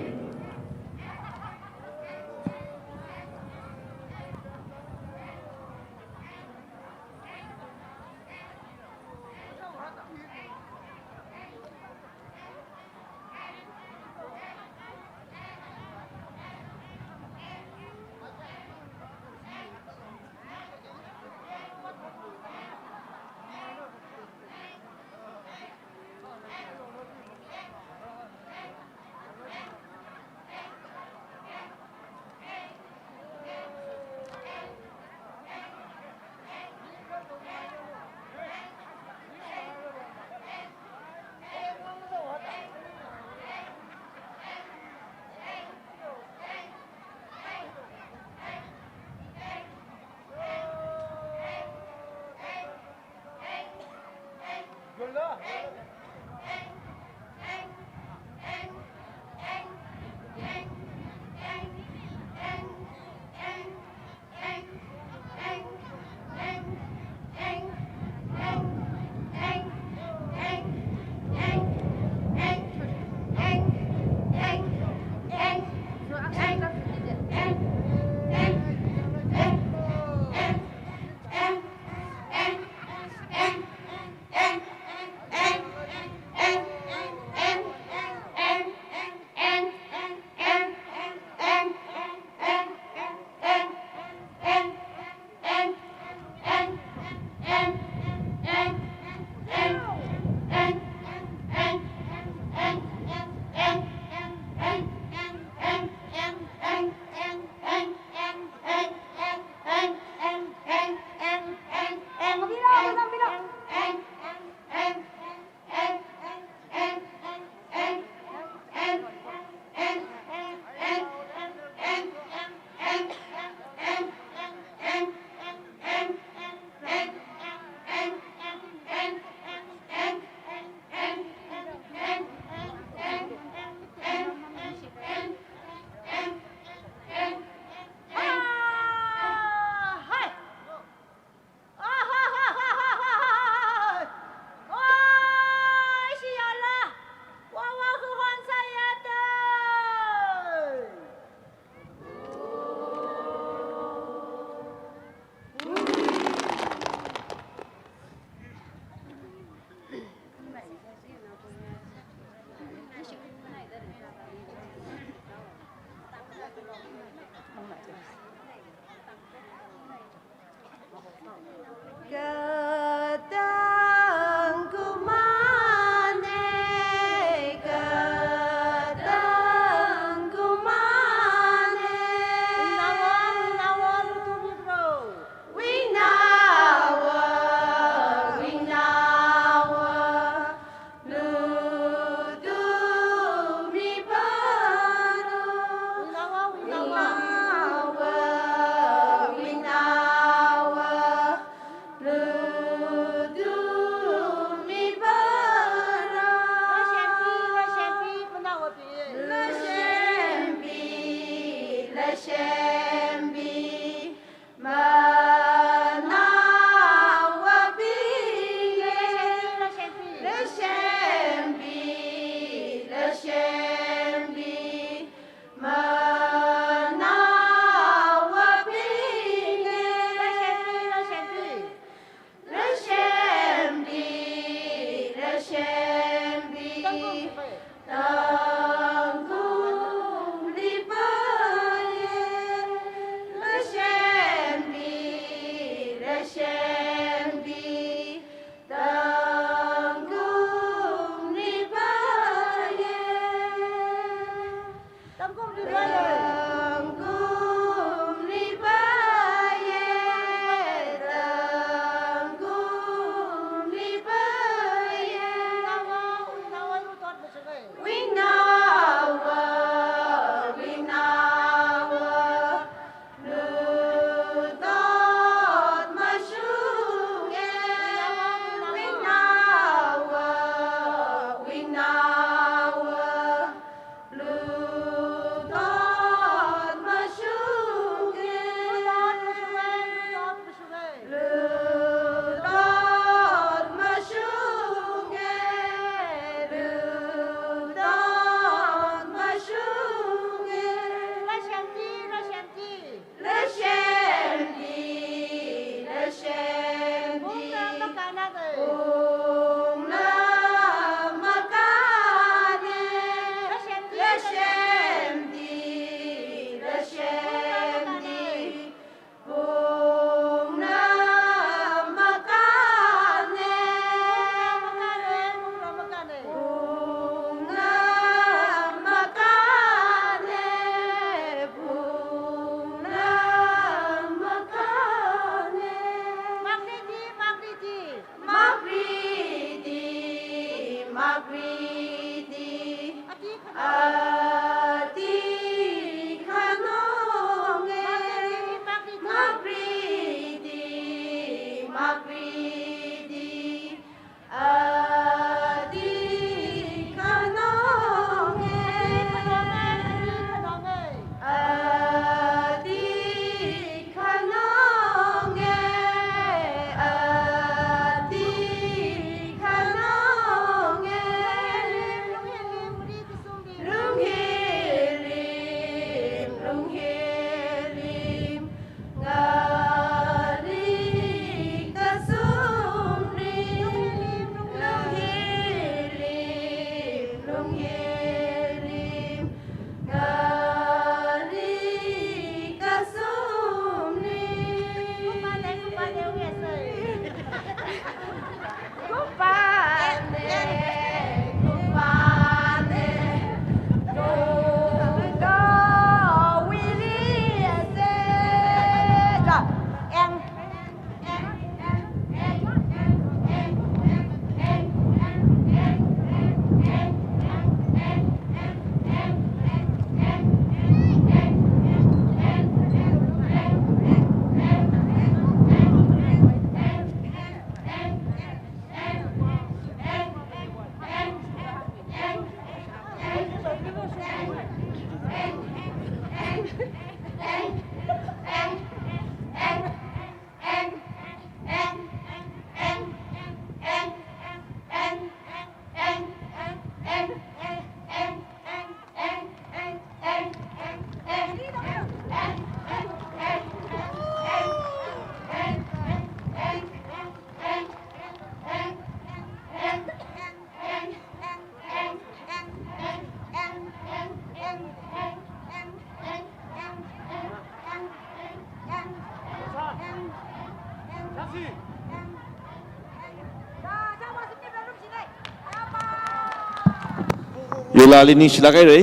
Yolali ningshilāk haira.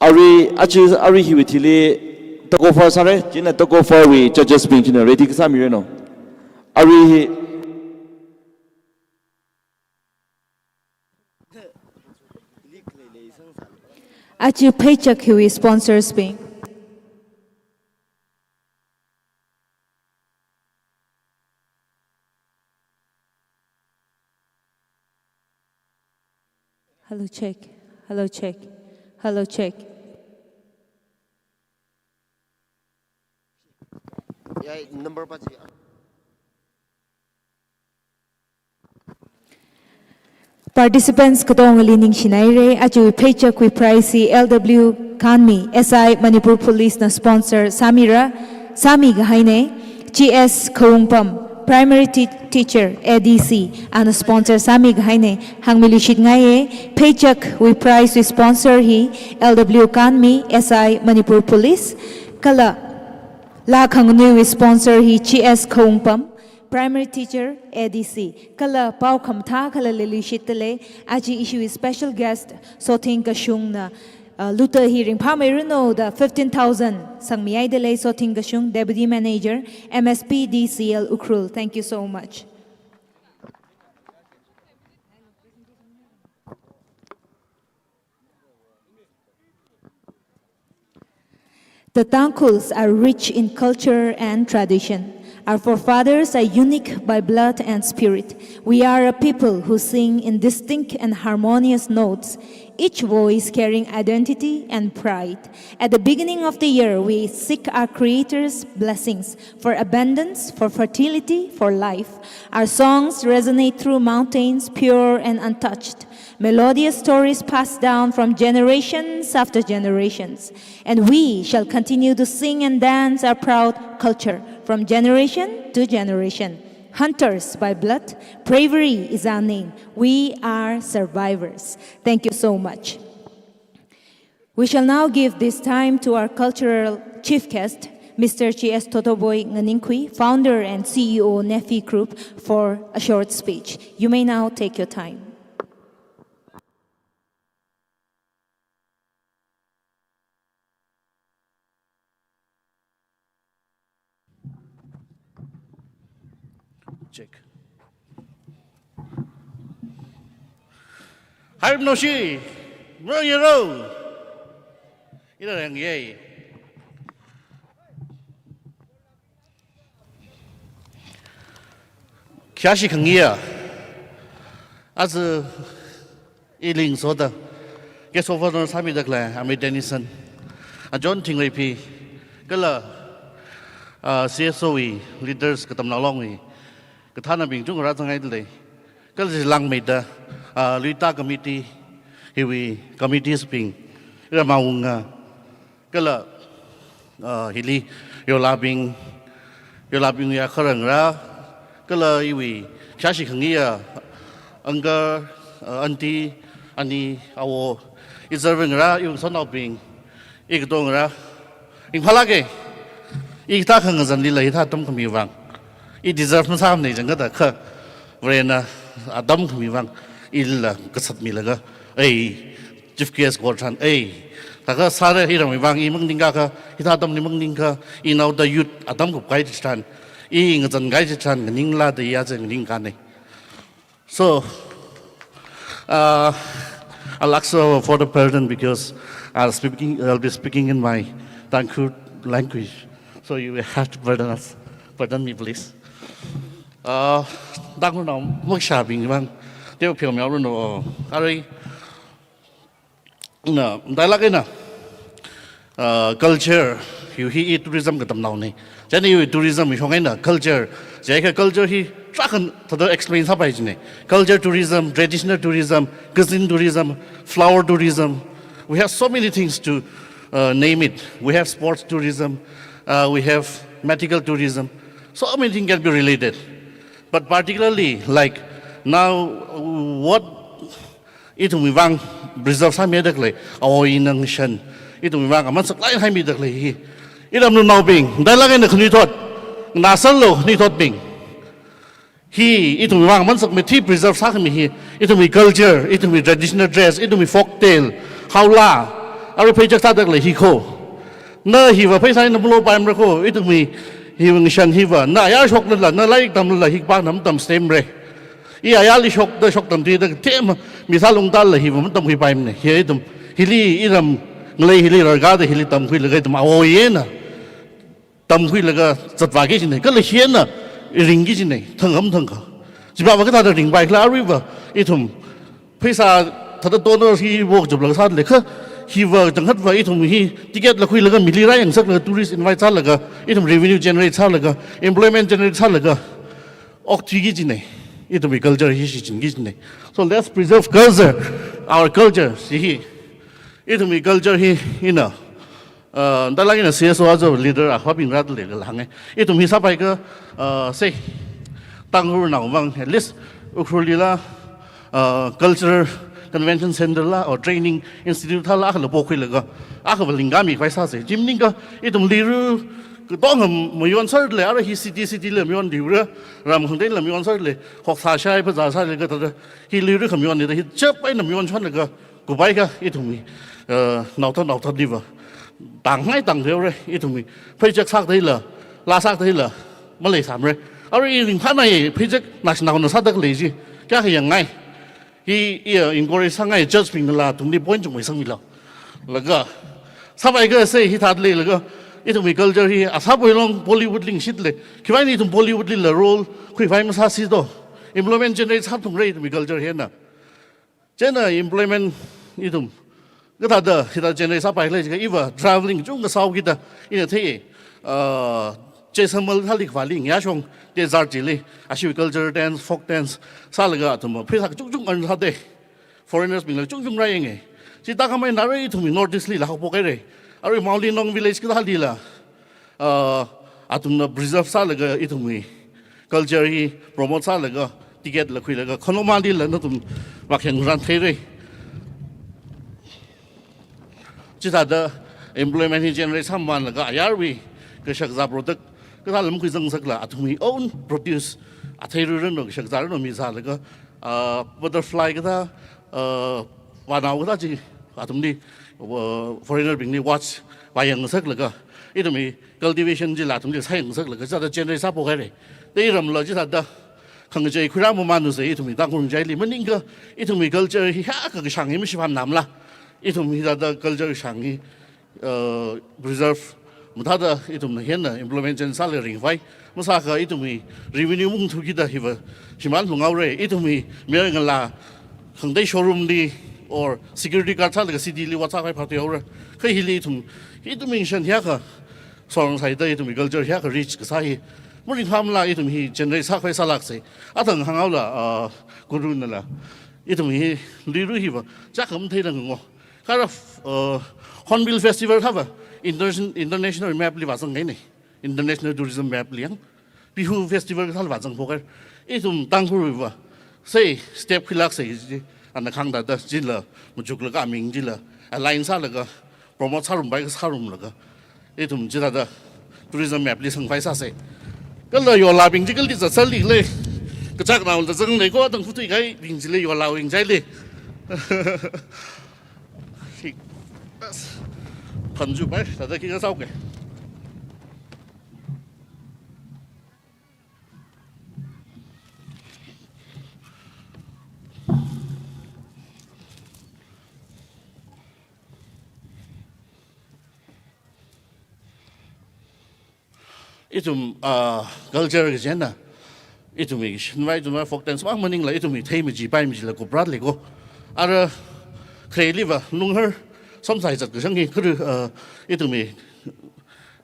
Arui, aja arui hiwui thili tug of war sāra, chieina tug of war wui judges bing china ready kasā miranu. Arui hi Aja pheichak hiwui sponsors bing. Hello, check. Hello, check. Hello, check. Yeah, number pa chi. Participants katongali ningshina haira, aja pheichakwui prize hi L W Kanmi, S I Manipur Police na sponsor sāmira, sāmi kahaina. G S Khawungpam, Primary Tea-, Teacher, A D C, ana sponsor sāmi kahaina. Hāngmiluishit ngaiya, pheichakwui prize wui sponsor hi L W Kanmi, S I Manipur Police, kala laa khanganuiwui sponsor hi G S Khawungpam, Primary Teacher, A D C, kala pao khamathā kala leiluishitdalei, aja ishiwui special guest, Sothing Kashungna, uh, luta hi ringphāmeiranu da fifteen thousand sangmihaidalei, Sothing Kashung, Deputy Manager, M S P D C L Ukhrul. Thank you so much. The Tangkhuls are rich in culture and tradition. Our forefathers are unique by blood and spirit. We are a people who sing in distinct and harmonious notes, each voice carrying identity and pride. At the beginning of the year, we seek our Creator's blessings for abundance, for fertility, for life. Our songs resonate through mountains, pure and untouched. Melodious stories passed down from generations after generations. And we shall continue to sing and dance our proud culture from generation to generation. Hunters by blood, bravery is our name. We are survivors. Thank you so much. We shall now give this time to our cultural chief guest, Mister G S Thotoboi Nganingkhui, founder and C E O, Nephi Group, for a short speech. You may now take your time. Check. Hai, manoshi, mro yero. Ina yang ye. Khayāshi khangayi. Aja ili ngasoda guest of honour sāmida khalei Amei Denison, Ajahn Thingreiphi, kala, ah, C S O wui leaders, Katamnao Long wui kathānabing chungkha rāzanghaidalei, kala chilāngmeida, ah, Luita Committee, hiwui committees bing, iramawunga, kala, ah, hili yolabing, yolabing ya kharangra, kala iwui khayāshi khangayi uncle, ah, aunty, ani, awo, i servant ngarā, iwui sanaobing, i katonga ngarā, ringphālāka, i hithā khangazanlila hithā atam khami vang, i deserve masāmana jang kathāda kha, Varena atam khami vang, ilila kasat milaga, ei, chief guest ko tharan, ei, thākha sāra, iramwui vang i maningakha, hithā atamli maningakha, inaoda youth atam kupkahai chitharan, i ngazankahai chitharan, nganinglada i aja nganingkahai. So, uh, I'll ask, uh, for the pardon because I'll speaking, I'll be speaking in my Tangkhul language. So you will have to pardon us. Pardon me, please. Uh, Tangkhulnao makashābing vang, teokha pheomihaoranu, uh, arui, na, matailāk eina, uh, culture, hiwui hi i tourism katamnaona. Chieina iwui tourism hi shong eina culture, jiakha culture hi tarākha thāda explain sāpai jina. Culture tourism, traditional tourism, cuisine tourism, flower tourism. We have so many things to, uh, name it. We have sports tourism, uh, we have medical tourism. So many things can be related. But particularly, like, now, what ithumwui vang preserve sāmida khalei, awo inang shan, ithumwui vang aman saklāk eina haimida khalei hi, iramnaobing, matailāk eina khanuithot, Ngasālu, nathotbing. Hi ithumwui vang mansakmei, hi preserve sākhami hi, ithumwui culture, ithumwui traditional dress, ithumwui folk tale, haola, arui pheichak sāda khalei hi kho. Na hiva pheisā eina malopaimara kho, ithumwui hiva ngashan hiva, na ayar shoknala, na lairik tamnala, hi kapā na matamstemra. I ayarli shokda, shoktam tida, themmi sālung tala hiva matamkhuipaimana. Hi ithum, hili iram ngalei hili rarkāda hili tamkhuilaga ithum awo eina tamkhuilaga zatvāki kajina, kala hi eina ringki kajina, thangkha mathangkha. Chiva kathāda ringpai khala aruiva, ithum pheisā thāda donor hi vok chapla sāda lei kha, hiva changkhatva ithum hi ticket la khuilaga mili rāyangsaklaga tourist invite sālaga, ithum revenue generate sālaga, employment generate sālaga, okthuiki kajina, ithumwui culture hi shichinki kajina. So let's preserve culture, our culture, chi hi. Ithumwui culture hi, ina, uh, dalak ina C S O as a leader, ah, haping rāda leilala hānga. Ithum hi sāpai kha, uh, say, Tangkhulnao vang, at least, Ukhrul lila, uh, cultural convention center la, or training institute thāla, akhala pokhuilaga, akhava lingkami khavai sāsa. Chi maningakha, ithum Leiru, katongam mayon sāda lei, arui hi city, city la mayonda leira, ram khangateila mayon sāda lei, hoksā shai phazā sālaga thāda, hi Leiru khamayon nida, hi chap eina mayon chonlaga, kuphaikha ithumwui, uh, naothot naothatliva. Tangngai tangtheira, ithumwui, pheichak sākatheila, laa sākatheila, maleisāmara. Arui i ringphānai, pheichak nashinaona sāda khalei chi, kayākha yangngai. Hi, i, uh, encourage sāngai, judge bingnala, athumli point chungmei sangmilu. Laga, sāpai kha say hithāda leilaga, ithumwui culture hi, asāpoi long Bollywood li ngashit lei. Khiwuivang ithum Bollywood lila role khuikhavai masāsi do. Employment generate sāthungra ithumwui culture hi eina. Chieina employment ithum kathāda, hithāda generate sāpai khala jiakha iva travelling chungkha sāhaokida, ina thei, uh, Jaisalmer thāli khavāli ngayāshong, desert chili, ashiwui culture dance, folk dance, sālaga athum pheisā kachungchung earn sāda. Foreigners bingla kachungchung rāyanga. Chi tākhamei eina arui ithumwui North East lila haophok haira. Arui Mawlynnong village kathālila, uh, athumna preserve sālaga ithumwui culture hi promote sālaga, ticket la khuilaga, khanumalila nathum vākheng ran theira. Chithāda employment hi generate sāmamānlaga, ayarwui kashakazā product kathāla makhuizangsakla, athumwui own produce, athei rui ranu, kashakazā ranu mizālaga, ah, butterfly kathā, ah, vānao kathā chi, athumli, uh, foreigner bingli watch vāyangsaklaga, ithumwui cultivation chila athumli sāyangsaklaga, chithāda generate sāphok haira. Te iramla chithāda khangachei khuirāmamānsa ithumwui Tangkhul ngachaili, maningakha ithumwui culture hi hiyākha kashāng hi mashipamnamala. Ithum hithāda culture kashāng hi, uh, preserve mathāda ithumna hi eina employment chānsālaga ringphai. Masākha ithumwui revenue mungthukida hiva shimān phunghaora. Ithumwui mayar ngalā khangatei showroom li or security guard sālaga city li vāsākhavai phathuihaora. Kha hili ithum, ithumwui ngashan hiyākha sorang sāhaida, ithumwui culture hiyākha rich kasā hi maringphāmala, ithum hi generate sākhavai sālāksa. Athang hānghaola, ah, Gurunala, ithum hi Leiru hiva chākha matheiranga ngo. Kha arui, uh, Hornbill Festival kathāva internation-, international map li vāzang kahaina. International tourism map li yang. Bihu Festival kathāla vāzangphok haira. Ithum Tangkhulwuiva, say, step khuilāksa chi, ana khangda da chila, machuklaga aming chila, align sālaga, promote sārumpai kasā sārumlaga, ithum chithāda tourism map li sangpai sāsa. Kala yolābing chi kali zatsāli lei. Kachaknao zatsang lei ko, tang futui kahaibing chili yolābing chili. Hi. Phanchupai, thāda khikha sāhaoke. Ithum, ah, culture kaji eina, ithumwui shanvai, ithumwui folk dance mang maningla, ithumwui thei majipai majila kupra lei ko. Ara khaleiliva, lunghar, somsai zat kashang hi, kuru, ah, ithumwui,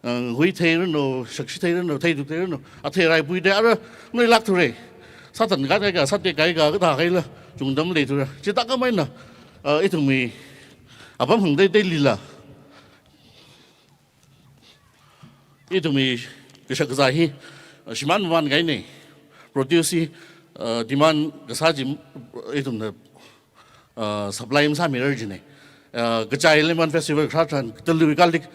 ah, hui thei ranu, shakshi thei ranu, thei duk thei ranu, athei raipuida, ara, nuilāk thura. Sāthan kahai ka, sāte kahai ka, kathā kahaila, chungda maleithura. Chithākhamei eina, ah, ithumwui, apam hangteitheilila, ithumwui kashakazā hi, uh, shimānmamān kahaina. Produce hi, uh, demand kasā chi, ithumna, uh, supply masāmirar jina. Uh, kachai lemon festival kharā tharan, Talui kalik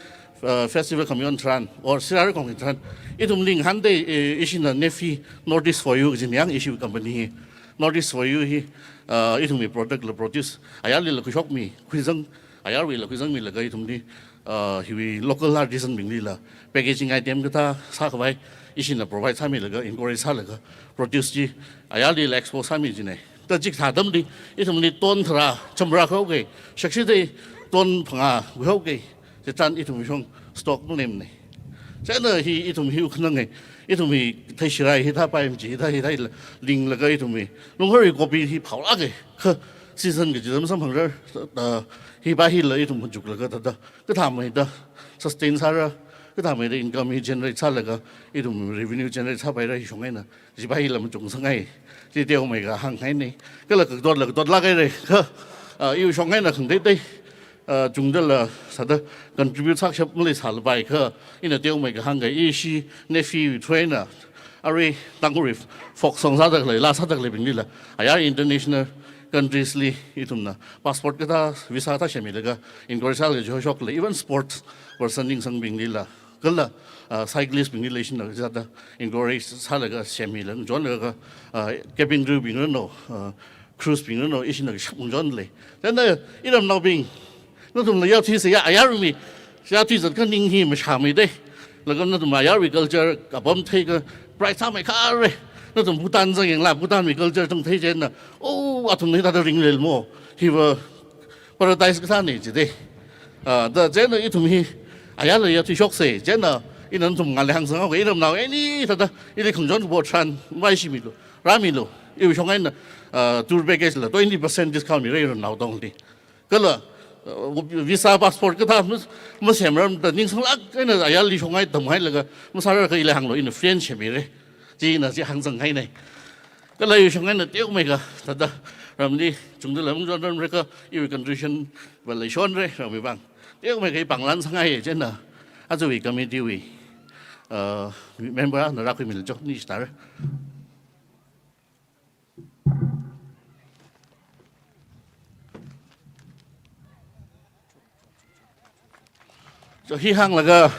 uh, festival khamayon tharan, or sirara kong tharan, ithumli ngahānda, eh, ishina NEFI, Northeast for You, kajina yang ishi company hi, Northeast for You hi, uh, ithumwui product la produce, ayarlila khuishokmi, khuizang, ayarwuila khuizangmilaga ithumli, uh, hiwui local artisan bingli la, packaging item kathā sākhavai, ishina provide sāmilaga, encourage sālaga, produce chi, ayarlila export sāmi kajina. Thāda chikathā atamli, ithumli ton tharā, chamrā khuihaoki, shakshidai ton phangā khuihaoki, chitharan ithumwui shong stock malemna. Chieina hi ithum hi ukhanang e, ithumwui theishirai hithā paimchi, hithā, hithā linglaga ithumwui. Lungharwui copy hi phaolāka, kha season kaji tam samphangrar, uh, hipa hila ithum machuklaga thāda, kathāmeida sustain sāra, kathāmeida income hi generate sālaga, ithum revenue generate sāpaira hi shong eina. Chipa hila machungsāngai. Chi teomeikha hānghaina. Kala katotla katotlāk haira. Kha, ah, iwui shong eina khangateitei, ah, chungdala sāda contribute sākashap maleisālapai kha, ina teomeikha hāngkai. Ishi NEFI through eina, arui Tangkhulwui folk song sāda khalei, laa sāda khaleibinglila, ayar international countries li ithumna passport kathā, visa kathā semmilaga, encourage sālaga joshok lei, even sports person ningsangbinglila, kala, ah, cyclist bingli leishinna sāda encourage sālaga semmilaga, jonlaga, ah, cabin crew bing rano, ah, cruise bing rano, ishina kashap jonlei. Chieina iramnaobing, nathumla yāthuisa ya, ayarmi, yāthuizat kha ning hi mashāmeidei. Laga nathum ayarwui culture apam theiakha, pride sāmeikharei. Nathum Bhutan zangyangla, Bhutanwui culture thang thei chieina, oh, athumna hithāda ringlei mo, hiva paradise kathāna jidei. Ah, thāda chieina ithum hi, ayarla yāthuishoksa, chieina ina nathum ngale hāngsanghaoki, iramnao, any thāda, ili khangachon bo tharan, maishimilu, rāmilu, iwui shong eina, ah, tour package la twenty percent discount mira iramnao tongli. Kala, ah, visa passport kathā mas-, masemramda ningsanglāk eina ayarli shong eina tamhailaga, masārar kha ili hānglu, ina friend semmirai. China chi hāngsanghaina. Kala iwui shong eina teomeikha, thāda, ramli, chungdala machonranra kha, iwui contribution va leishonra, ramwui vang. Teomeikha i pānglan sāngai chieina, ajawui committee wui, uh, member na rākhuimilu jo, ningshi tara. So, hi hānglaga,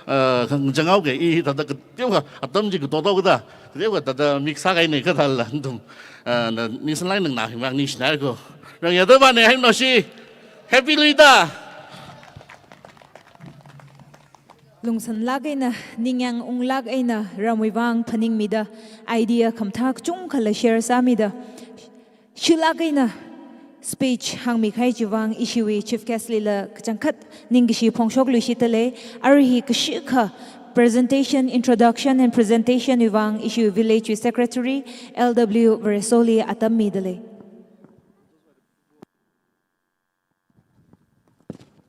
uh, khangangjang haoki, i thāda kateokha, atam chi katothaoda, kateokha thāda mix sākahaina kathāla, nathum, uh, na ningsanglāk eina nganāhimang ningshinai ko. Rang yada bane, hai nashi, Happy Lida! Lungsanlāk eina, ningyāng unglāk eina, ramwui vang phaningmida, idea khamathā kachungkhala share sāmida, shilāk eina speech hāngmikahai chiwui vang ishiwui chief guest lila kachangkhat ningkashi phongshokluishitdalei, arui hi kashikha presentation, introduction and presentation wui vang ishiwui village wui secretary, L W Varesoli atam midalei.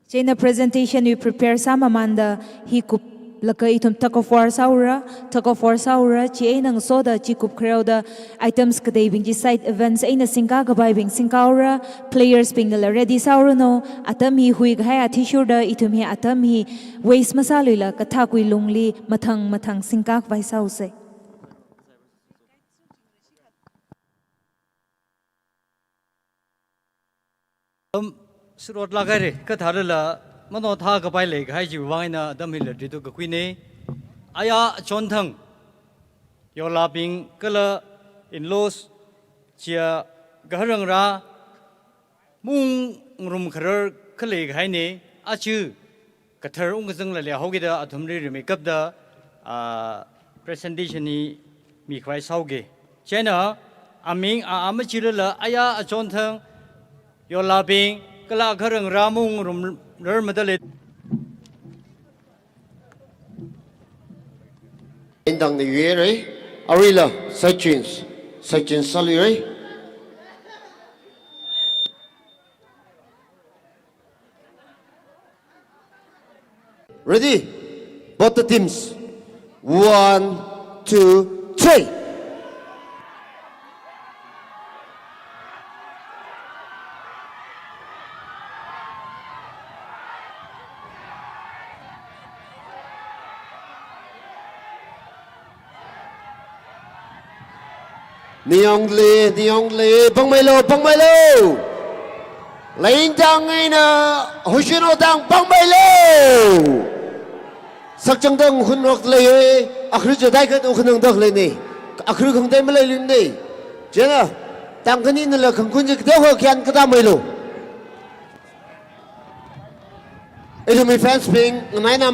Chieina presentation wui prepare sāmamānda hi kuplaga ithum tug of war sāura, tug of war sāura, chieina ngasoda chi kupkhareoda items kateibing chi side events eina singkā khavai bing singkāura, players bingnala ready sāuranu, atam hi huikahai athishurda ithum hi atam hi waste masāluila kathākwui lungli mathang mathang singkā khavai sāusei. Atam sārotlāk haira, kathālala mano thākapai leikahai chiwui vang eina atam hila ritu kakuina. Aya achonthang, yorlābing kala in-laws, chia gaharangra, maungngarum kharar khaleikahaina, aja kathar ungkazang lale haokida athumli rimeikapda, ah, presentation hi mikhavai sāuge. Chieina, aming a ama chilala aya achonthang, yorlābing, kala gaharangra maungngarumrar madalei. Indang ni yuire, aruila, sections, sections sāluire. Ready? Both the teams. One, two, three. Niyongle, niyongle, pāngmeilo, pāngmeilo. Lain tang eina, hushino tang, pāngmeilo. Sakchangda ngakhun rok leiye, akhru jadai khat ngakhun nangda leine. Akhru khangatei maleilune. Chieina, Tangkhulnala khangkhun chi kateokha khayān katameilu. Ithumwui fans bing, nganaina